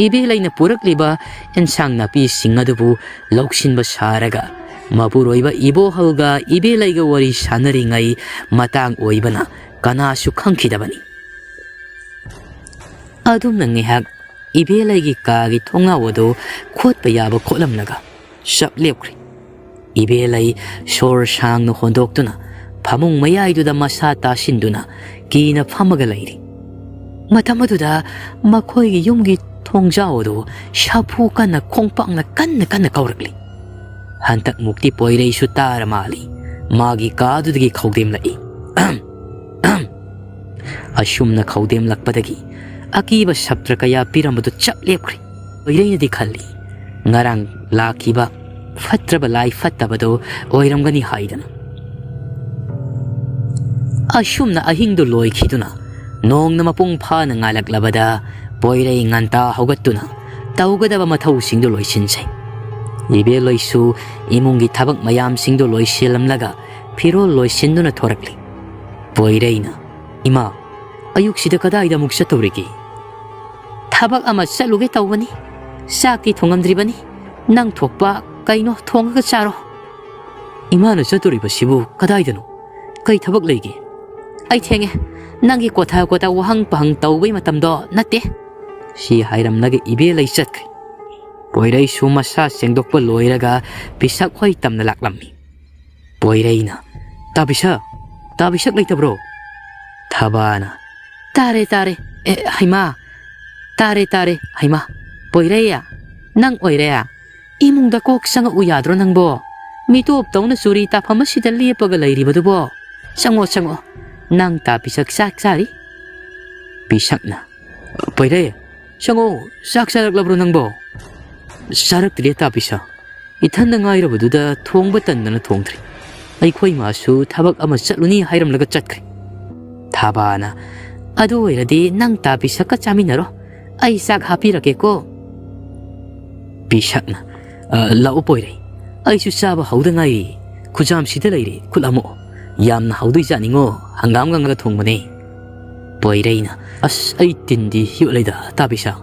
ꯏꯕꯦꯂꯩꯅ ꯄꯨꯔꯛꯂꯤꯕ ꯑꯦꯟꯁꯥꯡ ꯅꯥꯄꯤꯁꯤꯡ ꯑꯗꯨꯕꯨ ꯂꯧꯁꯤꯟꯕ ꯁꯥꯔꯒ ꯃꯄꯨꯔꯣꯏꯕ ꯏꯕꯣꯍꯜꯒ ꯏꯕꯦꯂꯩꯒ ꯋꯥꯔꯤ ꯁꯥꯟꯅꯔꯤꯉꯩ ꯃꯇꯥꯡ ꯑꯣꯏꯕꯅ ꯀꯅꯥꯁꯨ ꯈꯪꯈꯤꯗꯕꯅꯤ꯫ ꯑꯗꯨꯝꯅ ꯉꯥꯏꯍꯥꯛ ꯏꯕꯦꯂꯩꯒꯤ ꯀꯥꯒꯤ ꯊꯣꯡꯅꯥꯎ ꯑꯗꯨ ꯈꯣꯠꯄ ꯌꯥꯕ ꯈꯣꯠꯂꯝꯂꯒ ꯆꯞ ꯂꯦꯞꯈ꯭ꯔꯦ꯫ ꯏꯕꯦꯂꯩ ꯁꯣꯔ ꯁꯥꯡꯅ ꯍꯣꯟꯗꯣꯛꯇꯨꯅ ꯐꯃꯨꯡ ꯃꯌꯥꯏꯗꯨꯗ ꯃꯁꯥ ꯇꯥꯁꯤꯟꯗꯨꯅ ꯀꯤꯅ ꯐꯝꯃꯒ ꯂꯩꯔꯤ꯫ ꯃꯇꯝ ꯑꯗꯨꯗ ꯃꯈꯣꯏꯒꯤ ꯌꯨꯝꯒꯤ ꯊꯣꯡꯖꯥꯎ ꯑꯗꯨ ꯁꯥꯐꯨ ꯀꯟꯅ ꯈꯣꯡꯄꯥꯛꯅ ꯀꯟꯅ ꯀꯟꯅ ꯀꯧꯔꯛꯂꯤ꯫ ꯍꯟꯗꯛ ꯃꯨꯛꯇꯤ ꯄꯣꯏꯔꯩꯁꯨ ꯇꯥꯔ ꯃꯥꯜꯂꯤ꯫ ꯃꯥꯒꯤ ꯀꯥꯗꯨꯗꯒꯤ ꯈꯧꯗꯦꯝꯂꯛꯏ꯫ ꯑꯁꯨꯝꯅ ꯈꯧꯗꯦꯝꯂꯛꯄꯗꯒꯤ ꯑꯀꯤꯕ ꯁꯞꯇ꯭ꯔ ꯀꯌꯥ ꯄꯤꯔꯝꯕꯗꯨ ꯆꯞ ꯂꯦꯞꯈ꯭ꯔꯦ꯫ ꯄꯣꯏꯔꯩꯅꯗꯤ ꯈꯜꯂꯤ, ꯉꯔꯥꯡ ꯂꯥꯛꯈꯤꯕ ꯐꯠꯇ꯭ꯔꯕ ꯂꯥꯏ ꯐꯠꯇꯕꯗꯨ ꯑꯣꯏꯔꯝꯒꯅꯤ ꯍꯥꯏꯗꯅ꯫ ꯑꯁꯨꯝꯅ ꯑꯍꯤꯡꯗꯨ ꯂꯣꯏꯈꯤꯗꯨꯅ ꯅꯣꯡꯅ ꯃꯄꯨꯡ ꯐꯥꯅ ꯉꯥꯜꯂꯛꯂꯕꯗ ꯄꯣꯏꯔꯩ ꯉꯟꯇꯥ ꯍꯧꯒꯠꯇꯨꯅ ꯇꯧꯒꯗꯕ ꯃꯊꯧꯁꯤꯡꯗꯨ ꯂꯣꯏꯁꯤꯟꯖꯩ꯫ ꯏꯕꯦꯜꯂꯣꯏꯁꯨ ꯏꯃꯨꯡꯒꯤ ꯊꯕꯛ ꯃꯌꯥꯝꯁꯤꯡꯗꯨ ꯂꯣꯏꯁꯤꯜꯂꯝꯂꯒ ꯐꯤꯔꯣꯜ ꯂꯣꯏꯁꯤꯟꯗꯨꯅ ꯊꯣꯔꯛꯂꯤ꯫ ꯄꯣꯏꯔꯩꯅ, "ꯏꯃꯥ, ꯑꯌꯨꯛꯁꯤꯗ ꯀꯗꯥꯏꯗ ꯑꯃꯨꯛ ꯆꯠꯇꯧꯔꯤꯒꯦ?" "ꯊꯕꯛ ꯑꯃ ꯆꯠꯂꯨꯒꯦ ꯇꯧꯕꯅꯤ꯫ ꯆꯥꯛꯇꯤ ꯊꯣꯡꯉꯝꯗ꯭ꯔꯤꯕꯅꯤ꯫ ꯅꯪ ꯊꯣꯛꯄ ꯀꯩꯅꯣ ꯊꯣꯡꯉꯒ ꯆꯥꯔꯣ꯫" "ꯏꯃꯥꯅ ꯆꯠꯇꯣꯔꯤꯕꯁꯤꯕꯨ ꯀꯗꯥꯏꯗꯅꯣ? ꯀꯩ ꯊꯕꯛ ꯂꯩꯒꯦ?" "ꯑꯩ ꯊꯦꯡꯉꯦ꯫ ꯅꯪꯒꯤ ꯀꯣꯊ ꯀꯣꯊ ꯋꯥꯍꯪ ꯄꯍꯪ ꯇꯧꯕꯩ ꯃꯇꯝꯗꯣ ꯅꯠꯇꯦ꯫" ꯁꯤ ꯍꯥꯏꯔꯝꯂꯒ ꯏꯕꯦꯜꯂꯩ ꯆꯠꯈ꯭ꯔꯦ꯫ ꯄꯣꯏꯔꯩꯁꯨ ꯃꯁꯥ ꯁꯦꯡꯗꯣꯛꯄ ꯂꯣꯏꯔꯒ ꯄꯤꯁꯛ ꯍꯣꯏ ꯇꯝꯅ ꯂꯥꯛꯂꯝꯃꯤ꯫ ꯄꯣꯏꯔꯩꯅ, "ꯇꯥ ꯄꯤꯁꯛ, ꯇꯥ ꯄꯤꯁꯛ ꯂꯩꯇꯕ꯭ꯔꯣ?" ꯊꯕꯥꯅ, "ꯇꯥꯔꯦ, ꯇꯥꯔꯦ꯫ ꯑꯦ, ꯍꯩꯃꯥ, ꯇꯥꯔꯦ, ꯇꯥꯔꯦ, ꯍꯩꯃꯥ꯫ ꯄꯣꯏꯔꯩ, ꯅꯪ ꯑꯣꯏꯔꯦ? ꯏꯃꯨꯡꯗ ꯀꯣꯛ ꯆꯪꯉꯛꯎ ꯌꯥꯗ꯭ꯔꯣ ꯅꯪꯕꯣ? ꯃꯤꯇꯣꯞꯇꯧꯅ ꯆꯨꯔꯤ ꯇꯥꯐꯝ ꯑꯁꯤꯗ ꯂꯦꯞꯄꯒ ꯂꯩꯔꯤꯕꯗꯨꯕꯣ? ꯆꯪꯉꯣ, ꯆꯪꯉꯣ꯫ ꯅꯪ ꯇꯥ ꯄꯤꯁꯛ ꯆꯥꯛ ꯆꯥꯔꯤ꯫" ꯄꯤꯁꯛꯅ, "ꯄꯣꯏꯔꯩ, ꯆꯪꯉꯣ, ꯆꯥꯛ ꯆꯥꯔꯛꯂꯕ꯭ꯔꯣ ꯅꯪꯕꯣ?" "ꯆꯥꯔꯛꯇ꯭ꯔꯤ ꯇꯥ ꯄꯤꯁꯛ꯫ ꯏꯊꯟꯗ ꯉꯥꯏꯔꯕꯗꯨꯗ ꯊꯣꯡꯕ ꯇꯟꯗꯅ ꯊꯣꯡꯗ꯭ꯔꯤ꯫ ꯑꯩꯈꯣꯏ ꯃꯥꯁꯨ ꯊꯕꯛ ꯑꯃ ꯆꯠꯂꯨꯅꯤ ꯍꯥꯏꯔꯝꯂꯒ ꯆꯠꯈ꯭ꯔꯦ꯫" ꯊꯥꯕꯥꯅ, "ꯑꯗꯨ ꯑꯣꯏꯔꯗꯤ ꯅꯪ ꯇꯥ ꯄꯤꯁꯛꯀ ꯆꯥꯃꯤꯟꯅꯔꯣ꯫ ꯑꯩ ꯆꯥꯛ ꯍꯥꯞꯄꯤꯔꯛꯀꯦꯀꯣ꯫" ꯄꯤꯁꯛꯅ, "ꯑ, ꯂꯥꯛꯑꯣ ꯄꯣꯏꯔꯩ꯫ ꯑꯩꯁꯨ ꯆꯥꯕ ꯍꯧꯗ ꯉꯥꯏꯔꯤ꯫ ꯈꯨꯖꯥꯝꯁꯤꯗ ꯂꯩꯔꯦ, ꯈꯨꯠ ꯍꯥꯝꯃꯛꯑꯣ꯫ "ꯌꯥꯝꯅ ꯍꯥꯎꯗꯣꯏꯖꯥꯠꯅꯤꯉꯣ, ꯍꯪꯒꯥꯝꯒ ꯉꯥꯒ ꯊꯣꯡꯕꯅꯦ꯫" ꯄꯣꯏꯔꯩꯅ, "ꯑꯁ, ꯑꯩ ꯇꯤꯟꯗꯤ ꯌꯣꯠꯂꯦꯗ, ꯇꯥꯕꯤꯁꯥ꯫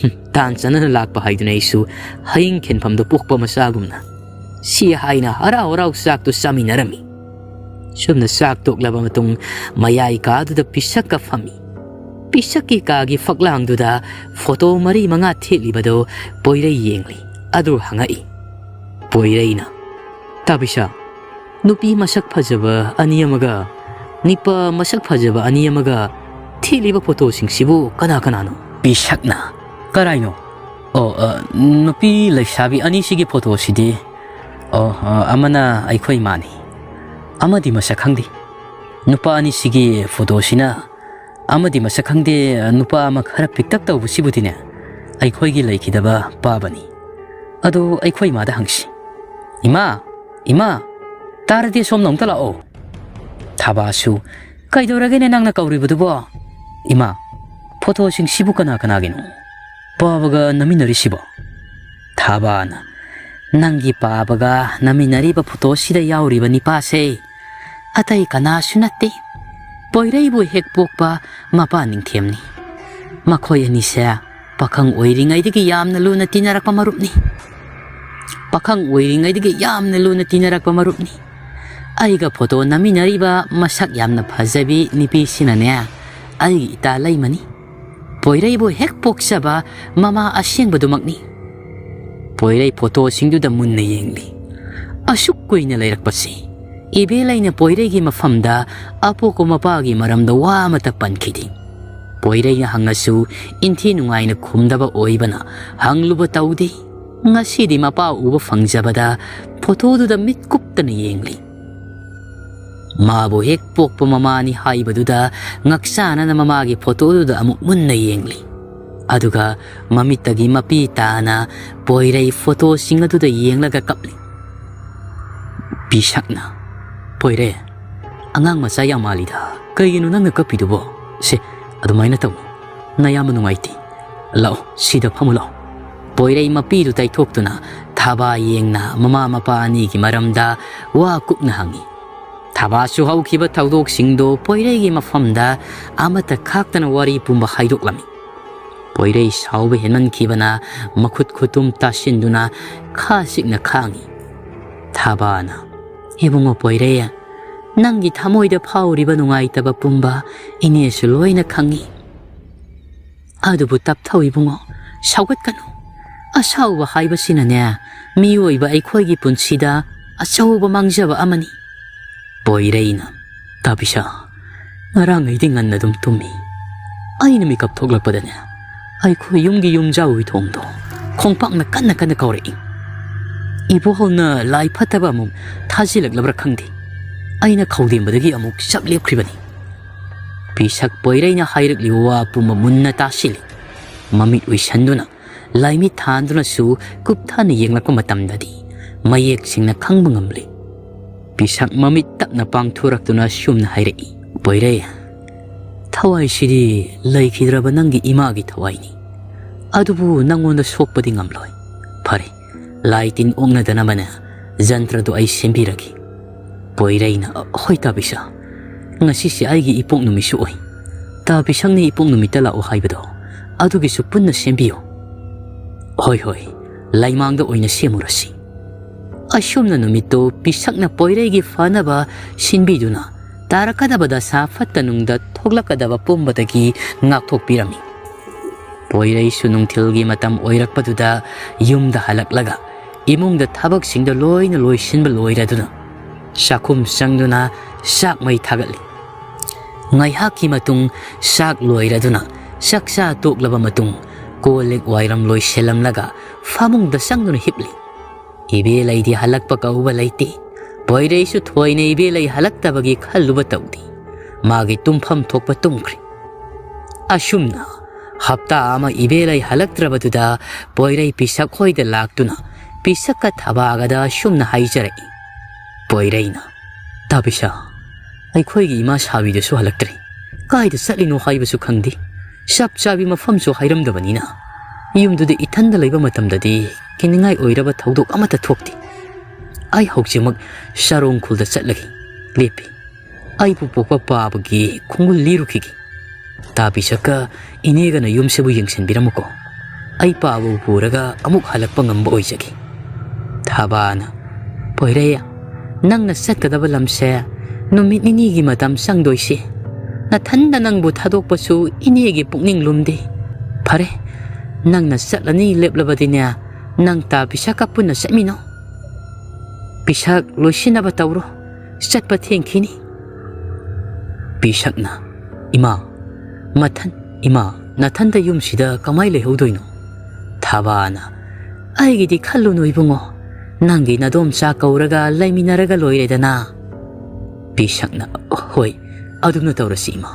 ꯍꯨꯝ, ꯇꯥꯟ ꯆꯥꯟꯅꯅ ꯂꯥꯛꯄ ꯍꯥꯏꯗꯨꯅ ꯑꯩꯁꯨ ꯍꯌꯤꯡ ꯈꯦꯟꯐꯝꯗ ꯄꯣꯛꯄ ꯃꯆꯥꯒꯨꯝꯅ" ꯁꯤ ꯍꯥꯏꯅ ꯍꯔꯥꯎ ꯍꯔꯥꯎ ꯆꯥꯛꯇꯨ ꯆꯥꯃꯤꯟꯅꯔꯝꯃꯤ꯫ ꯁꯨꯝꯅ ꯆꯥꯛ ꯇꯣꯛꯂꯕ ꯃꯇꯨꯡ, ꯃꯌꯥꯏ ꯀꯥꯗꯨꯗ ꯄꯤꯁꯛꯀ ꯐꯝꯃꯤ꯫ ꯄꯤꯁꯛꯀꯤ ꯀꯥꯒꯤ ꯐꯛꯂꯥꯡꯗꯨꯗ ꯐꯣꯇꯣ ꯃꯔꯤ ꯃꯉꯥ ꯊꯦꯠꯂꯤꯕꯗꯨ ꯄꯣꯏꯔꯩ ꯌꯦꯡꯂꯤ꯫ ꯑꯗꯨ ꯍꯪꯉꯛꯏ꯫ ꯄꯣꯏꯔꯩꯅ, "ꯇꯥꯕꯤꯁꯥ, ꯅꯨꯄꯤ ꯃꯁꯛ ꯐꯖꯕ ꯑꯅꯤ ꯑꯃꯒ ꯅꯤꯄꯥ ꯃꯁꯛ ꯐꯖꯕ ꯑꯅꯤ ꯑꯃꯒ ꯊꯦꯠꯂꯤꯕ ꯐꯣꯇꯣꯁꯤꯡꯁꯤꯕꯨ ꯀꯅꯥ ꯀꯅꯥꯅꯣ?" ꯄꯤꯁꯛꯅ, "ꯀꯔꯥꯏꯅꯣ? ꯑꯣ, ꯑ, ꯅꯨꯄꯤ ꯂꯩꯁꯥꯕꯤ ꯑꯅꯤꯁꯤꯒꯤ ꯐꯣꯇꯣꯁꯤꯗꯤ, ꯑꯣ, ꯑ, ꯑꯃꯅ ꯑꯩꯈꯣꯏ ꯏꯃꯥꯅꯤ, ꯑꯃꯗꯤ ꯃꯁꯛ ꯈꯪꯗꯦ꯫ ꯅꯨꯄꯥ ꯑꯅꯤꯁꯤꯒꯤ ꯐꯣꯇꯣꯁꯤꯅ ꯑꯃꯗꯤ ꯃꯁꯛ ꯈꯪꯗꯦ, ꯅꯨꯄꯥ ꯑꯃ ꯈꯔ ꯄꯤꯛꯇꯛ ꯇꯧꯕꯁꯤꯕꯨꯗꯤꯅꯦ, ꯑꯩꯈꯣꯏꯒꯤ ꯂꯩꯈꯤꯗꯕ ꯄꯥꯕꯅꯤ꯫ ꯑꯗꯣ ꯑꯩꯈꯣꯏ ꯏꯃꯥꯗ ꯍꯪꯁꯤ꯫ ꯏꯃꯥ, ꯏꯃꯥ, ꯇꯥꯔꯗꯤ ꯁꯣꯝꯗ ꯑꯃꯨꯛꯇ ꯂꯥꯛꯑꯣ꯫" ꯊꯥꯕꯥꯁꯨ, "ꯀꯩꯗꯧꯔꯒꯦꯅꯦ ꯅꯪꯅ ꯀꯧꯔꯤꯕꯗꯨꯕꯣ? ꯏꯃꯥ, ꯐꯣꯇꯣꯁꯤꯡꯁꯤꯕꯨ ꯀꯅꯥ ꯀꯅꯥꯒꯤꯅꯣ? ꯄꯥꯕꯒ ꯅꯝꯃꯤꯟꯅꯔꯤꯁꯤꯕꯣ?" ꯊꯥꯕꯥꯅ, "ꯅꯪꯒꯤ ꯄꯥꯕꯒ ꯅꯝꯃꯤꯟꯅꯔꯤꯕ ꯐꯣꯇꯣꯁꯤꯗ ꯌꯥꯎꯔꯤꯕ ꯅꯤꯄꯥꯁꯦ ꯑꯇꯩ ꯀꯅꯥꯁꯨ ꯅꯠꯇꯦ, ꯄꯣꯏꯔꯩꯕꯨ ꯍꯦꯛ ꯄꯣꯛꯄ ꯃꯄꯥ ꯅꯤꯡꯊꯦꯝꯅꯤ꯫ ꯃꯈꯣꯏ ꯑꯅꯤꯁꯦ ꯄꯥꯈꯪ ꯑꯣꯏꯔꯤꯉꯩꯗꯒꯤ ꯌꯥꯝꯅ ꯂꯨꯅ ꯇꯤꯟꯅꯔꯛꯄ ꯃꯔꯨꯞꯅꯤ꯫ ꯄꯥꯈꯪ ꯑꯣꯏꯔꯤꯉꯩꯗꯒꯤ ꯌꯥꯝꯅ ꯂꯨꯅ ꯇꯤꯟꯅꯔꯛꯄ ꯃꯔꯨꯞꯅꯤ꯫ ꯑꯩꯒ ꯐꯣꯇꯣ ꯅꯝꯃꯤꯟꯅꯔꯤꯕ ꯃꯁꯛ ꯌꯥꯝꯅ ꯐꯖꯕꯤ ꯅꯨꯄꯤꯁꯤꯅꯅꯦ, ꯑꯩꯒꯤ ꯏꯇꯥ ꯂꯩꯃꯅꯤ꯫ ꯄꯣꯏꯔꯩꯕꯨ ꯍꯦꯛ ꯄꯣꯛꯆꯕ ꯃꯃꯥ ꯑꯁꯦꯡꯕꯗꯨꯃꯛꯅꯤ꯫" ꯄꯣꯏꯔꯩ ꯐꯣꯇꯣꯁꯤꯡꯗꯨꯗ ꯃꯨꯟꯅ ꯌꯦꯡꯂꯤ꯫ ꯑꯁꯨꯛ ꯀꯨꯏꯅ ꯂꯩꯔꯛꯄꯁꯤ ꯏꯕꯦꯂꯩꯅ ꯄꯣꯏꯔꯩꯒꯤ ꯃꯐꯝꯗ ꯑꯄꯣꯛꯄ ꯃꯄꯥꯒꯤ ꯃꯔꯝꯗ ꯋꯥ ꯑꯃꯠꯇ ꯄꯟꯈꯤꯗꯦ꯫ ꯄꯣꯏꯔꯩꯅ ꯍꯪꯉꯁꯨ ꯏꯟꯊꯤ ꯅꯨꯡꯉꯥꯏꯅ ꯈꯨꯝꯗꯕ ꯑꯣꯏꯕꯅ ꯍꯪꯂꯨꯕ ꯇꯧꯗꯦ꯫ ꯉꯁꯤꯗꯤ ꯃꯄꯥ ꯎꯕ ꯐꯪꯖꯕꯗ ꯐꯣꯇꯣꯗꯨꯗ ꯃꯤꯠ ꯀꯨꯞꯇꯅ ꯌꯦꯡꯂꯤ꯫ ꯃꯥꯕꯨ ꯍꯦꯛ ꯄꯣꯛꯄ ꯃꯃꯥꯅꯤ ꯍꯥꯏꯕꯗꯨꯗ ꯉꯛꯆꯥꯅꯅ ꯃꯃꯥꯒꯤ ꯐꯣꯇꯣꯗꯨꯗ ꯑꯃꯨꯛ ꯃꯨꯟꯅ ꯌꯦꯡꯂꯤ꯫ ꯑꯗꯨꯒ ꯃꯃꯤꯠꯇꯒꯤ ꯃꯄꯤ ꯇꯥꯅ ꯄꯣꯏꯔꯩ ꯐꯣꯇꯣꯁꯤꯡ ꯑꯗꯨꯗ ꯌꯦꯡꯂꯒ ꯀꯞꯂꯤ꯫ ꯄꯤꯁꯛꯅ, "ꯄꯣꯏꯔꯩ, ꯑꯉꯥꯡ ꯃꯆꯥ ꯌꯥꯝ ꯃꯥꯜꯂꯤꯗ꯫ ꯀꯩꯒꯤꯅꯣ ꯅꯪꯅ ꯀꯞꯄꯤꯗꯨꯕꯣ? ꯁꯦ, ꯑꯗꯨꯃꯥꯏꯅ ꯇꯧ꯫ ꯅꯌꯥꯝꯕ ꯅꯨꯡꯉꯥꯏꯇꯦ꯫ ꯂꯥꯛꯑꯣ, ꯁꯤꯗ ꯐꯝꯃꯨ ꯂꯥꯛꯑꯣ꯫" ꯄꯣꯏꯔꯩ ꯃꯄꯤꯗꯨ ꯇꯩꯊꯣꯛꯇꯨꯅ ꯊꯥꯕꯥ ꯌꯦꯡꯅ ꯃꯃꯥ ꯃꯄꯥ ꯑꯅꯤꯒꯤ ꯃꯔꯝꯗ ꯋꯥ ꯀꯨꯞꯅ ꯍꯪꯉꯤ꯫ ꯊꯕꯥꯁꯨ ꯍꯧꯈꯤꯕ ꯊꯧꯗꯣꯛꯁꯤꯡꯗꯣ ꯄꯣꯏꯔꯩꯒꯤ ꯃꯐꯝꯗ ꯑꯃꯠꯇ ꯈꯥꯛꯇꯅ ꯋꯥꯔꯤ ꯄꯨꯝꯕ ꯍꯥꯏꯗꯣꯛꯂꯝꯃꯤ꯫ ꯄꯣꯏꯔꯩ ꯁꯥꯎꯕ ꯍꯦꯟꯃꯟꯈꯤꯕꯅ ꯃꯈꯨꯠ ꯈꯨꯇꯨꯝ ꯇꯥꯁꯤꯟꯗꯨꯅ ꯈꯥ ꯁꯤꯛꯅ ꯈꯥꯡꯉꯤ꯫ ꯊꯕꯥꯅ, "ꯏꯕꯨꯡꯉꯣ ꯄꯣꯏꯔꯩ, ꯅꯪꯒꯤ ꯊꯃꯣꯏꯗ ꯐꯥꯎꯔꯤꯕ ꯅꯨꯡꯉꯥꯏꯇꯕ ꯄꯨꯝꯕ ꯏꯅꯦꯁꯨ ꯂꯣꯏꯅ ꯈꯪꯉꯤ꯫ ꯑꯗꯨꯕꯨ ꯇꯞꯊꯧ ꯏꯕꯨꯡꯉꯣ, ꯁꯥꯎꯒꯠꯀꯅꯨ꯫ ꯑꯁꯥꯎꯕ ꯍꯥꯏꯕꯁꯤꯅꯅꯦ, ꯃꯤꯑꯣꯏꯕ ꯑꯩꯈꯣꯏꯒꯤ ꯄꯨꯟꯁꯤꯗ ꯑꯆꯧꯕ ꯃꯥꯡꯖꯕ ꯑꯃꯅꯤ꯫" ꯄꯣꯏꯔꯩꯅ, "ꯇꯥꯕꯤꯁꯥ, ꯉꯔꯥꯡ ꯑꯩꯗꯤ ꯉꯟꯅ ꯑꯗꯨꯝ ꯇꯨꯝꯃꯤ꯫ ꯑꯩꯅ ꯃꯤꯀꯞ ꯊꯣꯛꯂꯛꯄꯗꯅꯦ, ꯑꯩꯈꯣꯏ ꯌꯨꯝꯒꯤ ꯌꯨꯝꯖꯥꯎꯒꯤ ꯊꯣꯡꯗꯣ ꯈꯣꯡꯄꯥꯛꯅ ꯀꯟꯅ ꯀꯟꯅ ꯀꯧꯔꯛꯏ꯫ ꯏꯕꯣꯍꯜꯅ ꯂꯥꯏ ꯐꯠꯇꯕ ꯑꯃꯨꯛ ꯊꯥꯖꯤꯜꯂꯛꯂꯕ꯭ꯔꯥ ꯈꯪꯗꯦ꯫ ꯑꯩꯅ ꯈꯧꯗꯦꯝꯕꯗꯒꯤ ꯑꯃꯨꯛ ꯆꯞ ꯂꯦꯞꯈ꯭ꯔꯤꯕꯅꯤ꯫" ꯄꯤꯁꯛ ꯄꯣꯏꯔꯩꯅ ꯍꯥꯏꯔꯛꯂꯤꯕ ꯋꯥ ꯄꯨꯝꯕ ꯃꯨꯟꯅ ꯇꯥꯁꯤꯜꯂꯤ꯫ ꯃꯃꯤꯠ ꯎꯏꯁꯟꯗꯨꯅ, ꯂꯥꯏꯃꯤꯠ ꯊꯥꯟꯗꯨꯅꯁꯨ ꯀꯨꯞꯊꯅ ꯌꯦꯡꯂꯛꯄ ꯃꯇꯝꯗꯗꯤ ꯃꯌꯦꯛ ꯁꯦꯡꯅ ꯈꯪꯕ ꯉꯝꯂꯤ꯫ ꯄꯤꯁꯛ ꯃꯃꯤꯠ ꯇꯞꯅ ꯄꯥꯡꯊꯣꯔꯛꯇꯨꯅ ꯁꯨꯝꯅ ꯍꯥꯏꯔꯛꯏ, "ꯄꯣꯏꯔꯩ, ꯊꯋꯥꯏꯁꯤꯗꯤ ꯂꯩꯈꯤꯗ꯭ꯔꯕ ꯅꯪꯒꯤ ꯏꯃꯥꯒꯤ ꯊꯋꯥꯏꯅꯤ꯫ ꯑꯗꯨꯕꯨ ꯅꯪꯉꯣꯟꯗ ꯁꯣꯛꯄꯗꯤ ꯉꯝꯂꯣꯏ꯫ ꯐꯔꯦ, ꯂꯥꯏ ꯇꯤꯟ ꯑꯣꯛꯅꯗꯅꯕꯅꯦ, ꯖꯟꯇ꯭ꯔꯗꯨ ꯑꯩ ꯁꯦꯝꯕꯤꯔꯒꯦ꯫" ꯄꯣꯏꯔꯩꯅ, "ꯍꯣꯏ ꯇꯥꯕꯤꯁꯥ, ꯉꯁꯤꯁꯦ ꯑꯩꯒꯤ ꯏꯄꯣꯛ ꯅꯨꯃꯤꯠꯁꯨ ꯑꯣꯏ꯫ ꯇꯥꯕꯤꯁꯪꯅ ꯏꯄꯣꯛ ꯅꯨꯃꯤꯠꯇ ꯂꯥꯛꯑꯣ ꯍꯥꯏꯕꯗꯣ, ꯑꯗꯨꯒꯤꯁꯨ ꯄꯨꯟꯅ ꯁꯦꯝꯕꯤꯌꯨ꯫" "ꯍꯣꯏ, ꯍꯣꯏ, ꯂꯥꯏꯃꯥꯡꯗ ꯑꯣꯏꯅ ꯁꯦꯝꯃꯨꯔꯁꯤ꯫" ꯑꯁꯨꯝꯅ ꯅꯨꯃꯤꯠꯇꯨ ꯄꯤꯁꯛꯅ ꯄꯣꯏꯔꯩꯒꯤ ꯐꯅꯕ ꯁꯤꯟꯕꯤꯗꯨꯅ, ꯇꯥꯔꯛꯀꯗꯕ ꯗꯁꯥ ꯐꯠꯇ ꯅꯨꯡꯗ ꯊꯣꯛꯂꯛꯀꯗꯕ ꯄꯨꯝꯕꯗꯒꯤ ꯉꯥꯛꯊꯣꯛꯄꯤꯔꯝꯃꯤ꯫ ꯄꯣꯏꯔꯩꯁꯨ ꯅꯨꯡꯊꯤꯜꯒꯤ ꯃꯇꯝ ꯑꯣꯏꯔꯛꯄꯗꯨꯗ ꯌꯨꯝꯗ ꯍꯜꯂꯛꯂꯒ ꯏꯃꯨꯡꯗ ꯊꯕꯛꯁꯤꯡꯗꯣ ꯂꯣꯏꯅ ꯂꯣꯏꯁꯤꯟꯕ ꯂꯣꯏꯔꯗꯨꯅ ꯆꯥꯛꯈꯨꯝ ꯆꯪꯗꯨꯅ ꯆꯥꯛ ꯃꯩ ꯊꯥꯒꯠꯂꯤ꯫ ꯉꯥꯏꯍꯥꯛꯀꯤ ꯃꯇꯨꯡ ꯆꯥꯛ ꯂꯣꯏꯔꯗꯨꯅ ꯆꯥꯛꯆꯥ ꯇꯣꯛꯂꯕ ꯃꯇꯨꯡ ꯀꯣꯜ ꯂꯤꯛ ꯋꯥꯏꯔꯝ ꯂꯣꯏꯁꯤꯜꯂꯝꯂꯒ ꯐꯃꯨꯡꯗ ꯆꯪꯗꯨꯅ ꯍꯤꯞꯂꯤ꯫ ꯏꯕꯦꯂꯩꯗꯤ ꯍꯜꯂꯛꯄ ꯀꯧꯕ ꯂꯩꯇꯦ꯫ ꯄꯣꯏꯔꯩꯁꯨ ꯊꯣꯏꯅ ꯏꯕꯦꯂꯩ ꯍꯜꯂꯛꯇꯕꯒꯤ ꯈꯜꯂꯨꯕ ꯇꯧꯗꯦ꯫ ꯃꯥꯒꯤ ꯇꯨꯝꯐꯝ ꯊꯣꯛꯄ ꯇꯨꯝꯈ꯭ꯔꯦ꯫ ꯑꯁꯨꯝꯅ ꯍꯞꯇꯥ ꯑꯃ ꯏꯕꯦꯂꯩ ꯍꯜꯂꯛꯇ꯭ꯔꯕꯗꯨꯗ ꯄꯣꯏꯔꯩ ꯄꯤꯁꯛ ꯍꯣꯏꯗ ꯂꯥꯛꯇꯨꯅ ꯄꯤꯁꯛꯀ ꯊꯕꯥꯒꯗ ꯑꯁꯨꯝꯅ ꯍꯥꯏꯖꯔꯛꯏ꯫ ꯄꯣꯏꯔꯩꯅ, "ꯇꯥꯕꯤꯁꯥ, ꯑꯩꯈꯣꯏꯒꯤ ꯏꯃꯥ ꯁꯥꯕꯤꯗꯨꯁꯨ ꯍꯜꯂꯛꯇ꯭ꯔꯤ꯫ ꯀꯥꯏꯗ ꯆꯠꯂꯤꯅꯣ ꯍꯥꯏꯕꯁꯨ ꯈꯪꯗꯦ꯫ ꯆꯞ ꯆꯥꯕꯤ ꯃꯐꯝꯁꯨ ꯍꯥꯏꯔꯝꯗꯕꯅꯤꯅ ꯌꯨꯝꯗꯨꯗ ꯏꯊꯟꯗ ꯂꯩꯕ ꯃꯇꯝꯗꯗꯤ ꯀꯤꯅꯤꯡꯉꯥꯏ ꯑꯣꯏꯔꯕ ꯊꯧꯗꯣꯛ ꯑꯃꯠꯇ ꯊꯣꯛꯇꯦ꯫ ꯑꯩ ꯍꯧꯖꯤꯛꯃꯛ ꯆꯥꯔꯣꯡ ꯈꯨꯜꯗ ꯆꯠꯂꯒꯦ꯫ ꯂꯦꯞꯄꯤ꯫ ꯑꯩꯕꯨ ꯄꯣꯛꯄ ꯄꯥꯕꯒꯤ ꯈꯣꯡꯒꯨꯜ ꯂꯤꯔꯨꯈꯤꯒꯦ꯫ ꯇꯥ ꯄꯤꯁꯛꯀ ꯏꯅꯦꯒꯅ ꯌꯨꯝꯁꯤꯕꯨ ꯌꯦꯡꯁꯤꯟꯕꯤꯔꯝꯃꯨꯀꯣ꯫ ꯑꯩ ꯄꯥꯕꯕꯨ ꯄꯨꯔꯒ ꯑꯃꯨꯛ ꯍꯜꯂꯛꯄ ꯉꯝꯕ ꯑꯣꯏꯖꯒꯦ꯫ ꯊꯥꯕꯥꯅ, "ꯄꯣꯏꯔꯩ, ꯅꯪꯅ ꯆꯠꯀꯗꯕ ꯂꯝꯁꯦ ꯅꯨꯃꯤꯠ ꯅꯤꯅꯤꯒꯤ ꯃꯇꯝ ꯆꯪꯗꯣꯏꯁꯤ꯫ ꯅꯊꯟꯗ ꯅꯪꯕꯨ ꯊꯥꯗꯣꯛꯄꯁꯨ ꯏꯅꯦꯒꯤ ꯄꯨꯛꯅꯤꯡ ꯂꯨꯝꯗꯦ꯫ ꯐꯔꯦ, ꯅꯪꯅ ꯆꯠꯂꯅꯤ ꯂꯦꯞꯂꯕꯗꯤꯅꯦ, ꯅꯪ ꯇꯥ ꯄꯤꯁꯛꯀ ꯄꯨꯟꯅ ꯆꯠꯃꯤꯟꯅꯧ꯫ ꯄꯤꯁꯛ, ꯂꯣꯏꯁꯤꯟꯅꯕ ꯇꯧꯔꯣ, ꯆꯠꯄ ꯊꯦꯡꯈꯤꯅꯤ꯫" ꯄꯤꯁꯛꯅ, "ꯏꯃꯥ, ꯃꯊꯟ, ꯏꯃꯥ, ꯅꯊꯟꯗ ꯌꯨꯝꯁꯤꯗ ꯀꯃꯥꯏ ꯂꯩꯍꯧꯗꯣꯏꯅꯣ?" ꯊꯥꯕꯥꯅ, "ꯑꯩꯒꯤꯗꯤ ꯈꯜꯂꯨꯅꯨ ꯏꯕꯨꯡꯉꯣ, ꯅꯪꯒꯤ ꯅꯗꯣꯝꯆꯥ ꯀꯧꯔꯒ ꯂꯩꯃꯤꯟꯅꯔꯒ ꯂꯣꯏꯔꯦꯗꯅ꯫" ꯄꯤꯁꯛꯅ, "ꯍꯣꯏ, ꯑꯗꯨꯝꯅ ꯇꯧꯔꯁꯤ ꯏꯃꯥ,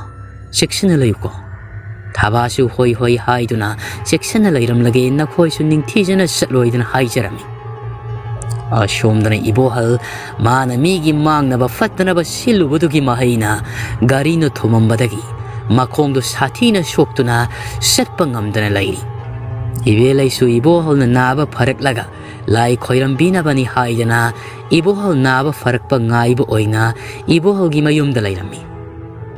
ꯆꯦꯛꯁꯤꯟꯅ ꯂꯩꯌꯨꯀꯣ꯫" ꯊꯥꯕꯥꯁꯨ ꯍꯣꯏ ꯍꯣꯏ ꯍꯥꯏꯗꯨꯅ, "ꯆꯦꯛꯁꯤꯟꯅ ꯂꯩꯔꯝꯂꯒꯦ, ꯅꯈꯣꯏꯁꯨ ꯅꯤꯡꯊꯤꯖꯅ ꯆꯠꯂꯣ" ꯍꯥꯏꯗꯨꯅ ꯍꯥꯏꯖꯔꯝꯃꯤ꯫ ꯑꯁꯣꯝꯗꯅ ꯏꯕꯣꯍꯜ, ꯃꯥꯅ ꯃꯤꯒꯤ ꯃꯥꯡꯅꯕ ꯐꯠꯇꯅꯕ ꯁꯤꯜꯂꯨꯕꯗꯨꯒꯤ ꯃꯍꯩꯅ ꯒꯥꯔꯤꯅ ꯊꯣꯝꯃꯝꯕꯗꯒꯤ ꯃꯈꯣꯡꯗꯨ ꯁꯥꯊꯤꯅ ꯁꯣꯛꯇꯨꯅ ꯆꯠꯄ ꯉꯝꯗꯅ ꯂꯩꯔꯤ꯫ ꯏꯕꯦꯂꯩꯁꯨ ꯏꯕꯣꯍꯜꯅ ꯅꯥꯕ ꯐꯔꯛꯂꯒ ꯂꯥꯏ ꯈꯣꯏꯔꯝꯕꯤꯅꯕꯅꯤ ꯍꯥꯏꯗꯅ ꯏꯕꯣꯍꯜ ꯅꯥꯕ ꯐꯔꯛꯄ ꯉꯥꯏꯕ ꯑꯣꯏꯅ ꯏꯕꯣꯍꯜꯒꯤ ꯃꯌꯨꯝꯗ ꯂꯩꯔꯝꯃꯤ꯫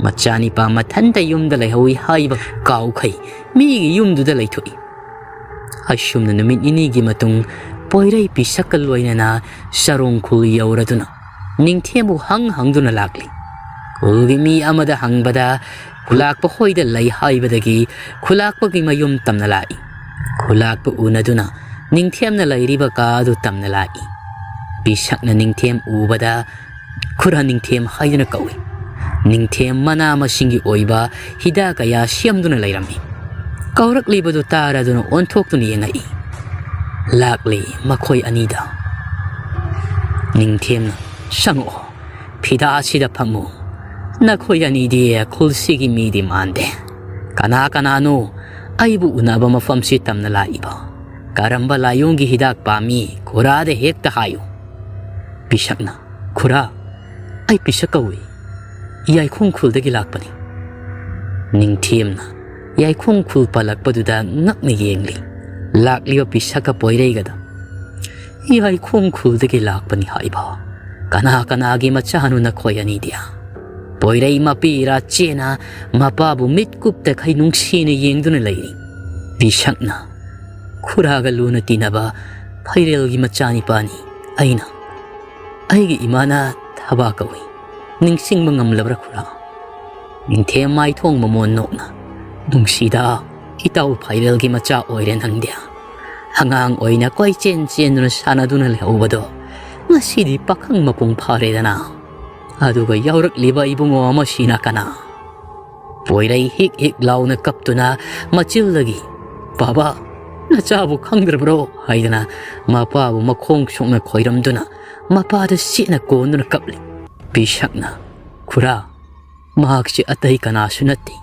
ꯃꯆꯥꯅꯤꯄꯥ ꯃꯊꯟꯇ ꯌꯨꯝꯗ ꯂꯩꯍꯧꯏ ꯍꯥꯏꯕ ꯀꯥꯎꯈꯩ ꯃꯤꯒꯤ ꯌꯨꯝꯗꯨꯗ ꯂꯩꯊꯣꯛꯏ꯫ ꯑꯁꯨꯝꯅ ꯅꯨꯃꯤꯠ ꯅꯤꯅꯤꯒꯤ ꯃꯇꯨꯡ ꯄꯣꯏꯔꯩ ꯄꯤꯁꯛꯀ ꯂꯣꯏꯅꯅ ꯆꯔꯣꯡ ꯈꯨꯜ ꯌꯧꯔꯗꯨꯅ ꯅꯤꯡꯊꯦꯝꯕꯨ ꯍꯪ ꯍꯪꯗꯨꯅ ꯂꯥꯛꯂꯤ꯫ ꯈꯨꯜꯒꯤ ꯃꯤ ꯑꯃꯗ ꯍꯪꯕꯗ ꯈꯨꯂꯥꯛꯄ ꯍꯣꯏꯗ ꯂꯩ ꯍꯥꯏꯕꯗꯒꯤ ꯈꯨꯂꯥꯛꯄꯒꯤ ꯃꯌꯨꯝ ꯇꯝꯅ ꯂꯥꯛꯏ꯫ ꯈꯨꯂꯥꯛꯄ ꯎꯅꯗꯨꯅ ꯅꯤꯡꯊꯦꯝꯅ ꯂꯩꯔꯤꯕ ꯀꯥ ꯑꯗꯨ ꯇꯝꯅ ꯂꯥꯛꯏ꯫ ꯄꯤꯁꯛꯅ ꯅꯤꯡꯊꯦꯝ ꯎꯕꯗ ꯈꯨꯔꯥ ꯅꯤꯡꯊꯦꯝ ꯍꯥꯏꯗꯨꯅ ꯀꯧꯏ꯫ ꯅꯤꯡꯊꯦꯝ ꯃꯅꯥ ꯃꯁꯤꯡꯒꯤ ꯑꯣꯏꯕ ꯍꯤꯗꯥꯛ ꯀꯌꯥ ꯁꯦꯝꯗꯨꯅ ꯂꯩꯔꯝꯃꯤ꯫ ꯀꯧꯔꯛꯂꯤꯕꯗꯨ ꯇꯥꯔꯗꯨꯅ ꯑꯣꯟꯊꯣꯛꯇꯨꯅ ꯌꯦꯡꯉꯛꯏ꯫ ꯂꯥꯛꯂꯤ ꯃꯈꯣꯏ ꯑꯅꯤꯗ꯫ ꯅꯤꯡꯊꯦꯝꯅ, "ꯆꯪꯉꯛꯑꯣ, ꯐꯤꯗꯥ ꯑꯁꯤꯗ ꯐꯝꯃꯨ꯫ ꯅꯈꯣꯏ ꯑꯅꯤꯗꯤ ꯈꯨꯜꯁꯤꯒꯤ ꯃꯤꯗꯤ ꯃꯥꯟꯗꯦ꯫ ꯀꯅꯥ ꯀꯅꯥꯅꯣ ꯑꯩꯕꯨ ꯎꯅꯕ ꯃꯐꯝꯁꯤ ꯇꯝꯅ ꯂꯥꯛꯏꯕ? ꯀꯔꯝꯕ ꯂꯥꯏꯑꯣꯡꯒꯤ ꯍꯤꯗꯥꯛ ꯄꯥꯝꯃꯤ? ꯈꯨꯔꯥꯗ ꯍꯦꯛꯇ ꯍꯥꯏꯌꯨ꯫" ꯄꯤꯁꯛꯅ, "ꯈꯨꯔꯥ, ꯑꯩ ꯄꯤꯁꯛ ꯀꯧꯏ꯫ ꯌꯥꯏꯈꯣꯡ ꯈꯨꯜꯗꯒꯤ ꯂꯥꯛꯄꯅꯤ꯫" ꯅꯤꯡꯊꯦꯝꯅ ꯌꯥꯏꯈꯣꯡ ꯈꯨꯜ ꯄꯜꯂꯛꯄꯗꯨꯗ ꯉꯛꯅ ꯌꯦꯡꯂꯤ꯫ ꯂꯥꯛꯂꯤꯕ ꯄꯤꯁꯛꯀ ꯄꯣꯏꯔꯩꯒꯗ꯫ "ꯌꯥꯏꯈꯣꯡ ꯈꯨꯜꯗꯒꯤ ꯂꯥꯛꯄꯅꯤ ꯍꯥꯏꯕ? "ꯀꯅꯥ ꯀꯅꯥꯒꯤ ꯃꯆꯥꯅꯣ ꯅꯈꯣꯏ ꯑꯅꯤꯗꯤ?" ꯄꯣꯏꯔꯩ ꯃꯄꯤ ꯏꯔꯥ ꯆꯦꯅ ꯃꯄꯥꯕꯨ ꯃꯤꯠ ꯀꯨꯞꯇꯈꯩ ꯅꯨꯡꯁꯤꯅ ꯌꯦꯡꯗꯨꯅ ꯂꯩꯔꯤ꯫ ꯄꯤꯁꯛꯅ, "ꯈꯨꯔꯥꯒ ꯂꯨꯅ ꯇꯤꯟꯅꯕ ꯐꯩꯔꯦꯜꯒꯤ ꯃꯆꯥꯅꯤꯄꯥꯅꯤ ꯑꯩꯅ꯫ ꯑꯩꯒꯤ ꯏꯃꯥꯅ ꯊꯕꯥ ꯀꯧꯏ꯫ ꯅꯤꯡꯁꯤꯡꯕ ꯉꯝꯂꯕ꯭ꯔꯥ ꯈꯨꯔꯥ?" ꯅꯤꯡꯊꯦꯝ ꯃꯥꯏꯊꯣꯡ ꯃꯃꯣꯟ ꯅꯣꯛꯅ, "ꯅꯨꯡꯁꯤꯗ, ꯏꯇꯥꯎ ꯐꯩꯔꯦꯜꯒꯤ ꯃꯆꯥ ꯑꯣꯏꯔꯦ ꯅꯪꯗꯤ꯫ ꯑꯉꯥꯡ ꯑꯣꯏꯅ ꯀꯣꯏꯆꯦꯟ ꯆꯦꯟꯗꯨꯅ ꯁꯥꯟꯅꯗꯨꯅ ꯂꯩꯍꯧꯕꯗꯣ ꯉꯁꯤꯗꯤ ꯄꯥꯈꯪ ꯃꯄꯨꯡ ꯐꯥꯔꯦꯗꯅ꯫ ꯑꯗꯨꯒ ꯌꯥꯎꯔꯛꯂꯤꯕ ꯏꯕꯨꯡꯉꯣ ꯑꯃꯁꯤꯅ ꯀꯅꯥ?" ꯄꯣꯏꯔꯩ ꯍꯤꯛ ꯍꯤꯛ ꯂꯥꯎꯅ ꯀꯞꯇꯨꯅ ꯃꯆꯤꯜꯗꯒꯤ, "ꯕꯥꯕꯥ, ꯅꯆꯥꯕꯨ ꯈꯪꯗ꯭ꯔꯕ꯭ꯔꯣ?" ꯍꯥꯏꯗꯅ ꯃꯄꯥꯕꯨ ꯃꯈꯣꯡ ꯁꯣꯛꯅ ꯈꯣꯏꯔꯝꯗꯨꯅ ꯃꯄꯥꯗ ꯆꯦꯠꯅ ꯀꯣꯟꯗꯨꯅ ꯀꯞꯂꯤ꯫ ꯄꯤꯁꯛꯅ, "ꯈꯨꯔꯥ, ꯃꯍꯥꯛꯁꯤ ꯑꯇꯩ ꯀꯅꯥꯁꯨ ꯅꯠꯇꯦ꯫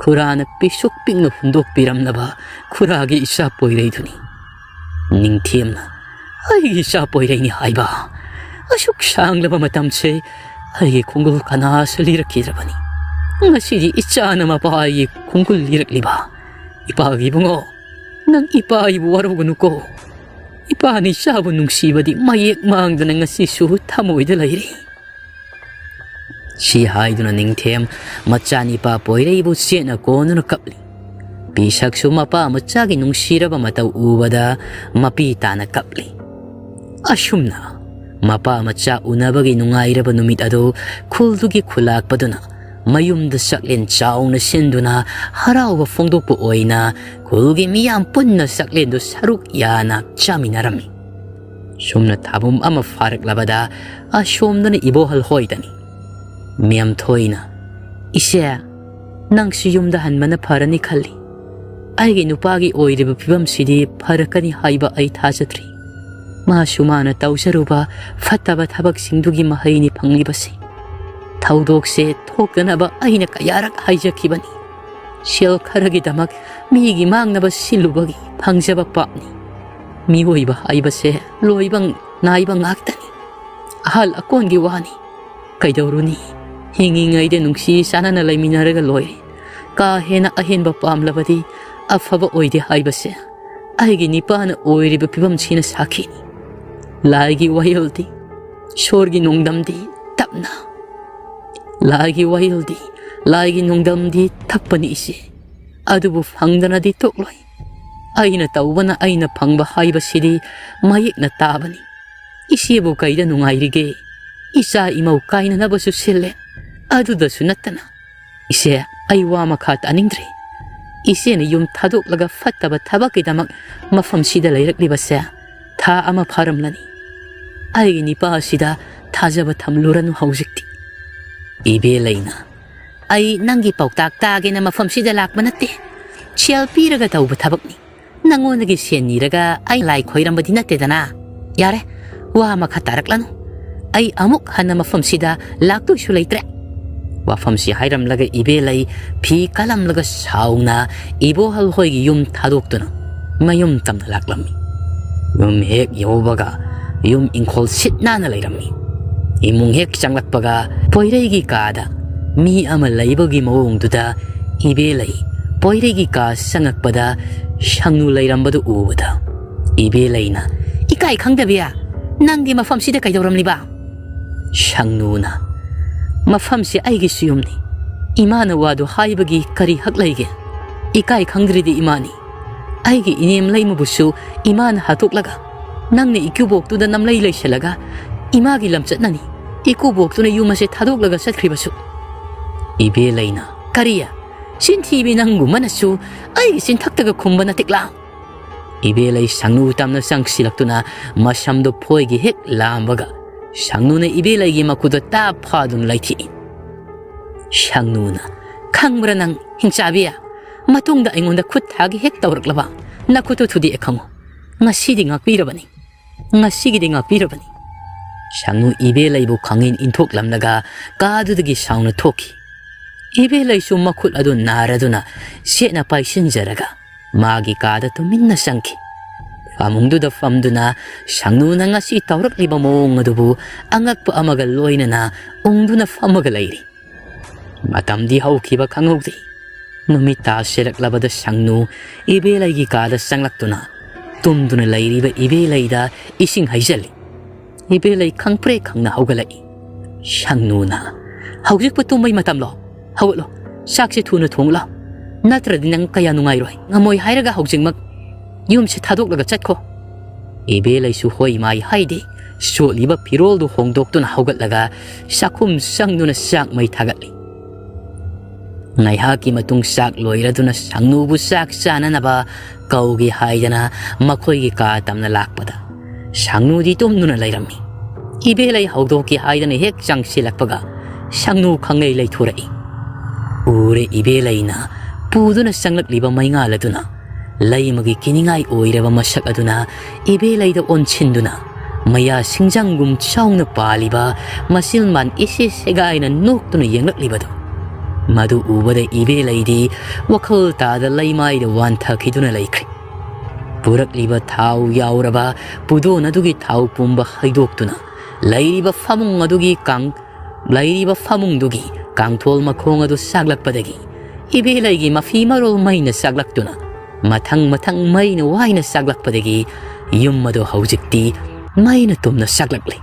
ꯈꯨꯔꯥꯅ ꯄꯤꯁꯨꯛ ꯄꯤꯛꯅ ꯍꯨꯟꯗꯣꯛꯄꯤꯔꯝꯂꯕ ꯈꯨꯔꯥꯒꯤ ꯏꯆꯥ ꯄꯣꯏꯔꯩꯗꯨꯅꯤ꯫" ꯅꯤꯡꯊꯦꯝꯅ, "ꯑꯩꯒꯤ ꯏꯆꯥ ꯄꯣꯏꯔꯩꯅꯤ ꯍꯥꯏꯕ? ꯑꯁꯨꯛ ꯁꯥꯡꯂꯕ ꯃꯇꯝꯁꯦ ꯑꯩꯒꯤ ꯈꯣꯡꯒꯨꯜ ꯀꯅꯥꯁꯨ ꯂꯤꯔꯛꯈꯤꯗ꯭ꯔꯕꯅꯤ꯫ ꯉꯁꯤꯗꯤ ꯏꯆꯥꯅ ꯃꯄꯥꯒꯤ ꯈꯣꯡꯒꯨꯜ ꯂꯤꯔꯛꯂꯤꯕ꯫ ꯏꯄꯥꯒꯤ ꯏꯕꯨꯡꯉꯣ, ꯅꯪ ꯏꯄꯥ ꯑꯩꯕꯨ ꯋꯥꯔꯧꯒꯅꯨꯀꯣ꯫ ꯏꯄꯥꯅ ꯏꯆꯥꯕꯨ ꯅꯨꯡꯁꯤꯕꯗꯤ ꯃꯌꯦꯛ ꯃꯥꯡꯗꯅ ꯉꯁꯤꯁꯨ ꯊꯃꯣꯏꯗ ꯂꯩꯔꯤ꯫" ꯁꯤ ꯍꯥꯏꯗꯨꯅ ꯅꯤꯡꯊꯦꯝ ꯃꯆꯥꯅꯤꯄꯥ ꯄꯣꯏꯔꯩꯕꯨ ꯆꯦꯠꯅ ꯀꯣꯟꯗꯨꯅ ꯀꯞꯂꯤ꯫ ꯄꯤꯁꯛꯁꯨ ꯃꯄꯥ ꯃꯆꯥꯒꯤ ꯅꯨꯡꯁꯤꯔꯕ ꯃꯇꯧ ꯎꯕꯗ ꯃꯄꯤ ꯇꯥꯅ ꯀꯞꯂꯤ꯫ ꯑꯁꯨꯝꯅ ꯃꯄꯥ ꯃꯆꯥ ꯎꯅꯕꯒꯤ ꯅꯨꯡꯉꯥꯏꯔꯕ ꯅꯨꯃꯤꯠ ꯑꯗꯨ ꯈꯨꯜꯗꯨꯒꯤ ꯈꯨꯂꯥꯛꯄꯗꯨꯅ ꯃꯌꯨꯝꯗ ꯆꯥꯛꯂꯦꯟ ꯆꯥꯎꯅ ꯁꯤꯟꯗꯨꯅ ꯍꯔꯥꯎꯕ ꯐꯣꯡꯗꯣꯛꯄ ꯑꯣꯏꯅ ꯈꯨꯜꯒꯤ ꯃꯤꯌꯥꯝ ꯄꯨꯟꯅ ꯆꯥꯛꯂꯦꯟꯗꯨ ꯁꯔꯨꯛ ꯌꯥꯅ ꯆꯥꯃꯤꯟꯅꯔꯝꯃꯤ꯫ ꯁꯨꯝꯅ ꯊꯥꯕꯨꯝ ꯑꯃ ꯐꯥꯔꯛꯂꯕꯗ ꯑꯁꯣꯝꯗꯅ ꯏꯕꯣꯍꯜ ꯍꯣꯏꯗꯅꯤ꯫ ꯃꯦꯝꯊꯣꯏꯅ, "ꯏꯆꯦ, ꯅꯪꯁꯨ ꯌꯨꯝꯗ ꯍꯟꯕꯅ ꯐꯔꯅꯤ ꯈꯜꯂꯤ꯫ ꯑꯩꯒꯤ ꯅꯨꯄꯥꯒꯤ ꯑꯣꯏꯔꯤꯕ ꯐꯤꯕꯝꯁꯤꯗꯤ ꯐꯔꯛꯀꯅꯤ ꯍꯥꯏꯕ ꯑꯩ ꯊꯥꯖꯗ꯭ꯔꯤ꯫ ꯃꯥꯁꯨ ꯃꯥꯅ ꯇꯧꯖꯔꯨꯕ ꯐꯠꯇꯕ ꯊꯕꯛꯁꯤꯡꯗꯨꯒꯤ ꯃꯍꯩꯅꯤ ꯐꯪꯂꯤꯕꯁꯤ꯫ ꯊꯧꯗꯣꯛꯁꯦ ꯊꯣꯛꯇꯅꯕ ꯑꯩꯅ ꯀꯌꯥꯔꯛ ꯍꯥꯏꯖꯈꯤꯕꯅꯤ꯫ ꯁꯦꯜ ꯈꯔꯒꯤꯗꯃꯛ ꯃꯤꯒꯤ ꯃꯥꯡꯅꯕ ꯁꯤꯜꯂꯨꯕꯒꯤ ꯐꯪꯖꯕ ꯄꯥꯞꯅꯤ꯫ ꯃꯤꯑꯣꯏꯕ ꯍꯥꯏꯕꯁꯦ ꯂꯣꯏꯕ ꯅꯥꯏꯕ ꯉꯥꯛꯇꯅꯤ꯫ ꯑꯍꯜ ꯑꯀꯣꯟꯒꯤ ꯋꯥꯅꯤ꯫ ꯀꯩꯗꯧꯔꯨꯅꯤ? ꯍꯤꯡꯉꯤꯉꯩꯗ ꯅꯨꯡꯁꯤ ꯆꯥꯟꯅꯅ ꯂꯩꯃꯤꯟꯅꯔꯒ ꯂꯣꯏꯔꯦ꯫ ꯀꯥ ꯍꯦꯟꯅ ꯑꯍꯦꯟꯕ ꯄꯥꯝꯂꯕꯗꯤ ꯑꯐꯕ ꯑꯣꯏꯗꯦ ꯍꯥꯏꯕꯁꯦ ꯑꯩꯒꯤ ꯅꯤꯄꯥꯅ ꯑꯣꯏꯔꯤꯕ ꯐꯤꯕꯝꯁꯤꯅ ꯁꯥꯈꯤꯅꯤ꯫ ꯂꯥꯏꯒꯤ ꯋꯥꯌꯦꯜꯗꯤ ꯏꯁꯣꯔꯒꯤ ꯅꯣꯡꯗꯝꯗꯤ ꯇꯞꯅ, ꯂꯥꯏꯒꯤ ꯋꯥꯌꯦꯜꯗꯤ, ꯂꯥꯏꯒꯤ ꯅꯣꯡꯗꯝꯗꯤ ꯇꯞꯄꯅꯤ ꯏꯆꯦ꯫ ꯑꯗꯨꯕꯨ ꯐꯪꯗꯅꯗꯤ ꯇꯣꯛꯂꯣꯏ꯫ ꯑꯩꯅ ꯇꯧꯕꯅ ꯑꯩꯅ ꯐꯪꯕ ꯍꯥꯏꯕꯁꯤꯗꯤ ꯃꯌꯦꯛꯅ ꯇꯥꯕꯅꯤ꯫ ꯏꯆꯦꯕꯨ ꯀꯩꯗ ꯅꯨꯡꯉꯥꯏꯔꯤꯒꯦ? ꯏꯆꯥ ꯏꯃꯧ ꯀꯥꯏꯅꯅꯕꯁꯨ ꯁꯤꯜꯂꯦ꯫ ꯑꯗꯨꯗꯁꯨ ꯅꯠꯇꯅ, ꯏꯆꯦ, ꯑꯩ ꯋꯥ ꯃꯈꯥ ꯇꯥꯅꯤꯡꯗ꯭ꯔꯦ꯫ ꯏꯆꯦꯅ ꯌꯨꯝ ꯊꯥꯗꯣꯛꯂꯒ ꯐꯠꯇꯕ ꯊꯕꯛꯀꯤꯗꯃꯛ ꯃꯐꯝꯁꯤꯗ ꯂꯩꯔꯛꯂꯤꯕꯁꯦ ꯊꯥ ꯑꯃ ꯐꯥꯔꯝꯂꯅꯤ꯫ ꯑꯩꯒꯤ ꯅꯤꯄꯥ ꯑꯁꯤꯗ ꯊꯥꯖꯕ ꯊꯝꯂꯨꯔꯅꯨ ꯍꯧꯖꯤꯛꯇꯤ꯫ ꯏꯕꯦꯂꯩꯅ, ꯑꯩ ꯅꯪꯒꯤ ꯄꯥꯎꯇꯥꯛ ꯇꯥꯒꯦꯅ ꯃꯐꯝꯁꯤꯗ ꯂꯥꯛꯄ ꯅꯠꯇꯦ꯫ ꯁꯦꯜ ꯄꯤꯔꯒ ꯇꯧꯕ ꯊꯕꯛꯅꯤ꯫ ꯅꯪꯉꯣꯟꯗꯒꯤ ꯁꯦꯟ ꯅꯤꯔꯒ ꯑꯩ ꯂꯥꯏ ꯈꯣꯏꯔꯝꯕꯗꯤ ꯅꯠꯇꯦꯗꯅ꯫ ꯌꯥꯔꯦ, ꯋꯥ ꯃꯈꯥ ꯇꯥꯔꯛꯂꯅꯨ꯫ ꯑꯩ ꯑꯃꯨꯛ ꯍꯟꯅ ꯃꯐꯝꯁꯤꯗ ꯂꯥꯛꯇꯣꯏꯁꯨ ꯂꯩꯇ꯭ꯔꯦ꯫ ꯋꯥꯐꯝꯁꯤ ꯍꯥꯏꯔꯝꯂꯒ ꯏꯕꯦꯂꯩ ꯐꯤ ꯀꯜꯂꯝꯂꯒ ꯁꯥꯎꯅ ꯏꯕꯣꯍꯜ ꯍꯣꯏꯒꯤ ꯌꯨꯝ ꯊꯥꯗꯣꯛꯇꯨꯅ ꯃꯌꯨꯝ ꯇꯝꯅ ꯂꯥꯛꯂꯝꯃꯤ꯫ ꯌꯨꯝ ꯍꯦꯛ ꯌꯧꯕꯒ ꯌꯨꯝ ꯏꯪꯈꯣꯜ ꯁꯤꯠ ꯅꯥꯟꯅ ꯂꯩꯔꯝꯃꯤ꯫ ꯏꯃꯨꯡ ꯍꯦꯛ ꯆꯪꯂꯛꯄꯒ ꯄꯣꯏꯔꯩꯒꯤ ꯀꯥꯗ ꯃꯤ ꯑꯃ ꯂꯩꯕꯒꯤ ꯃꯑꯣꯡꯗꯨꯗ ꯏꯕꯦꯂꯩ ꯄꯣꯏꯔꯩꯒꯤ ꯀꯥ ꯆꯪꯉꯛꯄꯗ ꯁꯪꯅꯨ ꯂꯩꯔꯝꯕꯗꯨ ꯎꯕꯗ ꯏꯕꯦꯂꯩꯅ, "ꯏꯀꯥꯏ ꯈꯪꯗꯕꯤ, ꯅꯪꯗꯤ ꯃꯐꯝꯁꯤꯗ ꯀꯩꯗꯧꯔꯝꯂꯤꯕ?" ꯁꯪꯅꯨꯅ, "ꯃꯐꯝꯁꯤ ꯑꯩꯒꯤꯁꯨ ꯌꯨꯝꯅꯤ꯫ ꯏꯃꯥꯅ ꯋꯥꯗꯨ ꯍꯥꯏꯕꯒꯤ ꯀꯔꯤ ꯍꯛ ꯂꯩꯒꯦ? ꯏꯀꯥꯏ ꯈꯪꯗ꯭ꯔꯤꯗꯤ ꯏꯃꯥꯅꯤ꯫ ꯑꯩꯒꯤ ꯏꯅꯦꯝ ꯂꯩꯃꯕꯨꯁꯨ ꯏꯃꯥꯅ ꯍꯥꯠꯇꯣꯛꯂꯒ ꯅꯪꯅ ꯏꯀꯨꯕꯣꯛꯇꯨꯗ ꯅꯝꯂꯩ ꯂꯩꯁꯤꯜꯂꯒ ꯏꯃꯥꯒꯤ ꯂꯝꯆꯠꯅꯅꯤ ꯏꯀꯨꯕꯣꯛꯇꯨꯅ ꯌꯨꯝ ꯑꯁꯦ ꯊꯥꯗꯣꯛꯂꯒ ꯆꯠꯈ꯭ꯔꯤꯕꯁꯨ꯫" ꯏꯕꯦꯂꯩꯅ, "ꯀꯔꯤ? ꯆꯤꯟꯊꯤꯕꯤ ꯅꯪꯒꯨꯝꯕꯅꯁꯨ ꯑꯩꯒꯤ ꯆꯤꯟꯊꯛꯇꯒ ꯈꯨꯝꯕ ꯅꯇꯤꯛꯂꯥ?" ꯏꯕꯦꯂꯩ ꯁꯪꯅꯨ ꯇꯝꯅ ꯆꯪꯁꯤꯜꯂꯛꯇꯨꯅ ꯃꯁꯝꯗꯨ ꯐꯣꯏꯒꯤ ꯍꯦꯛ ꯂꯥꯝꯕꯒ ꯁꯪꯅꯨꯅ ꯏꯕꯦꯂꯩꯒꯤ ꯃꯈꯨꯠꯇ ꯇꯥꯞ ꯐꯥꯗꯨꯅ ꯂꯩꯊꯦꯛꯏ꯫ ꯁꯪꯅꯨꯅ, "ꯈꯪꯕ꯭ꯔꯥ ꯅꯪ, ꯍꯤꯡꯆꯥꯕꯤ? ꯃꯇꯨꯡꯗ ꯑꯩꯉꯣꯟꯗ ꯈꯨꯠ ꯊꯥꯒꯦ ꯍꯦꯛ ꯇꯧꯔꯛꯂꯕ ꯅꯈꯨꯠꯇꯨ ꯊꯨꯗꯦꯛꯑꯦ ꯈꯪꯉꯨ꯫ ꯉꯁꯤꯗꯤ ꯉꯥꯛꯄꯤꯔꯕꯅꯤ꯫ ꯉꯁꯤꯒꯤꯗꯤ ꯉꯥꯛꯄꯤꯔꯕꯅꯤ꯫" ꯁꯪꯅꯨ ꯏꯕꯦꯂꯩꯕꯨ ꯈꯪꯏꯟ ꯏꯟꯊꯣꯛꯂꯝꯂꯒ ꯀꯥꯗꯨꯗꯒꯤ ꯁꯥꯎꯅ ꯊꯣꯛꯈꯤ꯫ ꯏꯕꯦꯂꯩꯁꯨ ꯃꯈꯨꯠ ꯑꯗꯨ ꯅꯥꯔꯗꯨꯅ ꯁꯦꯠꯅ ꯄꯥꯏꯁꯤꯟꯖꯔꯒ ꯃꯥꯒꯤ ꯀꯥꯗ ꯇꯨꯃꯤꯟꯅ ꯆꯪꯈꯤ꯫ ꯐꯃꯨꯡꯗꯨꯗ ꯐꯝꯗꯨꯅ ꯁꯪꯅꯨꯅ ꯉꯁꯤ ꯇꯧꯔꯛꯂꯤꯕ ꯃꯑꯣꯡ ꯑꯗꯨꯕꯨ ꯑꯉꯛꯄ ꯑꯃꯒ ꯂꯣꯏꯅꯅ ꯎꯪꯗꯨꯅ ꯐꯝꯃꯒ ꯂꯩꯔꯤ꯫ ꯃꯇꯝꯗꯤ ꯍꯧꯈꯤꯕ ꯈꯪꯍꯧꯗꯦ꯫ ꯅꯨꯃꯤꯠ ꯇꯥꯁꯤꯜꯂꯛꯂꯕꯗ ꯁꯪꯅꯨ ꯏꯕꯦꯂꯩꯒꯤ ꯀꯥꯗ ꯆꯪꯂꯛꯇꯨꯅ ꯇꯨꯝꯗꯨꯅ ꯂꯩꯔꯤꯕ ꯏꯕꯦꯂꯩꯗ ꯏꯁꯤꯡ ꯍꯩꯖꯤꯜꯂꯤ꯫ ꯏꯕꯦꯂꯩ ꯈꯪꯄ꯭ꯔꯦꯛ ꯈꯪꯅ ꯍꯧꯒꯠꯂꯛꯏ꯫ ꯁꯪꯅꯨꯅ, "ꯍꯧꯖꯤꯛꯄꯨ ꯇꯨꯝꯕꯩ ꯃꯇꯝꯂꯣ? ꯍꯧꯒꯠꯂꯣ, ꯆꯥꯛꯁꯦ ꯊꯨꯅ ꯊꯣꯡꯂꯣ꯫ ꯅꯠꯇ꯭ꯔꯗꯤ ꯅꯪ ꯀꯌꯥ ꯅꯨꯡꯉꯥꯏꯔꯣꯏ꯫ ꯉꯝꯃꯣꯏ ꯍꯥꯏꯔꯒ ꯍꯧꯖꯤꯛꯃꯛ ꯌꯨꯝꯁꯦ ꯊꯥꯗꯣꯛꯂꯒ ꯆꯠꯈꯣ꯫" ꯏꯕꯦꯂꯩꯁꯨ ꯍꯣꯏ ꯃꯥꯏ ꯍꯥꯏꯗꯦ꯫ ꯆꯣꯠꯂꯤꯕ ꯐꯤꯔꯣꯜꯗꯨ ꯍꯣꯡꯗꯣꯛꯇꯨꯅ ꯍꯧꯒꯠꯂꯒ ꯆꯥꯛꯈꯨꯝ ꯆꯪꯗꯨꯅ ꯆꯥꯛ ꯃꯩ ꯊꯥꯒꯠꯂꯤ꯫ ꯉꯥꯏꯍꯥꯛꯀꯤ ꯃꯇꯨꯡ ꯆꯥꯛ ꯂꯣꯏꯔꯗꯨꯅ ꯁꯪꯅꯨꯕꯨ ꯆꯥꯛ ꯆꯥꯅꯅꯕ ꯀꯧꯒꯦ ꯍꯥꯏꯗꯅ ꯃꯈꯣꯏꯒꯤ ꯀꯥ ꯇꯝꯅ ꯂꯥꯛꯄꯗ, ꯁꯪꯅꯨꯗꯤ ꯇꯨꯝꯗꯨꯅ ꯂꯩꯔꯝꯃꯤ꯫ ꯏꯕꯦꯂꯩ ꯍꯧꯗꯣꯛꯀꯦ ꯍꯥꯏꯗꯅ ꯍꯦꯛ ꯆꯪꯁꯤꯜꯂꯛꯄꯒ ꯁꯪꯅꯨ ꯈꯪꯂꯩ ꯂꯩꯊꯣꯔꯛꯏ꯫ ꯎꯔꯦ ꯏꯕꯦꯂꯩꯅ ꯄꯨꯗꯨꯅ ꯆꯪꯂꯛꯂꯤꯕ ꯃꯩꯉꯥꯜ ꯑꯗꯨꯅ꯫ ꯂꯩꯃꯒꯤ ꯀꯤꯅꯤꯡꯉꯥꯏ ꯑꯣꯏꯔꯕ ꯃꯁꯛ ꯑꯗꯨꯅ ꯏꯕꯦꯂꯩꯗ ꯑꯣꯟꯁꯤꯟꯗꯨꯅ ꯃꯌꯥ ꯁꯤꯡꯖꯪꯒꯨꯝ ꯆꯥꯎꯅ ꯄꯥꯜꯂꯤꯕ ꯃꯆꯤꯜ ꯃꯥꯟ ꯏꯁꯦ ꯁꯦꯒꯥꯏꯅ ꯅꯣꯛꯇꯨꯅ ꯌꯦꯡꯂꯛꯂꯤꯕꯗꯨ꯫ ꯃꯗꯨ ꯎꯕꯗ ꯏꯕꯦꯂꯩꯗꯤ ꯋꯥꯈꯜ ꯇꯥꯗ ꯂꯩꯃꯥꯏꯗ ꯋꯥꯟꯊꯈꯤꯗꯨꯅ ꯂꯩꯈ꯭ꯔꯦ꯫ ꯄꯨꯔꯛꯂꯤꯕ ꯊꯥꯎ ꯌꯥꯎꯔꯕ ꯄꯨꯗꯣꯟ ꯑꯗꯨꯒꯤ ꯊꯥꯎ ꯄꯨꯝꯕ ꯍꯩꯗꯣꯛꯇꯨꯅ ꯂꯩꯔꯤꯕ ꯐꯃꯨꯡ ꯑꯗꯨꯒꯤ ꯀꯥꯡ-, ꯂꯩꯔꯤꯕ ꯐꯃꯨꯡꯗꯨꯒꯤ ꯀꯥꯡꯊꯣꯜ ꯃꯈꯣꯡ ꯑꯗꯨ ꯁꯥꯛꯂꯛꯄꯗꯒꯤ ꯏꯕꯦꯂꯩꯒꯤ ꯃꯐꯤ ꯃꯔꯣꯜ ꯃꯩꯅ ꯁꯥꯛꯂꯛꯇꯨꯅ ꯃꯊꯪ ꯃꯊꯪ ꯃꯩꯅ ꯋꯥꯏꯅ ꯁꯥꯛꯂꯛꯄꯗꯒꯤ ꯌꯨꯝ ꯑꯗꯨ ꯍꯧꯖꯤꯛꯇꯤ ꯃꯩꯅ ꯇꯨꯝꯅ ꯁꯥꯛꯂꯛꯂꯤ꯫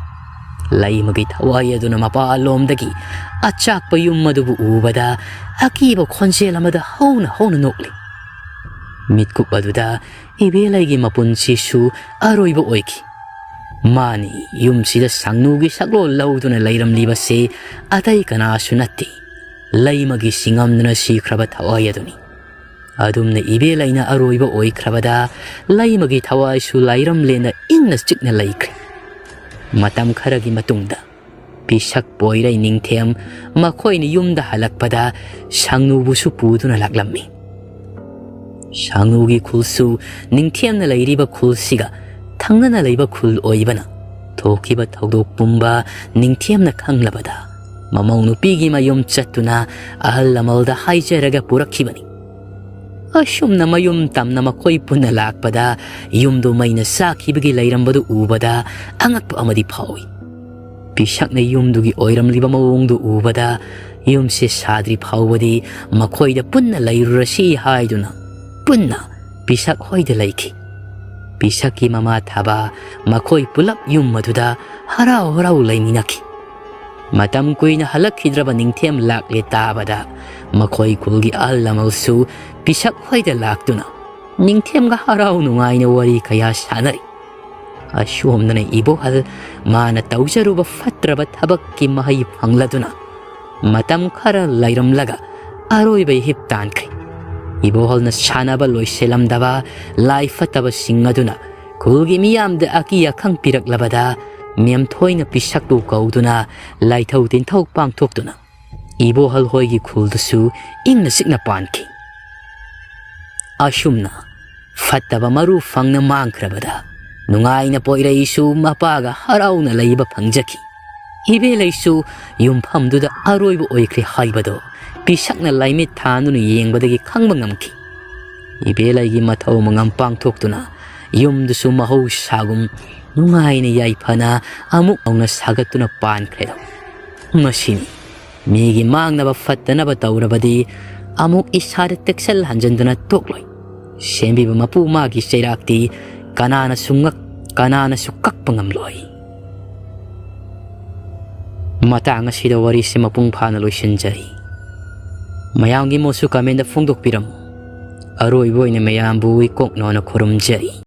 ꯂꯩꯃꯒꯤ ꯊꯋꯥꯏ ꯑꯗꯨꯅ ꯃꯄꯥꯟꯂꯣꯝꯗꯒꯤ ꯑꯆꯥꯛꯄ ꯌꯨꯝ ꯑꯗꯨꯕꯨ ꯎꯕꯗ ꯑꯀꯤꯕ ꯈꯣꯟꯖꯦꯜ ꯑꯃꯗ ꯍꯧꯅ ꯍꯧꯅ ꯅꯣꯛꯂꯤ꯫ ꯃꯤꯠꯀꯨꯞ ꯑꯗꯨꯗ ꯏꯕꯦꯂꯩꯒꯤ ꯃꯄꯨꯟꯁꯤꯁꯨ ꯑꯔꯣꯏꯕ ꯑꯣꯏꯈꯤ꯫ ꯃꯥꯅꯤ, ꯌꯨꯝꯁꯤꯗ ꯁꯪꯅꯨꯒꯤ ꯁꯛꯂꯣꯟ ꯂꯧꯗꯨꯅ ꯂꯩꯔꯝꯂꯤꯕꯁꯤ ꯑꯇꯩ ꯀꯅꯥꯁꯨ ꯅꯠꯇꯦ, ꯂꯩꯃꯒꯤ ꯁꯤꯡꯉꯝꯗꯅ ꯁꯤꯈ꯭ꯔꯕ ꯊꯋꯥꯏ ꯑꯗꯨꯅꯤ꯫ ꯑꯗꯨꯝꯅ ꯏꯕꯦꯂꯩꯅ ꯑꯔꯣꯏꯕ ꯑꯣꯏꯈ꯭ꯔꯕꯗ ꯂꯩꯃꯒꯤ ꯊꯋꯥꯏꯁꯨ ꯂꯥꯏꯔꯝꯂꯦꯟꯅ ꯏꯪꯅ ꯆꯤꯛꯅ ꯂꯩꯈ꯭ꯔꯦ꯫ ꯃꯇꯝ ꯈꯔꯒꯤ ꯃꯇꯨꯡꯗ ꯄꯤꯁꯛ ꯄꯣꯏꯔꯩ ꯅꯤꯡꯊꯦꯝ ꯃꯈꯣꯏꯅ ꯌꯨꯝꯗ ꯍꯜꯂꯛꯄꯗ ꯁꯪꯅꯨꯕꯨꯁꯨ ꯄꯨꯗꯨꯅ ꯂꯥꯛꯂꯝꯃꯤ꯫ ꯁꯪꯅꯨꯒꯤ ꯈꯨꯜꯁꯨ ꯅꯤꯡꯊꯦꯝꯅ ꯂꯩꯔꯤꯕ ꯈꯨꯜꯁꯤꯒ ꯊꯪꯅꯅ ꯂꯩꯕ ꯈꯨꯜ ꯑꯣꯏꯕꯅ ꯊꯣꯛꯈꯤꯕ ꯊꯧꯗꯣꯛ ꯄꯨꯝꯕ ꯅꯤꯡꯊꯦꯝꯅ ꯈꯪꯂꯕꯗ ꯃꯃꯧ ꯅꯨꯄꯤꯒꯤ ꯃꯌꯨꯝ ꯆꯠꯇꯨꯅ ꯑꯍꯜ ꯂꯃꯟꯗ ꯍꯥꯏꯖꯔꯒ ꯄꯨꯔꯛꯈꯤꯕꯅꯤ꯫ ꯑꯁꯨꯝꯅ ꯃꯌꯨꯝ ꯇꯝꯅ ꯃꯈꯣꯏ ꯄꯨꯟꯅ ꯂꯥꯛꯄꯗ ꯌꯨꯝꯗꯨ ꯃꯩꯅ ꯆꯥꯛꯈꯤꯕꯒꯤ ꯂꯩꯔꯝꯕꯗꯨ ꯎꯕꯗ ꯑꯉꯛꯄ ꯑꯃꯗꯤ ꯐꯥꯎꯏ꯫ ꯄꯤꯁꯛꯅ ꯌꯨꯝꯗꯨꯒꯤ ꯑꯣꯏꯔꯝꯂꯤꯕ ꯃꯑꯣꯡꯗꯨ ꯎꯕꯗ ꯌꯨꯝꯁꯦ ꯁꯥꯗ꯭ꯔꯤ ꯐꯥꯎꯕꯗꯤ ꯃꯈꯣꯏꯗ ꯄꯨꯟꯅ ꯂꯩꯔꯨꯔꯁꯤ ꯍꯥꯏꯗꯨꯅ ꯄꯨꯟꯅ ꯄꯤꯁꯛ ꯍꯣꯏꯗ ꯂꯩꯈꯤ꯫ ꯄꯤꯁꯛꯀꯤ ꯃꯃꯥ ꯊꯥꯕ ꯃꯈꯣꯏ ꯄꯨꯂꯞ ꯌꯨꯝ ꯑꯗꯨꯗ ꯍꯔꯥꯎ ꯍꯔꯥꯎ ꯂꯩꯃꯤꯟꯅꯈꯤ꯫ ꯃꯇꯝ ꯀꯨꯏꯅ ꯍꯜꯂꯛꯈꯤꯗ꯭ꯔꯕ ꯅꯤꯡꯊꯦꯝ ꯂꯥꯛꯂꯦ ꯇꯥꯕꯗ ꯃꯈꯣꯏ ꯈꯨꯜꯒꯤ ꯑꯍꯜ ꯂꯃꯟꯁꯨ ꯄꯤꯁꯛ ꯍꯣꯏꯗ ꯂꯥꯛꯇꯨꯅ ꯅꯤꯡꯊꯦꯝꯒ ꯍꯔꯥꯎ ꯅꯨꯡꯉꯥꯏꯅ ꯋꯥꯔꯤ ꯀꯌꯥ ꯁꯥꯟꯅꯔꯤ꯫ ꯑꯁꯣꯝꯗꯅ ꯏꯕꯣꯍꯜ ꯃꯥꯅ ꯇꯧꯖꯔꯨꯕ ꯐꯠꯇ꯭ꯔꯕ ꯊꯕꯛꯀꯤ ꯃꯍꯩ ꯐꯪꯂꯗꯨꯅ ꯃꯇꯝ ꯈꯔ ꯂꯩꯔꯝꯂꯒ ꯑꯔꯣꯏꯕ ꯏꯍꯤꯞ ꯇꯥꯟꯈ꯭ꯔꯦ꯫ ꯏꯕꯣꯍꯜꯅ ꯁꯥꯟꯅꯕ ꯂꯣꯏꯁꯤꯜꯂꯝꯗꯕ ꯂꯥꯏ ꯐꯠꯇꯕꯁꯤꯡ ꯑꯗꯨꯅ ꯈꯨꯜꯒꯤ ꯃꯤꯌꯥꯝꯗ ꯑꯀꯤ ꯑꯈꯪ ꯄꯤꯔꯛꯂꯕꯗ ꯃꯦꯝꯊꯣꯏꯅ ꯄꯤꯁꯛꯄꯨ ꯀꯧꯗꯨꯅ ꯂꯥꯏꯊꯧ ꯇꯤꯟꯊꯧ ꯄꯥꯡꯊꯣꯛꯇꯨꯅ ꯏꯕꯣꯍꯜ ꯍꯣꯏꯒꯤ ꯈꯨꯜꯗꯨꯁꯨ ꯏꯪꯅ ꯆꯤꯛꯅ ꯄꯥꯟꯈꯤ꯫ ꯑꯁꯨꯝꯅ ꯐꯠꯇꯕ ꯃꯔꯨ ꯐꯪꯅ ꯃꯥꯡꯈ꯭ꯔꯕꯗ ꯅꯨꯡꯉꯥꯏꯅ ꯄꯣꯏꯔꯩꯁꯨ ꯃꯄꯥꯒ ꯍꯔꯥꯎꯅ ꯂꯩꯕ ꯐꯪꯖꯈꯤ꯫ ꯏꯕꯦꯂꯩꯁꯨ ꯌꯨꯝꯐꯝꯗꯨꯗ ꯑꯔꯣꯏꯕ ꯑꯣꯏꯈ꯭ꯔꯦ ꯍꯥꯏꯕꯗꯣ ꯄꯤꯁꯛꯅ ꯂꯥꯏꯃꯤꯠ ꯊꯥꯟꯗꯨꯅ ꯌꯦꯡꯕꯗꯒꯤ ꯈꯪꯕ ꯉꯝꯈꯤ꯫ ꯏꯕꯦꯂꯩꯒꯤ ꯃꯊꯧ ꯃꯉꯝ ꯄꯥꯡꯊꯣꯛꯇꯨꯅ ꯌꯨꯝꯗꯨꯁꯨ ꯃꯍꯧꯁꯥꯒꯨꯝ ꯅꯨꯡꯉꯥꯏꯅ ꯌꯥꯏꯐꯅ ꯑꯃꯨꯛ ꯅꯧꯅ ꯁꯥꯒꯠꯇꯨꯅ ꯄꯥꯟꯈ꯭ꯔꯦꯗꯣ꯫ ꯃꯁꯤꯅꯤ ꯃꯤꯒꯤ ꯃꯥꯡꯅꯕ ꯐꯠꯇꯅꯕ ꯇꯧꯔꯕꯗꯤ ꯑꯃꯨꯛ ꯏꯁꯥꯗ ꯇꯦꯛꯁꯜ ꯍꯟꯖꯤꯟꯗꯨꯅ ꯇꯣꯛꯂꯣꯏ꯫ ꯁꯦꯝꯕꯤꯕ ꯃꯄꯨ ꯃꯥꯒꯤ ꯆꯩꯔꯥꯛꯇꯤ ꯀꯅꯥꯅꯁꯨ ꯉꯛ-, ꯀꯅꯥꯅꯁꯨ ꯀꯛꯄ ꯉꯝꯂꯣꯏ꯫ ꯃꯇꯥꯡ ꯑꯁꯤꯗ ꯋꯥꯔꯤꯁꯤ ꯃꯄꯨꯡ ꯐꯥꯅ ꯂꯣꯏꯁꯤꯟꯖꯔꯤ꯫ ꯃꯌꯥꯝꯒꯤ ꯃꯣꯠꯁꯨ comment ꯐꯣꯡꯗꯣꯛꯄꯤꯔꯝꯃꯨ꯫ ꯑꯔꯣꯏꯕ ꯑꯣꯏꯅ ꯃꯌꯥꯝꯕꯨ ꯏꯀꯣꯛꯅꯣꯅ ꯈꯨꯔꯨꯝꯖꯔꯤ꯫